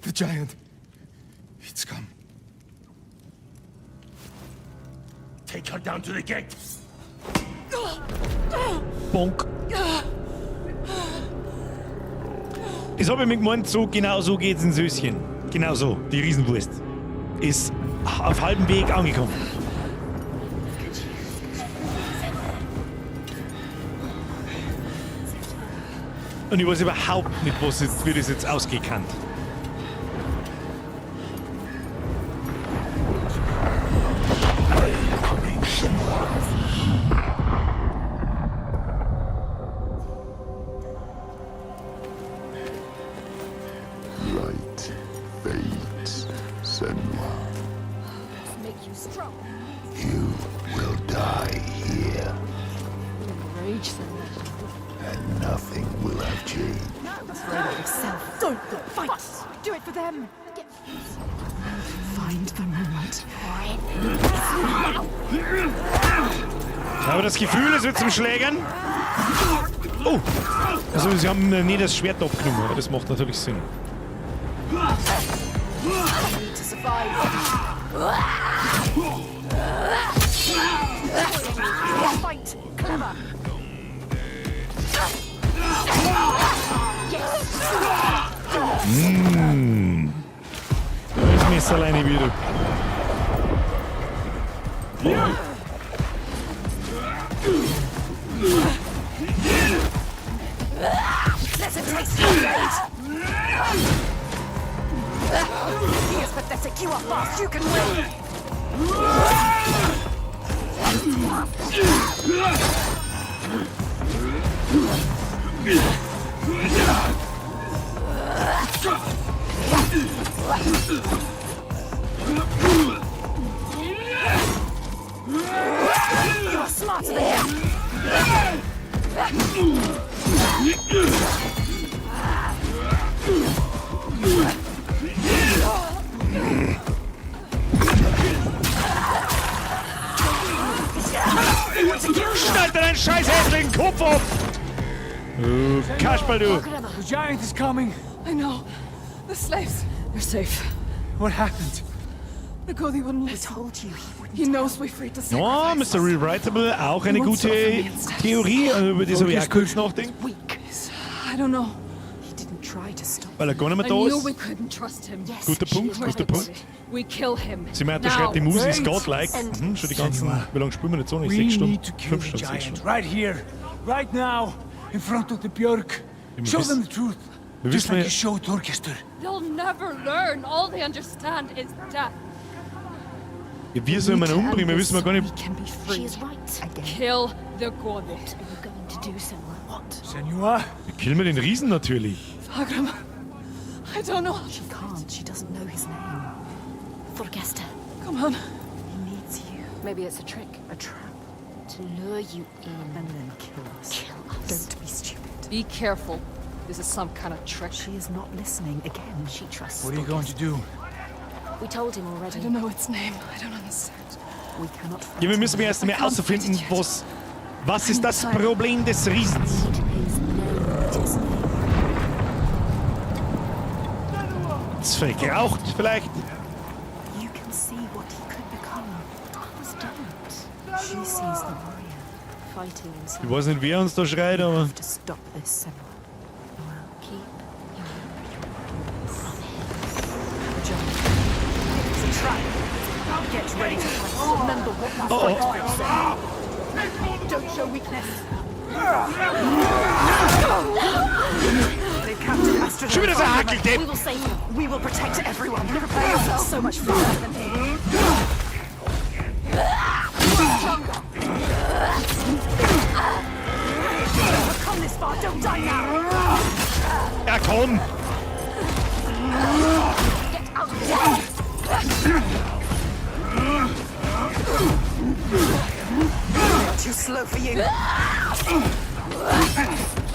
The giant. It's come. Take her down to the gate. Bonk. Das habe ich mir gemeint, so genau so geht's in Söschen. Genau so, die Riesenwurst. Ist auf halbem Weg angekommen. Und ich weiß überhaupt nicht, was jetzt, wie das jetzt ausgekannt. Light fades, Senua. Make you strong. You will die here, Rage, Senua. and nothing will have changed. Afraid of yourself. Don't fight. Do it for them. Find the moment. Ich habe das Gefühl, es wird zum Schlägern. Oh! Also, sie haben mir nie das Schwert abgenommen, aber das macht natürlich Sinn. Need to survive. Fight. Clever. Da ist Messer alleine wieder. Let him taste your blade. He is pathetic. You are fast. You can win. smarter than him. Schneid dir deinen scheiß hässlichen Kopf ab! Du Kasperl, du! The giant is coming. I know. The slaves. They're safe. What happened? The Gothi wouldn't listen. Told you he wouldn't. He knows we freed the Ja, sacrifices. Mr. Rewritable, auch eine gute Theorie, über die soll ich auch kurz nachdenken, Weak. I don't know. He didn't try to stop. weil er gar nicht mehr I da knew ist. we couldn't trust him. Yes, Guter she Punkt, is guter right. Punkt. We kill him. Sie meint, da Now. schreibt die Musik ist Wait. godlike. Schon die ganzen, wie lange spielen wir nicht so? Nicht We 6 Stunden? need to kill 5 the Stunden, 6 giant Stunden. right here, right now, in front of the Björk. wir Show wissen- them the truth. wir Just wissen like ja- you showed Torkester. They'll never learn. All they understand is death. Ja, wir sollen ihn umbringen, wir wissen ja gar nicht. We can be She free. is right. Again. Kill the Gothi. What are you going to do, Senua? What? Senua, Wir killen wir den Riesen natürlich. Fagram. I don't know. She can't. She doesn't know his name. Thorgester. Come on. He needs you. Maybe it's a trick. A trap. To lure you in. And then kill us. Kill us. Don't be stupid. Be careful. This is some kind of trick. She is not listening again. She trusts what are you going to do? We told him already. I don't know its name. I don't understand. We cannot fight Ja, wir müssen him. erst einmal herausfinden, was ist das Problem des Riesens? Need his name. His name. Ist vielleicht geraucht, vielleicht? You can see what he could become. Others don't. She sees the warrior. Fighting inside. Ich weiß nicht, wer uns da schreit, aber... To stop this, Senua. Keep your The giant. It's a trap. Get ready to fight. Remember what you Oh, fight for. Don't show weakness. They've captured Astrid. Schon wieder so ein Hackeldepp! We will save him. We will protect everyone. Prepare yourself. So much faster than him. You've come this far. Don't die now. Ja, komm! Get out of his way. They are too slow for you.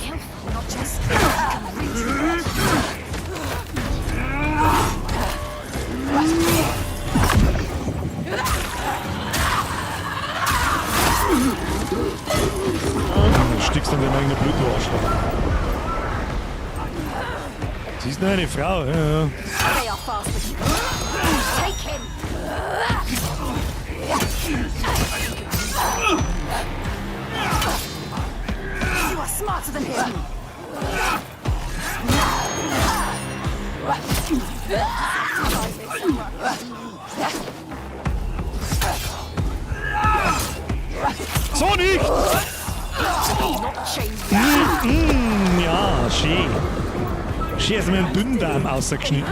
Careful. Not just. She can read you. Du stickst an deinem eigenen Blut, du Arschloch. Sie ist nur eine Frau, ja, ja. They are fast, but you take him. You are smarter than him. So nicht! Ja, schön. Schön ist mir ein Dünndarm ausgeschnitten.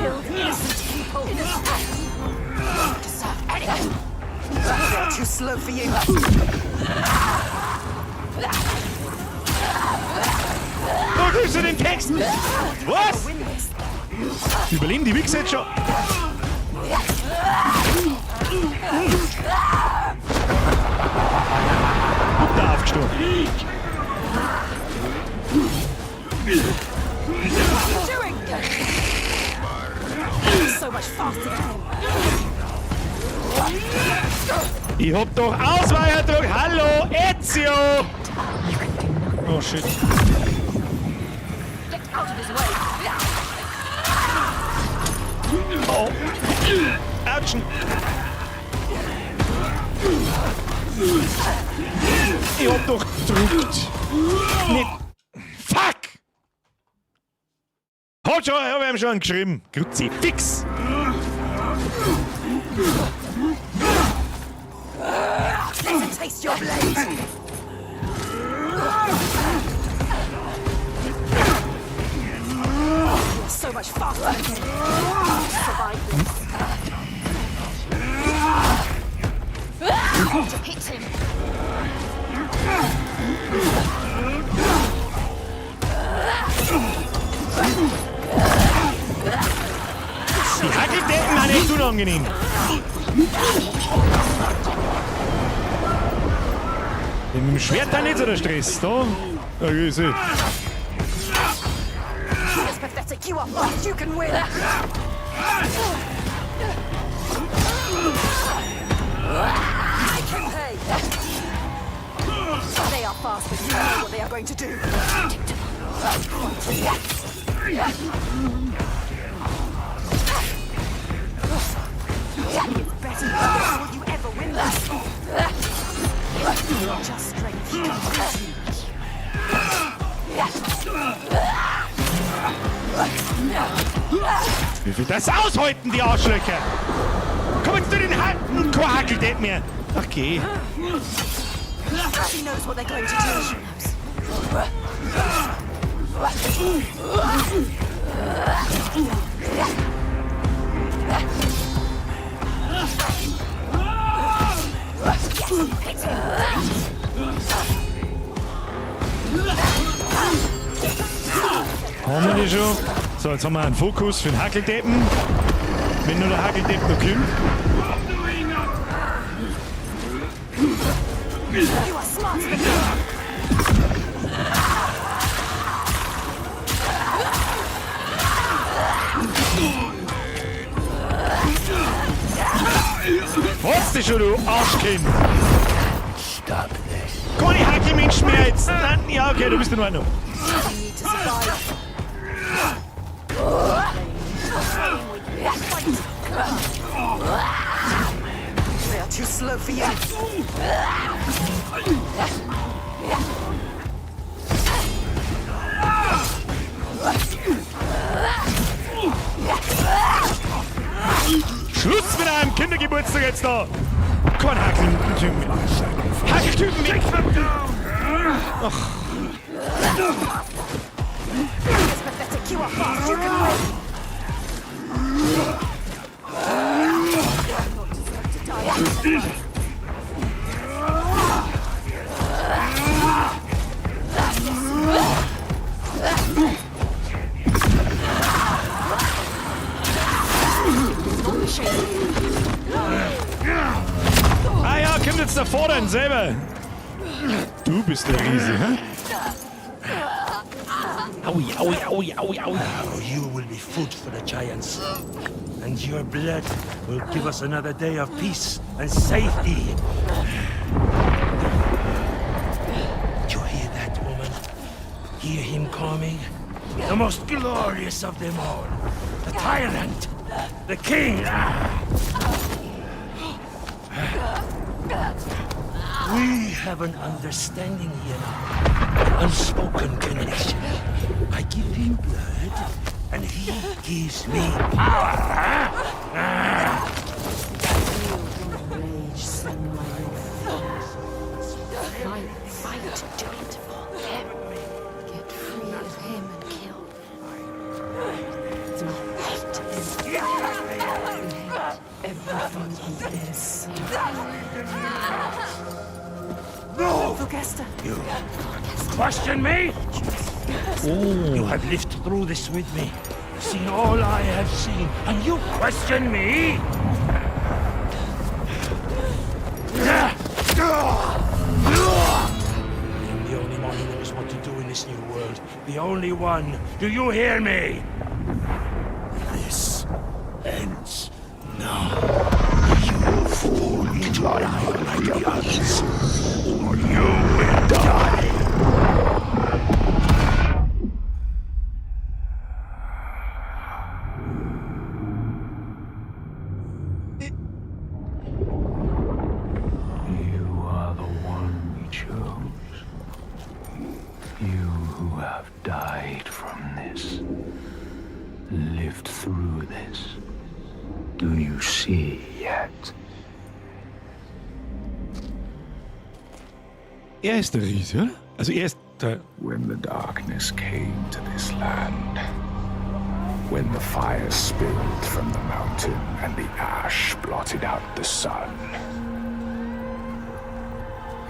They are too slow for you. Da kriegst du den Text! Was? Überleben die Wichse jetzt schon? Butter aufgestoßen. Doing. So much faster than him. Ich hab doch Ausweicherdruck. Hallo, Ezio! Oh shit. Get out of his way. Oh. Autschen. Ich hab doch gedrückt. Nicht. Fuck! Hat schon, hab ich ihm schon geschrieben. Kruzifix! Let him taste your blade. You're so much faster than him. Survive this. Hit him. Die Hackeldecken sind echt unangenehm. Mit dem Schwert da nicht so der Stress, da? Da ist es. It's pathetic. You are fast. You can win. Make him pay. They are fast, but you know what they are going to do. It's better. How will you ever win this? Just strength. He can beat you. Wie viel das aushalten, die Arschlöcher? Komm jetzt zu den harten Kohakel, mehr. Ach, geh. She knows what they're going to do. Haben wir die schon? So, jetzt haben wir einen Fokus für den Hackeldeppen. Wenn nur der Hackeldepp noch kommt. You are smarter than him. Was dich schon, du Arschkind? Stop this. Keine Hackelmensch mehr jetzt. Nein, ja, okay, du bist in Ordnung. You need to survive. They are too slow for you. Schluss mit einem Kindergeburtstag jetzt da. Kein Hackeltypen. Hackeltypen weg. It's pathetic. You are fast. You can win. You do not deserve to die. Ah ja, kommt jetzt da vorne selber. Du bist der Riese, hä? Aui, aui, aui, aui, aui. Now you will be food for the giants. And your blood will give us another day of peace and safety. You hear that, woman? Hear him coming? The most glorious of them all. The tyrant. The king. We have an understanding here now. An unspoken connection. I give him blood, and he gives me power. Rage, send my Fight, fight, do it for them. Get free of him and kill. You hate him. You hate everything he is. No! Thorgestr. You question me? You have lived through this with me, seen all I have seen, and you question me? I am the only one who knows what to do in this new world. The only one. Do you hear me? This ends now. You fool to lie like the others, or you will die. You are the one we chose. You who have died from this, lived through this. Do you see yet? Ist der Riese, oder? Also ist der... When the darkness came to this land, when the fire spilled from the mountain and the ash blotted out the sun,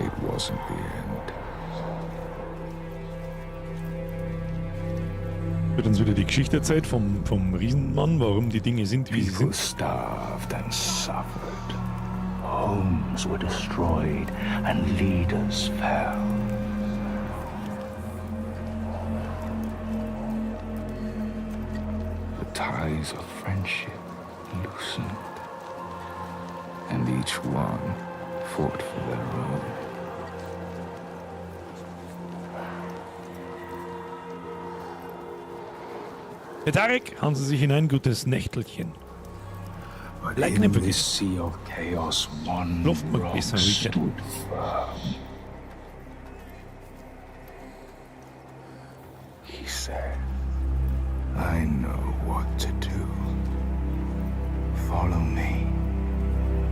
it wasn't the end. Wird uns wieder die Geschichte erzählt vom Riesenmann, warum die Dinge sind, wie sie People sind. starved and suffered. Homes were destroyed and leaders fell. The ties of friendship loosened, and each one fought for their own. Herr Tarek, hauen Sie sich hinein, gutes Nächtelchen. But Like in never this sea of chaos, one Luft mag rock besser riechen. stood firm. He said, I know what to do. Follow me,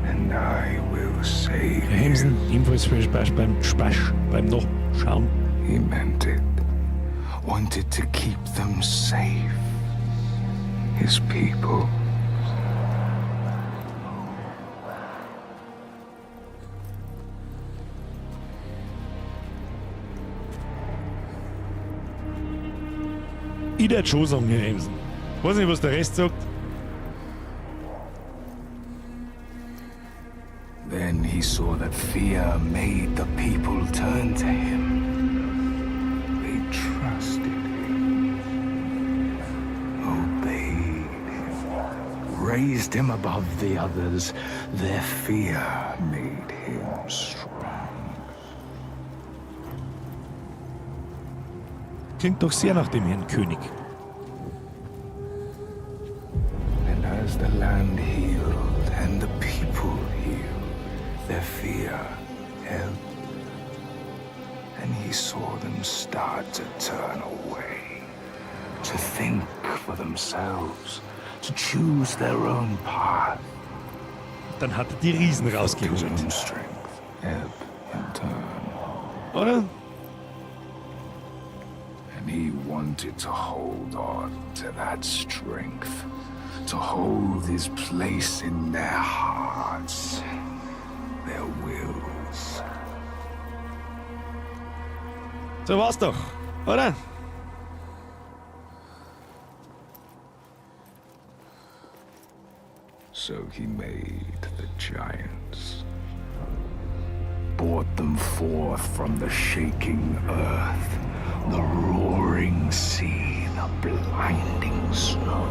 and I will save Herr Hemsen, ebenfalls viel Spaß beim Nachschauen. He meant it. Wanted to keep them safe. His people. Ich würd schon sagen, Herr Hemsen. Weiß nicht, was der Rest sagt. Then he saw that fear made the people turn to him. They trusted him, obeyed him, raised him above the others. Their fear made him strong. Klingt doch sehr nach dem Herrn König. And as the land healed and the people healed, their fear ebbed. And he saw them start to turn away, to think for themselves, to choose their own path. Dann hat die Riesen His rausgeholt. own strength ebb and turn. Oder? And he wanted to hold on to that strength, to hold his place in their hearts, their wills. So war's doch, oder? So he made the giants, brought them forth from the shaking earth, the roaring sea, the blinding snow.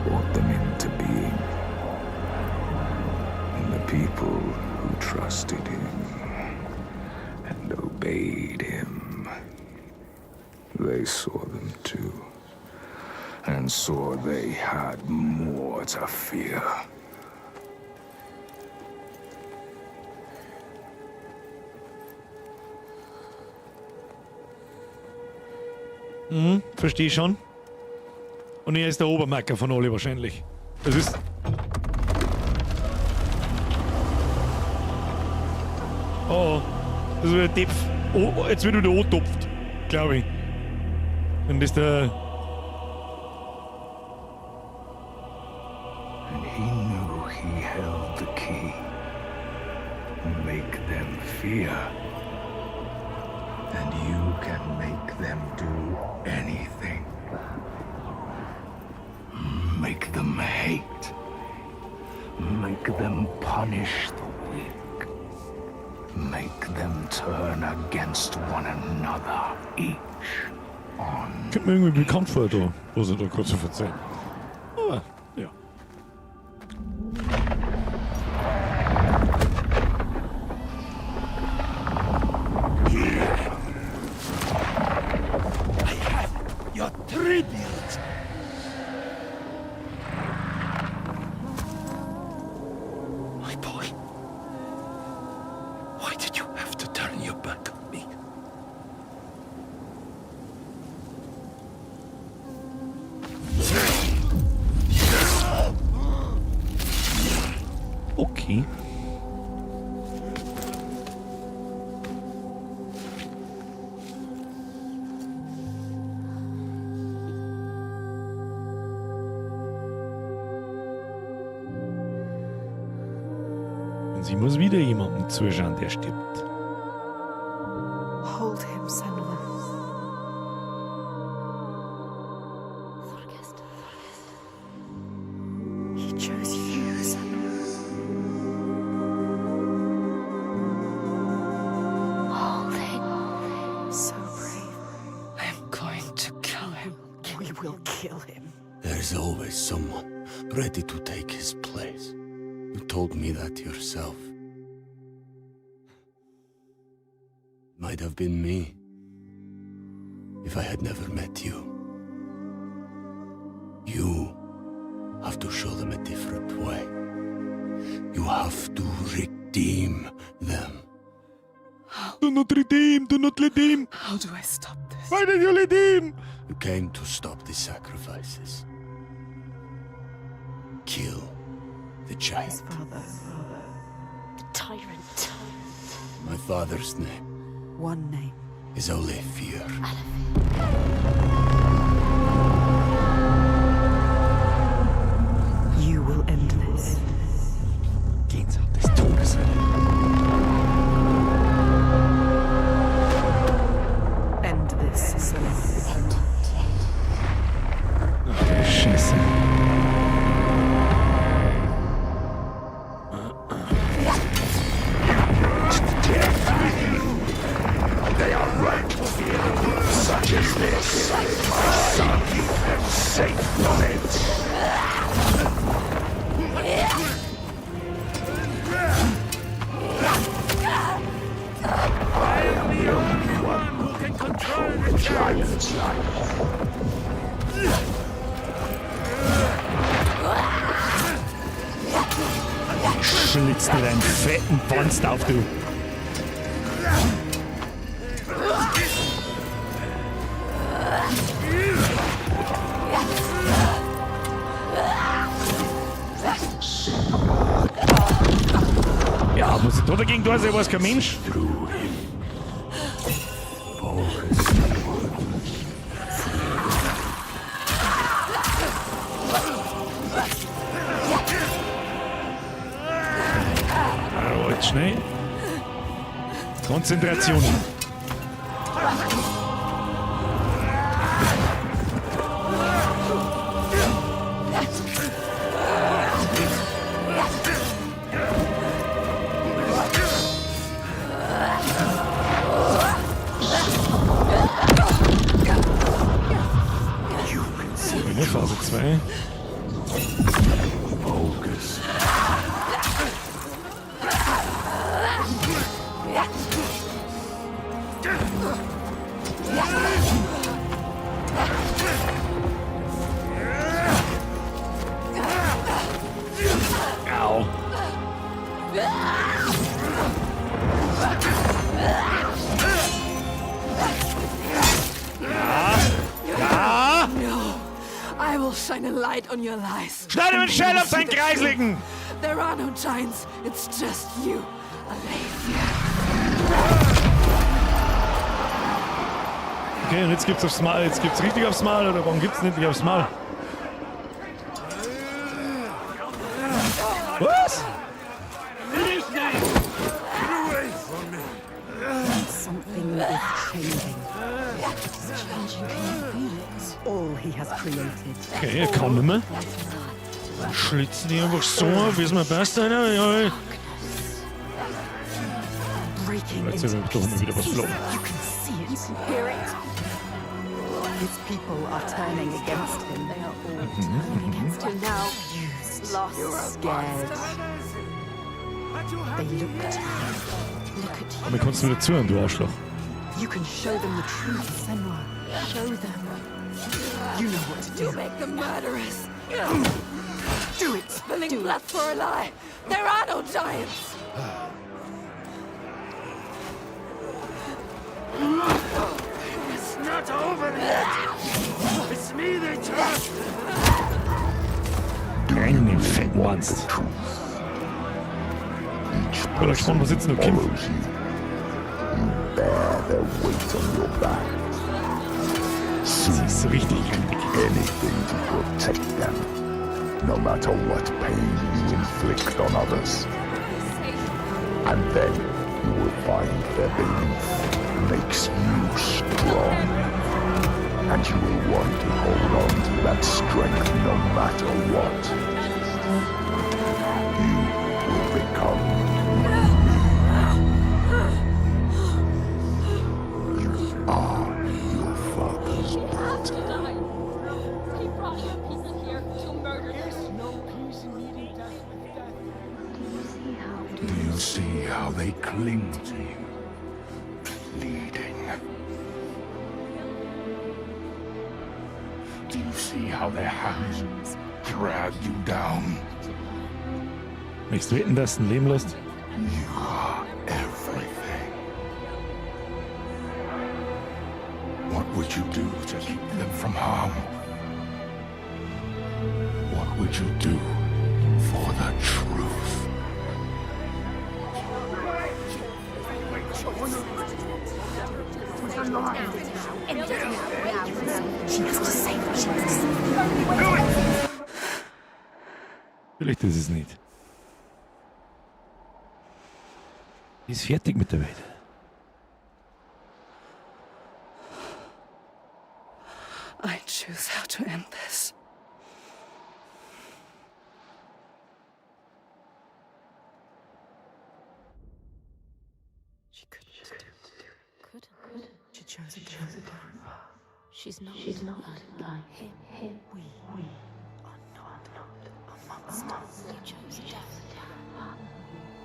Brought them into being. And the people who trusted him and obeyed him, they saw them too. And saw they had more to fear. Verstehe schon. Und er ist der Obermacker von alle wahrscheinlich. Das ist. Oh, das ist wieder Depf. Oh, jetzt wird wieder angetopft, glaube ich. Und das ist der. And he knew he held the key. Make them fear. And you can make them do anything. Make them hate. Make them punish the weak. Make them turn against one another, each on Kommt mir irgendwie bekannt vor, da, was er da kurz zu erzählen. Aber, ja. I have your tribute. My boy. Why did you have to turn your back on me? Okay. Und sie muss wieder jemandem zuschauen, der stirbt. Hold him, Senua. Thorgest. He chose you, Senua. someone ready to take his place. You told me that yourself. Might have been me if I had never met you. You have to show them a different way. You have to redeem them. Do not redeem, do not redeem. How do I stop this? Why did you redeem? You came to stop the sacrifices. Kill the giant. His father. The tyrant. My father's name One name. is Olafir. You will end this. Gänsehaut des Todes, Alter. End this, Senua. Scheiße. They are right. Such as this. My son, keep them safe from it. I am the only one who can control the giant's life. Schlitz dir deinen fetten Wanst auf, du. Ja, muss ich da dagegen tun? Ich weiß kein Mensch. Through him. Focus. Oh, jetzt schnell. Konzentration. You can see Ne, Phase 2. Focus. Au. Ja. Ja. No. I will shine a light on your lies. Schneide mit Schell auf seinen Kreisligen. There are no giants. It's just you, Aletheia. Okay, und jetzt gibt's aufs Maul. Jetzt gibt's richtig aufs Maul, oder warum gibt's nicht aufs Maul? Was? Something is changing. Changing, can you feel it? All he has created. Okay, er kann nicht mehr. Schlitzen die einfach so, wie es mir passt, Alter. Ja. Breaking Jetzt into ist doch mal wieder was pieces. flogen. You can see it. You can hear it. His people are turning against him. They are all turning against him now. Used. Lost. Scared. They look to you. Look at you. Aber kannst du wieder zuhören, du Arschloch. You can show them the truth, Senua. Show them. You know what to do. You make them murderers. Do it. Spilling blood for a lie. There are no giants. It's not over yet. It's me they trust. Rein in den fetten Wanst. Truth. Each Bin gespannt, was jetzt noch kommt. follows you. You bear their weight on your back. Das ist so richtig krank. Anything to protect them, no matter what pain you inflict on others. And then you will find their belief makes you strong. And you will want to hold on to that strength no matter what. You will become me. You are your father's daughter. He brought your people here to murder You see how they cling to you, pleading. Do you see how their hands drag you down? Möchtest du wetten, dass du ihn leben lässt? You are everything. What would you do to keep them from harm? What would you do for the truth? She has to save her. She has to save her. Vielleicht ist es nicht. Die ist fertig mit der Welt. I choose how to end this. She couldn't. Couldn't. She chose a different path. She's not. She's not like him. Him. We are not a monster. You chose a different path.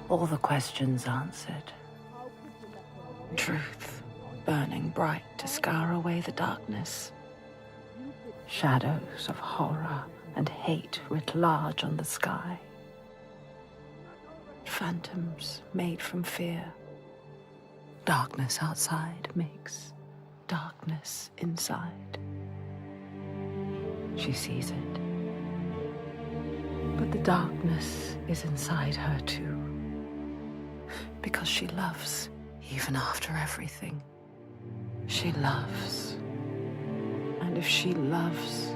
All the questions answered. Truth burning bright to scour away the darkness. Shadows of horror and hate writ large on the sky. Phantoms made from fear. Darkness outside makes darkness inside. She sees it. But the darkness is inside her too. Because she loves, even after everything. She loves. And if she loves,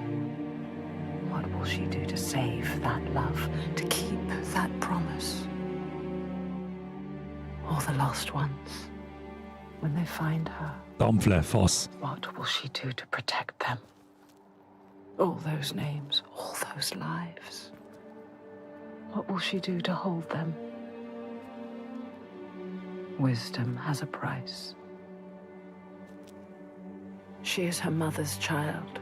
what will she do to save that love, to keep that promise? All the lost ones, when they find her, Dampfle, Fass. what will she do to protect them? All those names, all those lives. What will she do to hold them? Wisdom has a price. She is her mother's child.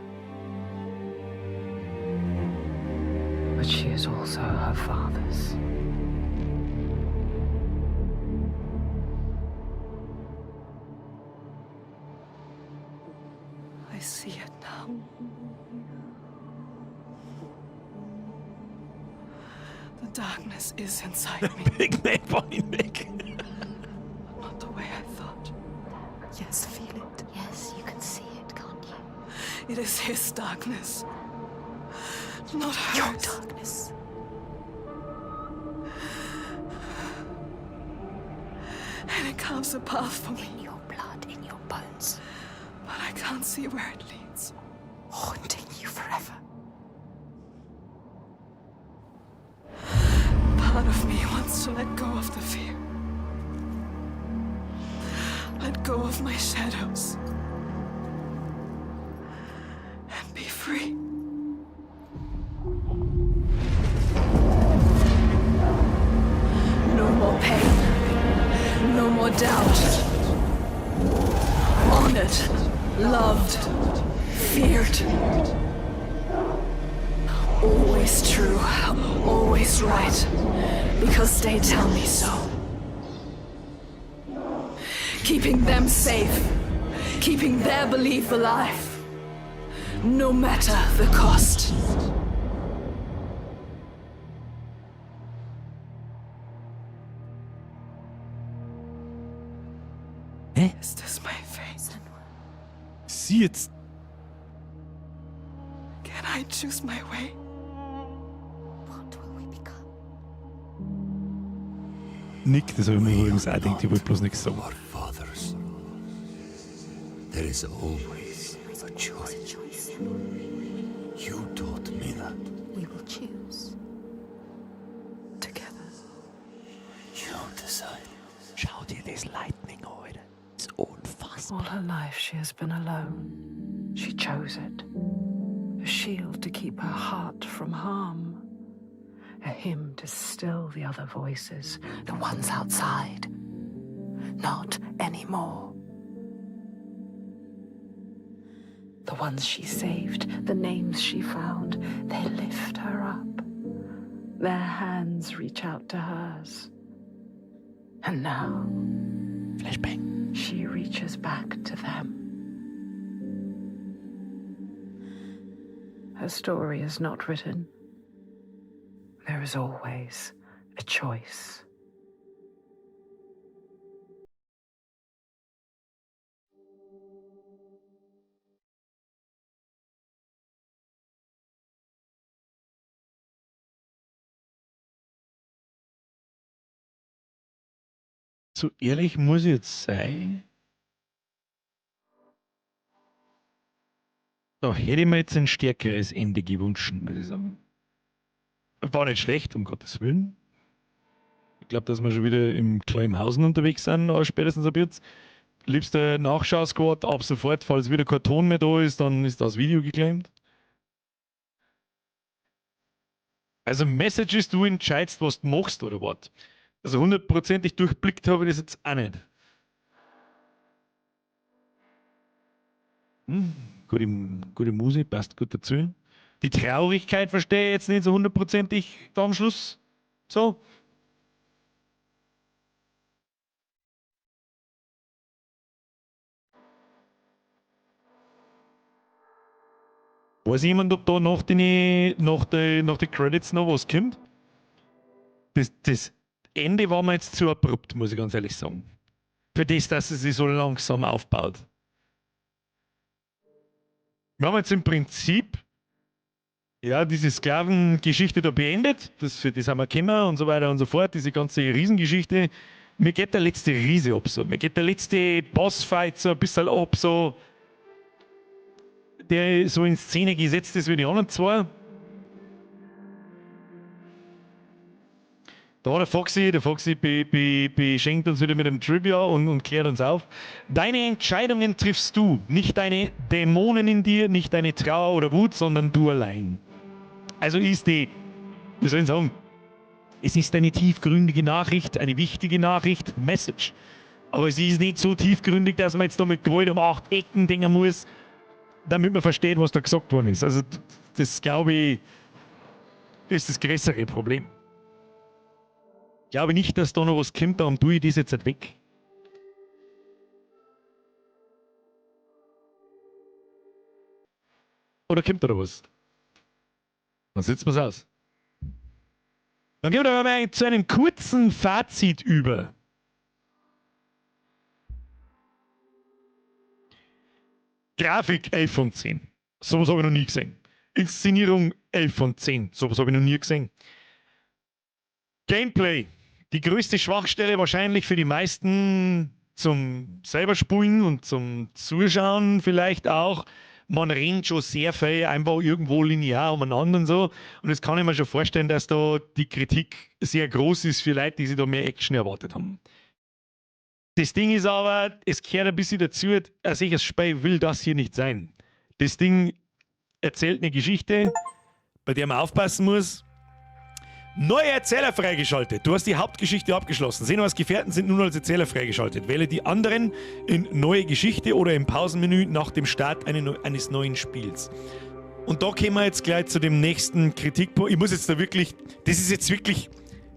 But she is also her father's. I see it now. The darkness is inside me. Big man von weg. Not the way I thought. Yes, feel it. Yes, you can see it, can't you? It is his darkness. Not hers. Your darkness. And it carves a path for me. In your blood, in your bones. But I can't see where it leads. Haunting you forever. Part of me wants to let go of the fear. Let go of my shadows. And be free. No more pain. No more doubt. Honored. Loved. Feared. Always true, always right, because they tell me so. Keeping them safe, keeping their belief alive, no matter the cost. Hä? Is this my fate? Sie jetzt. Can I choose my way? What will we become? Nick, das habe ich mir übrigens auch gedacht, ich wollte bloß nichts sagen. Our fathers. There is always a choice. Choice. You taught me that. We will choose. Together. You decide. Schau dir das Lightning an, Alter. Das ist unfassbar. All her life she has been alone. She chose it. A shield to keep her heart from harm. A hymn to still the other voices, the ones outside. Not anymore. The ones she saved, the names she found, they lift her up. Their hands reach out to hers. And now, Flashbang. She reaches back to them. Her story is not written. There is always a choice. So ehrlich muss ich jetzt sein. Da hätte ich mir jetzt ein stärkeres Ende gewünscht, muss ich sagen. War nicht schlecht, um Gottes Willen. Ich glaube, dass wir schon wieder im Kleimhausen unterwegs sind, aber spätestens ab jetzt. Liebste Nachschau-Squad, ab sofort, falls wieder kein Ton mehr da ist, dann ist das Video geclaimed. Also Message ist, du entscheidest, was du machst oder was. Also hundertprozentig durchblickt habe ich das jetzt auch nicht. Gute Musik, passt gut dazu. Die Traurigkeit verstehe ich jetzt nicht so hundertprozentig da am Schluss. So. Weiß jemand, ob da nach die Credits noch was kommt? Das Ende war mir jetzt zu abrupt, muss ich ganz ehrlich sagen. Für das, dass es sich so langsam aufbaut. Wir haben jetzt im Prinzip ja, diese Sklavengeschichte da beendet. Für das haben wir gekommen und so weiter und so fort. Diese ganze Riesengeschichte. Mir geht der letzte Riese ab so. Mir geht der letzte Bossfight so ein bisschen ab, so. Der so in Szene gesetzt ist wie die anderen zwei. Da der Foxy beschenkt uns wieder mit dem Trivia und klärt uns auf. Deine Entscheidungen triffst du, nicht deine Dämonen in dir, nicht deine Trauer oder Wut, sondern du allein. Also ist die, wie soll ich sagen, es ist eine tiefgründige Nachricht, eine wichtige Nachricht, Message. Aber sie ist nicht so tiefgründig, dass man jetzt da mit Gewalt um acht Ecken denken muss, damit man versteht, was da gesagt worden ist. Also das, glaube ich, ist das größere Problem. Ich glaube nicht, dass da noch was kommt, darum tue ich das jetzt nicht weg. Oder kommt da noch was? Dann sitzen wir's aus. Dann gehen wir doch mal zu einem kurzen Fazit über. Grafik 11 von 10. Sowas habe ich noch nie gesehen. Inszenierung 11 von 10. Sowas habe ich noch nie gesehen. Gameplay. Die größte Schwachstelle wahrscheinlich für die meisten zum selber spielen und zum Zuschauen vielleicht auch. Man rennt schon sehr viel einfach irgendwo linear umeinander und so. Und das kann ich mir schon vorstellen, dass da die Kritik sehr groß ist für Leute, die sich da mehr Action erwartet haben. Das Ding ist aber, es gehört ein bisschen dazu, ein solches Spiel will das hier nicht sein. Das Ding erzählt eine Geschichte, bei der man aufpassen muss. Neue Erzähler freigeschaltet. Du hast die Hauptgeschichte abgeschlossen. Senuas Gefährten sind nun als Erzähler freigeschaltet. Wähle die anderen in Neue Geschichte oder im Pausenmenü nach dem Start eines neuen Spiels. Und da kommen wir jetzt gleich zu dem nächsten Kritikpunkt. Ich muss jetzt da wirklich, das ist jetzt wirklich,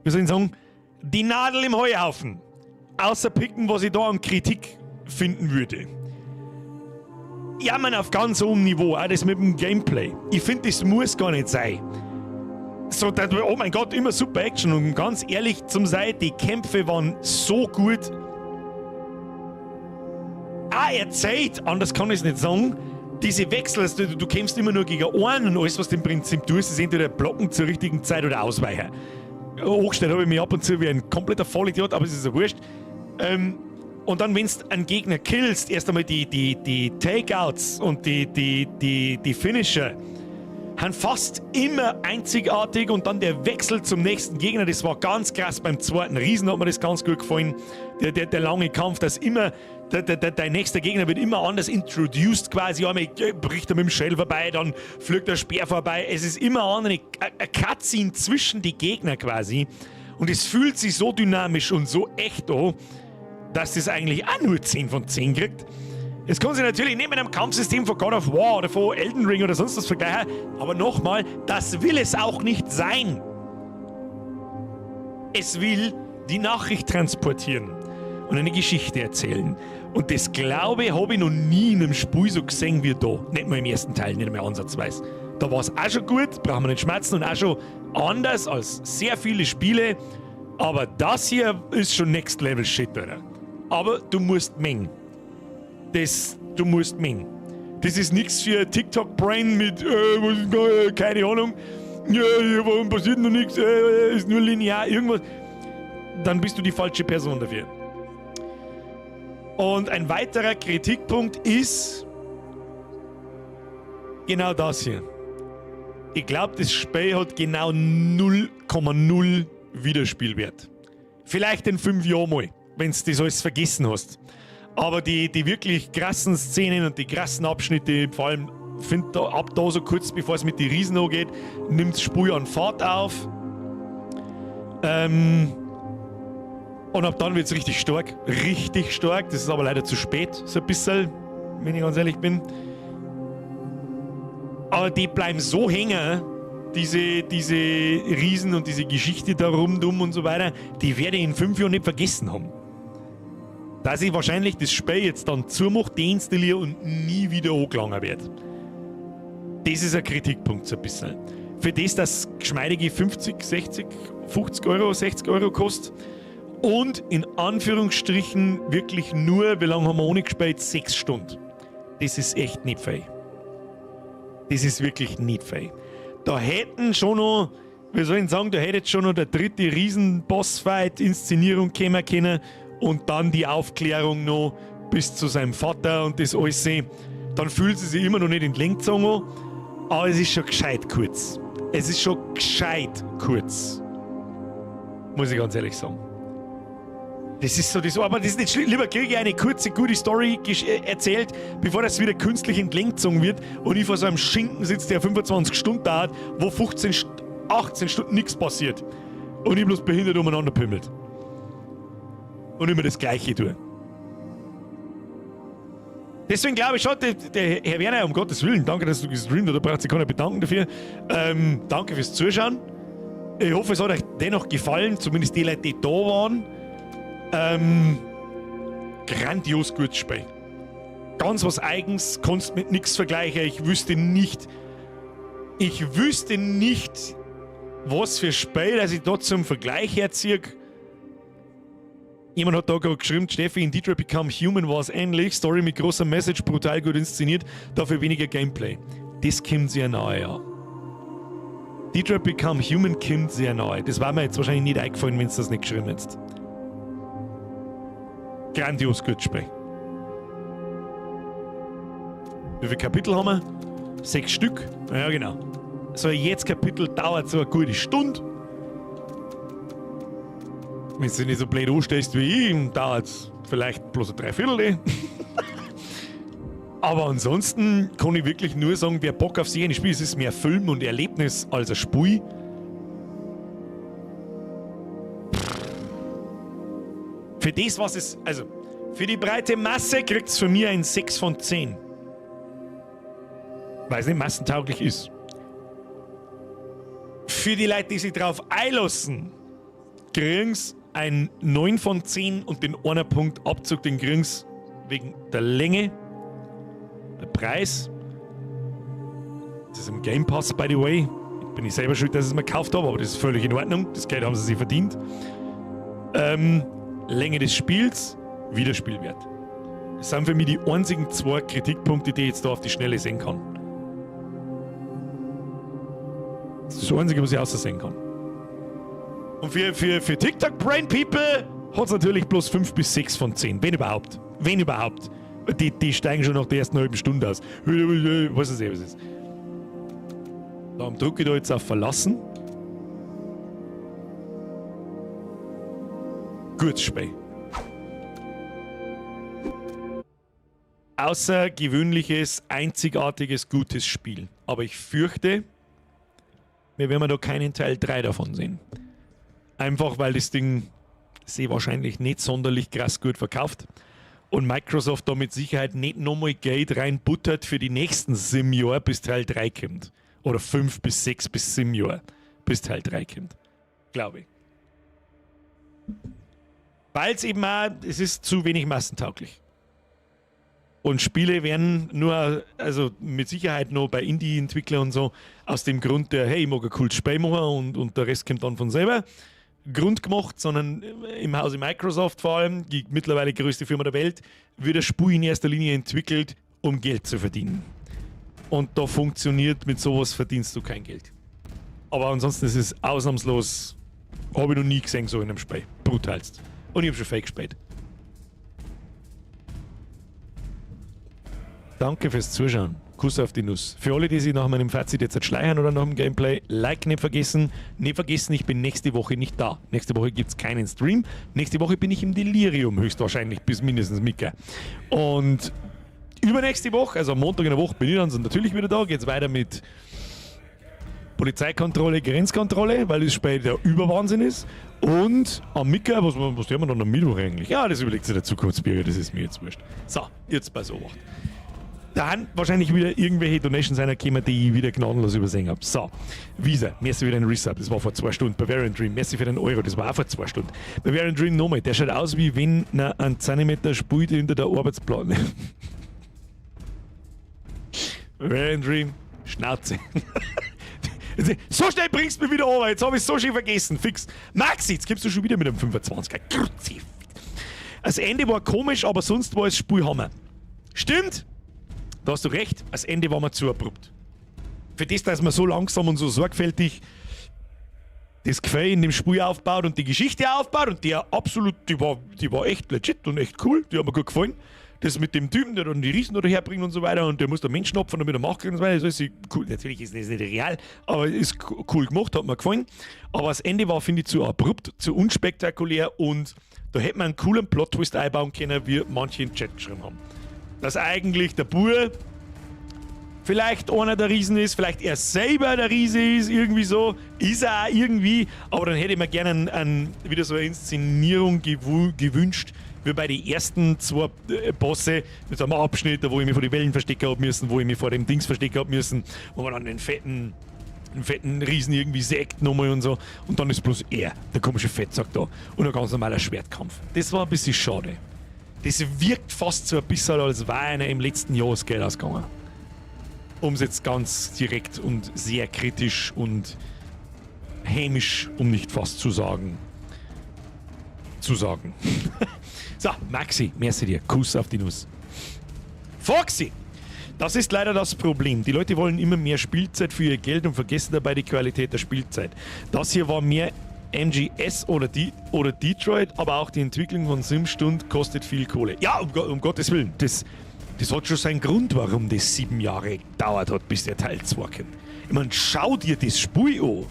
wie soll ich sagen, die Nadel im Heuhaufen. Außer picken, was ich da an Kritik finden würde. Ja, man, auf ganz hohem Niveau, auch das mit dem Gameplay. Ich finde, das muss gar nicht sein. So, dass, oh mein Gott, immer super Action. Und ganz ehrlich zum sein, die Kämpfe waren so gut. Ah, erzählt, anders kann ich es nicht sagen. Diese Wechsel, also du kämpfst immer nur gegen einen und alles, was du im Prinzip tust, ist entweder blocken zur richtigen Zeit oder ausweichen. Hochgestellt habe ich mich ab und zu wie ein kompletter Vollidiot, aber es ist ja wurscht. Und dann, wenn du einen Gegner killst, erst einmal die Takeouts und die Finisher haben fast immer einzigartig und dann der Wechsel zum nächsten Gegner, das war ganz krass beim zweiten Riesen, hat mir das ganz gut gefallen. Der lange Kampf, dass immer der nächste Gegner wird immer anders introduced quasi. Einmal bricht er mit dem Schädel vorbei, dann fliegt der Speer vorbei. Es ist immer eine Cutscene zwischen die Gegner quasi. Und es fühlt sich so dynamisch und so echt an, dass das eigentlich auch nur 10 von 10 kriegt. Es kann sich natürlich nicht mit einem Kampfsystem von God of War oder von Elden Ring oder sonst was vergleichen, aber nochmal, das will es auch nicht sein. Es will Die Nachricht transportieren und eine Geschichte erzählen. Und das, glaube ich, habe ich noch nie in einem Spiel so gesehen wie da. Nicht mal im ersten Teil, nicht einmal ansatzweise. Da war es auch schon gut, brauchen wir nicht schmerzen und auch schon anders als sehr viele Spiele. Aber das hier ist schon Next Level Shit, Alter. Aber du musst mengen. Das, du musst mengen. Das ist nichts für TikTok-Brain mit, was ist da, keine Ahnung. Ja, warum passiert noch nichts? Ist nur linear, irgendwas. Dann bist du die falsche Person dafür. Und ein weiterer Kritikpunkt ist genau das hier. Ich glaube, das Spiel hat genau 0,0 Wiederspielwert. Vielleicht in 5 Jahren mal, wenn du das alles vergessen hast. Aber die wirklich krassen Szenen und die krassen Abschnitte, vor allem find da, ab da so kurz bevor es mit den Riesen angeht, nimmt das Spiel an Fahrt auf. Und ab dann wird es richtig stark. Richtig stark. Das ist aber leider zu spät, so ein bisschen, wenn ich ganz ehrlich bin. Aber die bleiben so hängen, diese Riesen und diese Geschichte da rundum und so weiter, die werde ich in 5 Jahren nicht vergessen haben. Dass ich wahrscheinlich das Spiel jetzt dann zumache, deinstalliere und nie wieder angelangen werde. Das ist ein Kritikpunkt so ein bisschen. Für das, dass geschmeidige 50, 60, 50 Euro, 60 Euro kostet und in Anführungsstrichen wirklich nur, wie lange haben wir ohne gespielt? 6 Stunden. Das ist echt nicht viel. Das ist wirklich nicht viel. Da hätten schon noch, wie soll ich sagen, da hätte jetzt schon noch der dritte Riesen-Bossfight-Inszenierung kommen können und dann die Aufklärung noch bis zu seinem Vater und das alles. Dann fühlt sie sich immer noch nicht in die Länge gezogen, aber es ist schon gescheit kurz. Es ist schon gescheit kurz. Muss ich ganz ehrlich sagen. Das ist so das, aber das ist nicht schlimm. Lieber kriege ich eine kurze, gute Story erzählt, bevor das wieder künstlich in die Länge gezogen wird und ich vor so einem Schinken sitze, der 25 Stunden dauert, wo 15, 18 Stunden nichts passiert. Und ich bloß behindert umeinander pimmelt. Und immer das Gleiche tue. Deswegen glaube ich schon, der Herr Werner, um Gottes Willen, danke, dass du gestreamt hast, da braucht sich keiner bedanken dafür. Danke fürs Zuschauen. Ich hoffe, es hat euch dennoch gefallen, zumindest die Leute, die da waren. Grandios gutes Spiel. Ganz was Eigens, kannst mit nichts vergleichen. Ich wüsste nicht, was für Spiel, dass ich da zum Vergleich herziehe. Jemand hat da gerade geschrieben, Steffi, in Detroit Become Human war es ähnlich. Story mit großer Message, brutal gut inszeniert, dafür weniger Gameplay. Das kommt sehr nahe, ja. Detroit Become Human kommt sehr nahe. Das war mir jetzt wahrscheinlich nicht eingefallen, wenn du das nicht geschrieben hättest. Grandios gutes Spiel. Wie viele Kapitel haben wir? Sechs Stück? Ja, genau. So, jedes Kapitel dauert so eine gute Stunde. Wenn du nicht so blöd anstellst wie ich, dauert es vielleicht bloß ein Dreiviertel. Aber ansonsten kann ich wirklich nur sagen, wer Bock auf sich ein Spiel, es ist mehr Film und Erlebnis als ein Spiel. Für das, was es, also für die breite Masse kriegt es von mir ein 6 von 10. Weil es nicht massentauglich ist. Für die Leute, die sich darauf einlassen, kriegen's ein 9 von 10 und den einen Punkt Abzug, den kriegen's wegen der Länge, der Preis. Das ist im Game Pass, by the way. Bin ich selber schuld, dass ich es mir gekauft habe, aber das ist völlig in Ordnung. Das Geld haben sie sich verdient. Länge des Spiels, Wiederspielwert. Das sind für mich die einzigen zwei Kritikpunkte, die ich jetzt da auf die Schnelle sehen kann. Das ist das Einzige, was ich außer sehen kann. Und für TikTok Brain People hat es natürlich bloß 5 bis 6 von 10. Wenn überhaupt. Wenn überhaupt. Die steigen schon nach der ersten halben Stunde aus. Was ist eh, was ist. Darum drücke ich da jetzt auf Verlassen. Gutes Spiel. Außergewöhnliches, einzigartiges, gutes Spiel. Aber ich fürchte, wir werden da keinen Teil 3 davon sehen. Einfach weil das Ding sich wahrscheinlich nicht sonderlich krass gut verkauft und Microsoft da mit Sicherheit nicht nochmal Geld reinbuttert für die nächsten 7 Jahre, bis Teil 3 kommt. Oder 5 bis 6 bis 7 Jahre, bis Teil 3 kommt. Glaube ich. Weil es eben auch, es ist zu wenig massentauglich. Und Spiele werden nur, also mit Sicherheit nur bei Indie-Entwicklern und so, aus dem Grund der, hey, ich mag ein cooles Spiel machen und der Rest kommt dann von selber, Grund gemacht, sondern im Hause Microsoft vor allem, die mittlerweile größte Firma der Welt, wird das Spiel in erster Linie entwickelt, um Geld zu verdienen. Und da funktioniert, mit sowas verdienst du kein Geld. Aber ansonsten ist es ausnahmslos, habe ich noch nie gesehen, so in einem Spiel. Brutalst. Und ich habe schon fake gespielt. Danke fürs Zuschauen. Kuss auf die Nuss. Für alle, die sich nach meinem Fazit jetzt schleiern oder nach dem Gameplay, Like nicht vergessen. Nicht vergessen, ich bin nächste Woche nicht da. Nächste Woche gibt es keinen Stream. Nächste Woche bin ich im Delirium höchstwahrscheinlich bis mindestens Mika. Und übernächste Woche, also am Montag in der Woche, bin ich dann natürlich wieder da. Geht's weiter mit Polizeikontrolle, Grenzkontrolle, weil das Spiel der Überwahnsinn ist. Und am Mika, was haben wir dann am Mittwoch eigentlich? Ja, das überlegt sich der Zukunftsbürger, das ist mir jetzt wurscht. So, jetzt pass auf. Dann wahrscheinlich wieder irgendwelche Donations reinkommen, die ich wieder gnadenlos übersehen habe. So, Visa, merci für den Resub, das war vor 2 Stunden. Bavarian Dream, merci für den Euro, das war auch vor 2 Stunden. Bavarian Dream nochmal, der schaut aus, wie wenn ein Zentimeter spielt hinter der Arbeitsplatte. Bavarian Dream, Schnauze. So schnell bringst du mich wieder runter, jetzt habe ich es so schön vergessen, fix. Maxi, jetzt kommst du schon wieder mit einem 25er. Grüezi. Das Ende war komisch, aber sonst war es Spielhammer. Stimmt? Da hast du recht, das Ende war mir zu abrupt. Für das, dass man so langsam und so sorgfältig das Gefälle in dem Spiel aufbaut und die Geschichte aufbaut und die absolut, die war echt legit und echt cool, die hat mir gut gefallen. Das mit dem Typen, der dann die Riesen da herbringt und so weiter und der muss da Menschen opfern, damit er Macht kriegt und so weiter, das ist cool. Natürlich ist das nicht real, aber ist cool gemacht, hat mir gefallen. Aber das Ende war, finde ich, zu abrupt, zu unspektakulär und da hätte man einen coolen Plot-Twist einbauen können, wie manche im Chat geschrieben haben. Dass eigentlich der Bub vielleicht einer der Riesen ist, vielleicht er selber der Riese ist, irgendwie so. Ist er auch irgendwie, aber dann hätte ich mir gerne wieder so eine Inszenierung gewünscht, wie bei den ersten 2 Bosse mit so einem Abschnitt, da wo ich mich vor die Wellen verstecken hab müssen, wo ich mich vor dem Dings verstecken hab müssen, wo man dann den fetten Riesen irgendwie sägt nochmal und so. Und dann ist bloß er, der komische Fettsack da. Und ein ganz normaler Schwertkampf. Das war ein bisschen schade. Das wirkt fast so ein bisschen, als wäre einer im letzten Jahr das Geld ausgegangen. Um es jetzt ganz direkt und sehr kritisch und hämisch, um nicht fast zu sagen, So, Maxi, merci dir. Kuss auf die Nuss. Foxy! Das ist leider das Problem. Die Leute wollen immer mehr Spielzeit für ihr Geld und vergessen dabei die Qualität der Spielzeit. Das hier war mehr MGS oder Detroit, aber auch die Entwicklung von Simstund kostet viel Kohle. Ja, um Gottes Willen. Das hat schon seinen Grund, warum das 7 Jahre gedauert hat, bis der Teil 2 kommt. Ich meine, schau dir das Spiel an.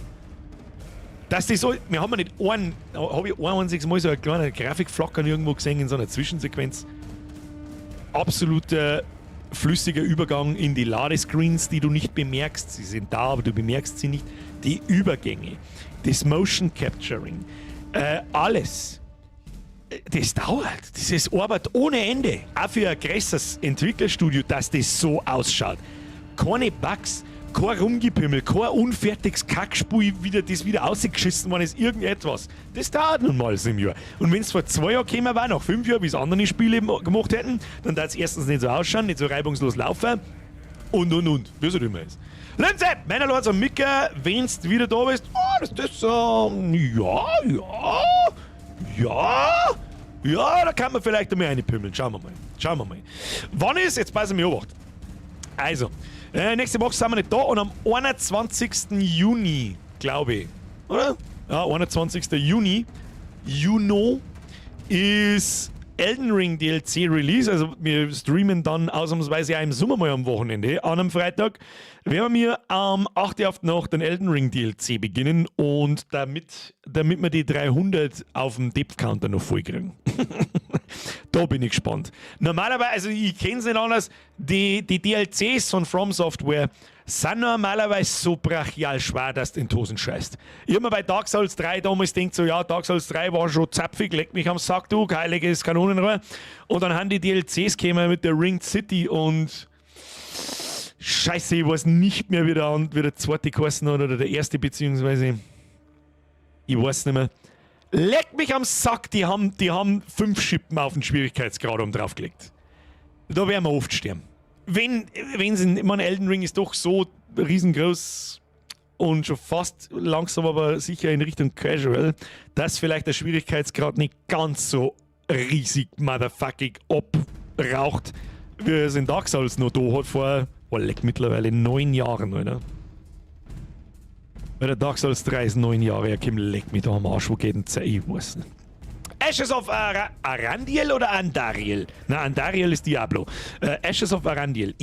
Dass das so, wir haben ja nicht einen, habe ich ein einziges Mal so eine kleine Grafikflackern irgendwo gesehen in so einer Zwischensequenz. Absoluter flüssiger Übergang in die Ladescreens, die du nicht bemerkst. Sie sind da, aber du bemerkst sie nicht. Die Übergänge, das Motion Capturing, alles. Das dauert. Das ist Arbeit ohne Ende. Auch für ein größeres Entwicklerstudio, dass das so ausschaut. Keine Bugs, kein Rumgepimmel, kein unfertiges Kackspiel, wieder, das wieder ausgeschissen worden ist, irgendetwas. Das dauert nun mal 7 Jahre. Und wenn es vor 2 Jahren gekommen war, nach 5 Jahren, wie es andere Spiele gemacht hätten, dann darf es erstens nicht so ausschauen, nicht so reibungslos laufen und. Wie es halt immer ist. Lindsay, meiner Lords und Mika, wenn du wieder da bist, oh, das ja, da kann man vielleicht einmal reinpümmeln. Schauen wir mal. Schauen wir mal. Wann ist, jetzt passen wir auf. Also, nächste Woche sind wir nicht da und am 21. Juni, glaube ich, oder? Ja, 21. Juni, ist Elden Ring DLC Release. Also wir streamen dann ausnahmsweise auch im Sommer mal am Wochenende, an einem Freitag, werden wir am 8. auf die Nacht den Elden Ring DLC beginnen und damit wir die 300 auf dem Depth Counter noch voll kriegen. Da bin ich gespannt. Normalerweise, also ich kenne es nicht anders, die DLCs von From Software sind normalerweise so brachial schwer, dass du in die Hosen scheißt. Ich hab mir bei Dark Souls 3 damals gedacht, so ja, Dark Souls 3 war schon zapfig, leck mich am Sack, du, heiliges Kanonenrohr. Und dann haben die DLCs gekommen mit der Ringed City und Scheiße, ich weiß nicht mehr, wie der zweite geheißen hat oder der erste, beziehungsweise ich weiß nicht mehr. Leck mich am Sack, die haben fünf Schippen auf den Schwierigkeitsgrad oben draufgelegt. Da werden wir oft sterben. Wenn sie, ich meine, Elden Ring ist doch so riesengroß und schon fast langsam, aber sicher in Richtung Casual, dass vielleicht der Schwierigkeitsgrad nicht ganz so riesig motherfucking abraucht, wie es in Dark Souls noch da hat vor, oh, leck, mittlerweile 9 Jahren, oder? Weil der Dark Souls 3 ist 9 Jahre her, komm, leck mich da am Arsch, wo geht denn Zeit? Ich weiß nicht. Ashes of Ara Arandiel oder Andariel? Na, Andariel ist Diablo. Ashes of Arandiel.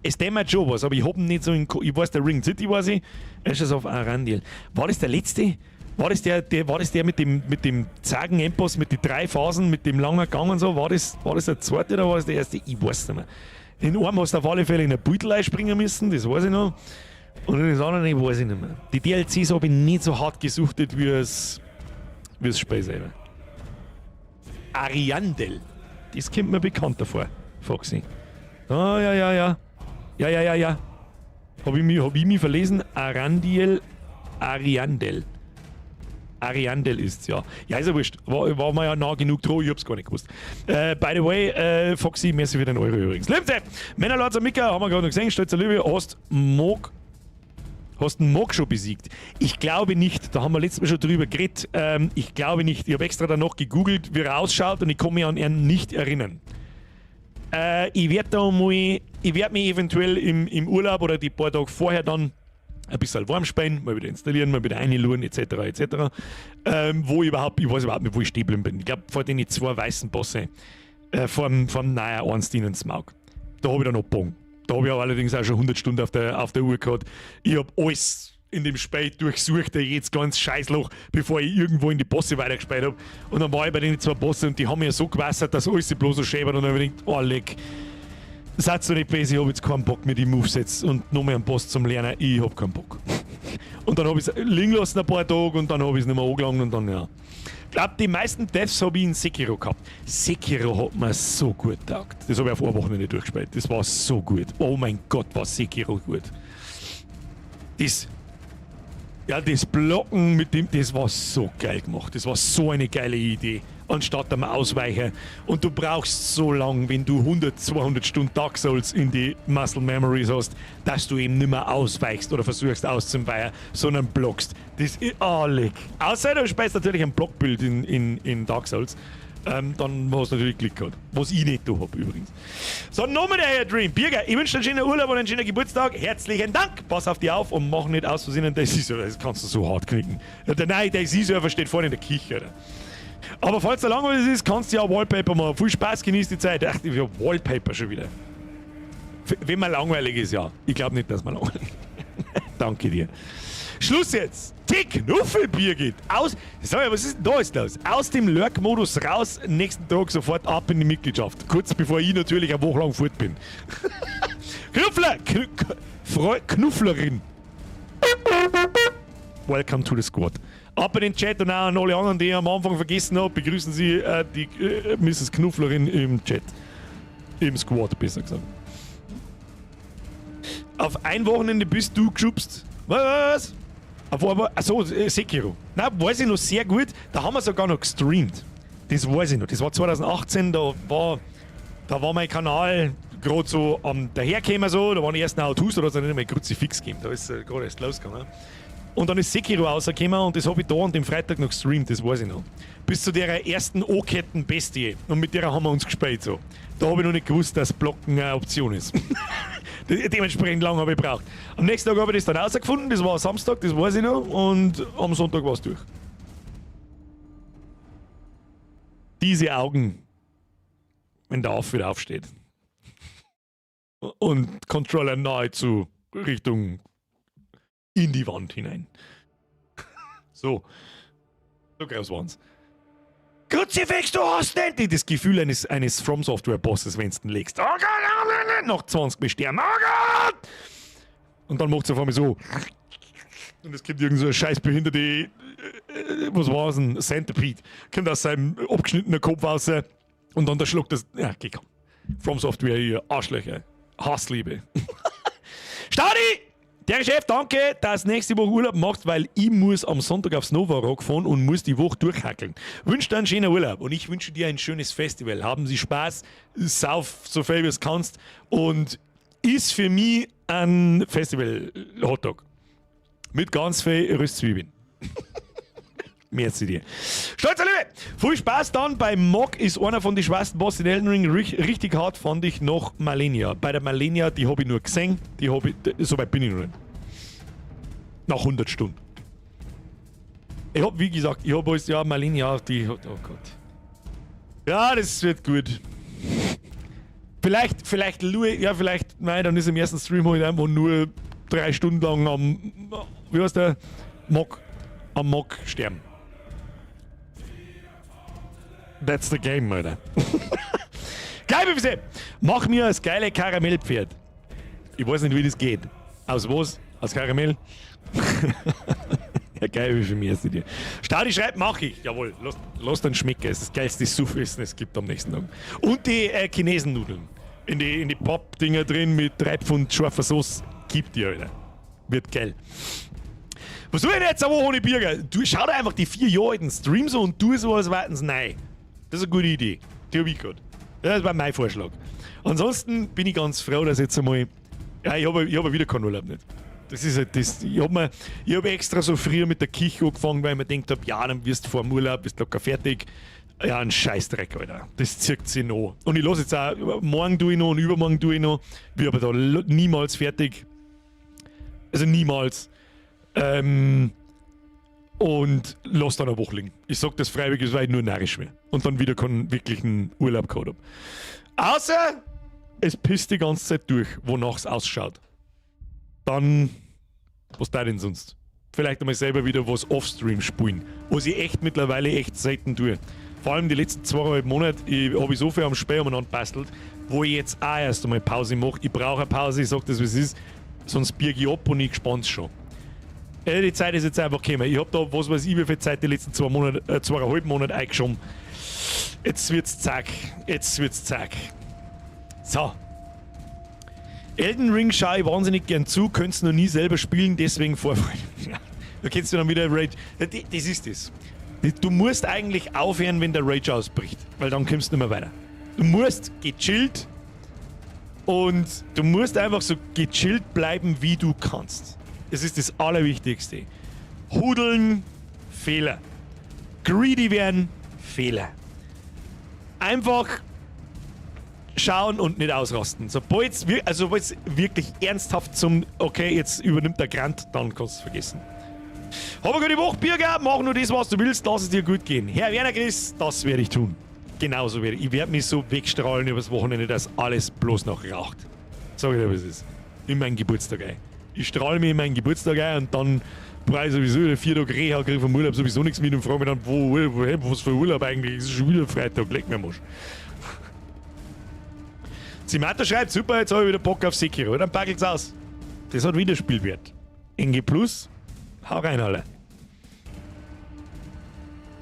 Es dämmert schon was, aber ich hab ihn nicht so in. Ich weiß, der Ringed City weiß ich. Ashes of Arandiel. War das der letzte? War das der mit dem zagen Endboss, mit den drei Phasen, mit dem langen Gang und so? War das der zweite oder war das der erste? Ich weiß nicht mehr. Den einen hast du auf alle Fälle in ein Beutel einspringen müssen, das weiß ich noch. Und das andere weiß ich nicht mehr. Die DLCs habe ich nicht so hart gesuchtet wie das Spiel selber. Ariandel. Das kommt mir bekannter vor, Foxy. Ah, ja. Ja. Hab ich mich verlesen? Arandiel, Ariandel. Ariandel ist's, ja. Ja, ist ja wurscht. War mir ja nah genug dran, ich hab's gar nicht gewusst. By the way, Foxy, merci für den Euro übrigens. Lebte! Männer, Mika, haben wir gerade noch gesehen, Stolzer Löwe, hast den Mohg schon besiegt? Ich glaube nicht, da haben wir letztes Mal schon drüber geredet. Ich glaube nicht. Ich habe extra danach gegoogelt, wie er ausschaut, und ich kann mich an ihn nicht erinnern. Ich werde mich eventuell im Urlaub oder die paar Tage vorher dann ein bisschen warm spielen, mal wieder installieren, mal wieder reinschauen, etc. etc. Wo ich überhaupt, ich weiß überhaupt nicht, wo ich stehen geblieben bin. Ich glaube, vor den zwei weißen Bosse, vor dem neuen Ornstein und Smough. Da habe ich dann abgebogen. Da habe ich aber allerdings auch schon 100 Stunden auf der Uhr gehabt. Ich habe alles in dem Spiel durchsucht, jedes ganz Scheißloch, bevor ich irgendwo in die Bosse weitergespielt habe. Und dann war ich bei den zwei Bosse und die haben mir so gewässert, dass alles bloß so schön war. Und dann habe ich gedacht, oh leck, seid so nicht böse, ich habe jetzt keinen Bock mit die Movesets und noch mehr einen Boss zum Lernen, ich habe keinen Bock. Und dann habe ich es liegen lassen ein paar Tage und dann habe ich es nicht mehr angelangt und dann, ja. Ich glaube, die meisten Deaths habe ich in Sekiro gehabt. Sekiro hat mir so gut taugt. Das habe ich auf ein Wochenende durchgespielt. Das war so gut. Oh mein Gott, war Sekiro gut. Ja, das Blocken mit dem, das war so geil gemacht. Das war so eine geile Idee. Anstatt am Ausweichen. Und du brauchst so lang, wenn du 100, 200 Stunden Dark Souls in die Muscle Memories hast, dass du eben nicht mehr ausweichst oder versuchst auszuweichen, sondern blockst. Das ist, oh, leck. Außer du spielst natürlich ein Blockbuild in Dark Souls. Dann hast du natürlich Glück gehabt. Was ich nicht da hab übrigens. So, nochmal der Herr Dream. Birger, ich wünsche dir einen schönen Urlaub und einen schönen Geburtstag. Herzlichen Dank. Pass auf dich auf und mach nicht aus Versehen einen DayZ-Server. Das kannst du so hart knicken. Der neue DayZ-Server steht vorne in der Küche. Oder? Aber falls dir langweilig ist, kannst du ja Wallpaper machen. Viel Spaß, genieß die Zeit. Ach, ich hab Wallpaper schon wieder. Wenn man langweilig ist, ja. Ich glaube nicht, dass man langweilig ist. Danke dir. Schluss jetzt! Die Knuffel, Birgit! Aus. Sag mal, was ist denn da jetzt los? Aus dem Lurk-Modus raus, nächsten Tag sofort ab in die Mitgliedschaft. Kurz bevor ich natürlich eine Woche lang fort bin. Knuffler! Kn Knufflerin! Welcome to the squad. Ab in den Chat und auch an alle anderen, die ich am Anfang vergessen habe, begrüßen Sie die Mrs. Knufflerin im Chat. Im Squad, besser gesagt. Auf ein Wochenende bist du geschubst. Was? Auf einmal, achso, Sekiro. Nein, weiß ich noch sehr gut. Da haben wir sogar noch gestreamt. Das weiß ich noch. Das war 2018, da war mein Kanal gerade so am daherkommen so. Da waren die ersten How-Tos, da hat es noch nicht einmal Kruzifix gegeben. Da ist gerade erst losgegangen. Und dann ist Sekiro rausgekommen und das habe ich da an dem Freitag noch gestreamt, das weiß ich noch. Bis zu der ersten O-Ketten Bestie. Und mit der haben wir uns gespielt so. Da habe ich noch nicht gewusst, dass Blocken eine Option ist. Dementsprechend lang habe ich gebraucht. Am nächsten Tag habe ich das dann rausgefunden, das war Samstag, das weiß ich noch. Und am Sonntag war es durch. Diese Augen, wenn der Affe wieder aufsteht. Und Controller nahezu Richtung in die Wand hinein. So. So groß waren's. Kruzifix, du hast nicht das Gefühl eines From Software Bosses, wenn du ihn legst. Oh Gott, noch 20 besterben. Oh Gott! Und dann macht es auf einmal so. Und es kommt irgend so ein scheiß behinderte, was war's denn? Centipede. Kommt aus seinem abgeschnittenen Kopf raus. Und dann der schluckt das. Ja, geh komm. From Software, ihr Arschlöcher. Hassliebe. Stadi! Der Chef, danke, dass nächste Woche Urlaub macht, weil ich muss am Sonntag aufs Nova Rock fahren und muss die Woche durchhackeln. Wünsche dir einen schönen Urlaub und ich wünsche dir ein schönes Festival. Haben Sie Spaß, sauf so viel wie es kannst und ist für mich ein Festival-Hotdog. Mit ganz viel Röstzwiebeln. Merci dir. Stolzer Liebe, viel Spaß dann beim Mohg, ist einer von den schwersten Boss in Elden Ring. Richtig hart fand ich noch Malenia. Bei der Malenia, die habe ich nur gesehen, die habe ich, so weit bin ich noch nicht. Nach 100 Stunden. Ich hab, wie gesagt, ich hab alles, ja, Malenia, die, oh Gott. Ja, das wird gut. Vielleicht, Louis, ja, vielleicht, nein, dann ist im ersten Stream halt einfach nur 3 Stunden lang am, wie heißt der? Mohg, am Mohg sterben. That's the game, Alter. Geil, BBC! Mach mir das geile Karamellpferd. Ich weiß nicht, wie das geht. Aus was? Aus Karamell? Ja, geil, wie viel mehr ist dir. Stadi schreibt, mach ich. Jawohl, lass dann schmecken. Es ist das geilste Suffessen, es gibt am nächsten Tag. Und die Chinesennudeln. In die Pappdinger drin mit 3 Pfund scharfer Sauce. Gib dir, Alter. Wird geil. Was soll ich denn jetzt eine Woche ohne Birger? Du schau dir einfach die 4 Jahre alten Streams an und tu so, als wären neu. Das ist eine gute Idee. Die hab ich gehabt. Das war mein Vorschlag. Ansonsten bin ich ganz froh, dass jetzt einmal. Ja, ich hab wieder keinen Urlaub nicht. Das ist halt das. Ich hab extra so früh mit der Küche angefangen, weil ich mir gedacht hab, ja, dann wirst du vor dem Urlaub, bist locker fertig. Ja, ein Scheißdreck, Alter. Das zirkt sich noch. Und ich lasse jetzt auch, morgen tue ich noch und übermorgen tue ich noch. Wir aber da niemals fertig. Also niemals. Und lass dann eine Woche liegen. Ich sag das freiwillig, weil ich nur narrisch wäre. Und dann wieder keinen wirklichen Urlaub gehabt hab. Außer es pisst die ganze Zeit durch, wonach es ausschaut. Dann, was da denn sonst? Vielleicht einmal selber wieder was offstream spielen. Was ich echt mittlerweile echt selten tue. Vor allem die letzten 2,5 Monate habe ich so viel am Spiel umeinander bastelt, wo ich jetzt auch erst einmal Pause mache. Ich brauche eine Pause, ich sag das, wie es ist, sonst biege ich ab und ich spann's schon. Die Zeit ist jetzt einfach gekommen. Ich hab da, was weiß ich, wie viel Zeit die letzten 2 Monate, 2,5 Monate eingeschoben. Jetzt wird's zack. Jetzt wird's zack. So. Elden Ring schaue ich wahnsinnig gern zu, könnt's noch nie selber spielen, deswegen Vorfreude. Da kennst du dann wieder Rage. Das ist das. Du musst eigentlich aufhören, wenn der Rage ausbricht, weil dann kommst du nicht mehr weiter. Du musst gechillt und du musst einfach so gechillt bleiben, wie du kannst. Das ist das Allerwichtigste. Hudeln, Fehler. Greedy werden, Fehler. Einfach schauen und nicht ausrasten. Sobald es also sobald's wirklich ernsthaft zum, okay, jetzt übernimmt der Grant, dann kannst du es vergessen. Hab eine gute Woche, Birger. Mach nur das, was du willst. Lass es dir gut gehen. Herr Werner Chris, das werde ich tun. Genauso werde ich. Ich werde mich so wegstrahlen übers Wochenende, dass alles bloß noch raucht. Sag ich dir, was es ist. In meinen Geburtstag ein. Ich strahle mich in meinen Geburtstag ein und dann brauche ich sowieso wieder 4 Tage Reha, kriege vom Urlaub sowieso nichts mit und frage mich dann, wo, was für Urlaub eigentlich? Es ist schon wieder Freitag, leck mir am Arsch. Simata schreibt, super, jetzt habe ich wieder Bock auf Sekiro. Dann packelt's aus. Das hat wieder Spielwert. NG Plus, hau rein, alle.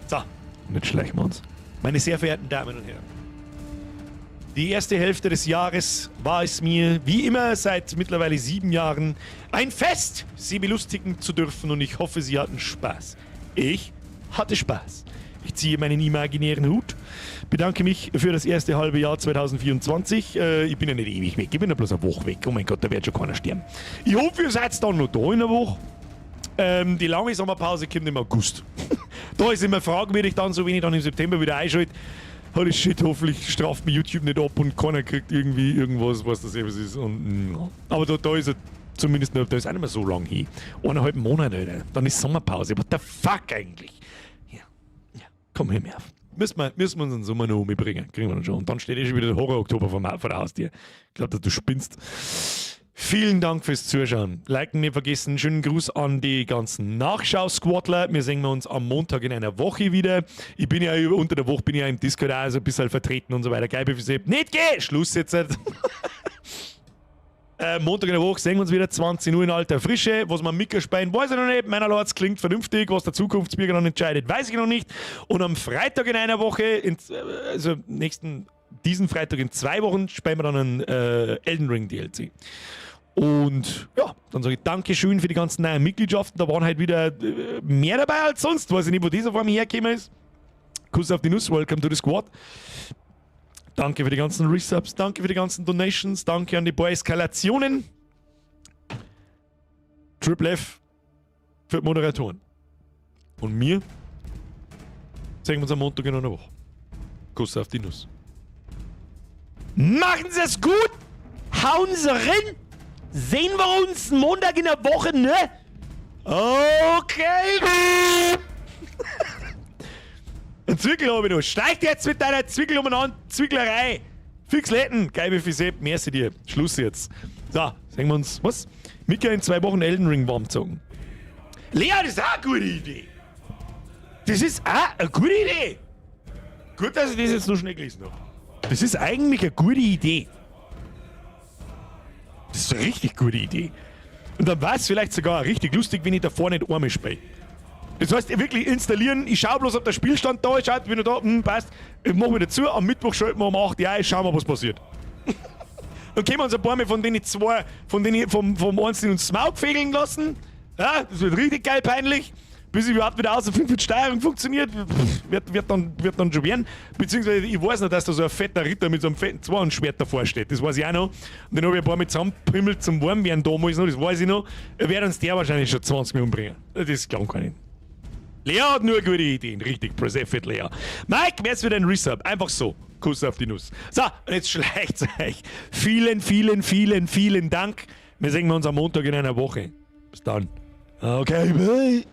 So, und jetzt schleichen wir uns. Meine sehr verehrten Damen und Herren. Die erste Hälfte des Jahres war es mir, wie immer seit mittlerweile 7 Jahren, ein Fest, Sie belustigen zu dürfen, und ich hoffe, Sie hatten Spaß. Ich hatte Spaß. Ich ziehe meinen imaginären Hut, bedanke mich für das erste halbe Jahr 2024. Ich bin ja nicht ewig weg, ich bin ja bloß eine Woche weg. Oh mein Gott, da wird schon keiner sterben. Ich hoffe, ihr seid dann noch da in der Woche. Die lange Sommerpause kommt im August. Da ist immer fragwürdig dann, so wenn ich dann im September wieder einschalte. Holy shit, hoffentlich straft mir YouTube nicht ab und keiner kriegt irgendwie irgendwas, was das eben ist. Und, ja. Aber da ist er zumindest noch, da ist auch nicht mehr so lang hin. 1,5 Monate, Alter. Dann ist Sommerpause. What the fuck eigentlich? Ja, komm, hör mir auf. Müssen wir uns den Sommer noch umbringen. Kriegen wir dann schon. Und dann steht eh schon wieder der Horror-Oktober vor der Haustür. Ich glaube, du spinnst. Vielen Dank fürs Zuschauen. Liken nicht vergessen. Schönen Gruß an die ganzen Nachschau-Squadler. Wir sehen uns am Montag in einer Woche wieder. Ich bin ja unter der Woche bin ich ja im Discord auch so ein bisschen vertreten und so weiter. Geil, nicht geh! Schluss jetzt. Montag in der Woche sehen wir uns wieder, 20 Uhr in alter Frische. Was wir mitspielen, weiß ich noch nicht. Meiner Lords klingt vernünftig. Was der Zukunftsbürger dann entscheidet, weiß ich noch nicht. Und am Freitag in einer Woche, also nächsten, diesen Freitag in 2 Wochen, spielen wir dann einen Elden Ring DLC. Und ja, dann sage ich Dankeschön für die ganzen neuen Mitgliedschaften. Da waren halt wieder mehr dabei als sonst. Weiß ich nicht, wo dieser vor mir hergekommen ist. Kuss auf die Nuss, welcome to the squad. Danke für die ganzen Resubs, danke für die ganzen Donations, danke an die paar Eskalationen. Triple F für die Moderatoren. Und mir sehen wir uns am Montag in einer Woche. Kuss auf die Nuss. Machen Sie es gut! Hauen Sie rein! Sehen wir uns Montag in der Woche, ne? Okay! Ein Zwickel habe ich noch. Steigt jetzt mit deiner Zwickel umeinander, Zwicklerei. Fix Letten, geil wie Sepp, merci dir. Schluss jetzt. So, sehen wir uns, was? Mika in 2 Wochen Elden Ring warm zocken. Lea, das ist auch eine gute Idee. Das ist auch eine gute Idee. Gut, dass ich das jetzt noch schnell gelesen habe. Das ist eigentlich eine gute Idee. Das ist eine richtig gute Idee. Und dann war es vielleicht sogar richtig lustig, wenn ich davor nicht einmal spiele. Das heißt, wirklich installieren, ich schaue bloß, ob der Spielstand da ist, schaut, wenn er da, passt, ich mach wieder zu, am Mittwoch schalten wir um 8 Uhr, schauen wir, was passiert. Dann können wir uns ein paar Mal von denen zwei, von denen vom Einzelnen uns Smaug fegeln lassen. Ja, das wird richtig geil peinlich. Bis ich überhaupt wieder außer wie die Steuerung funktioniert, wird dann schon werden. Beziehungsweise, ich weiß noch, dass da so ein fetter Ritter mit so einem fetten Zweihandschwert davor steht. Das weiß ich auch noch. Und den habe ich ein paar Mal zusammengeprimmelt zum Warmwerden damals noch, das weiß ich noch. Er wird uns der wahrscheinlich schon 20 Minuten bringen. Das kann ich nicht. Lea hat nur gute Ideen. Richtig, Press F Lea. Mike, wär's wieder ein Resub? Einfach so. Kuss auf die Nuss. So, und jetzt schleicht's euch. Vielen, vielen, vielen, vielen Dank. Wir sehen uns am Montag in einer Woche. Bis dann. Okay, bye.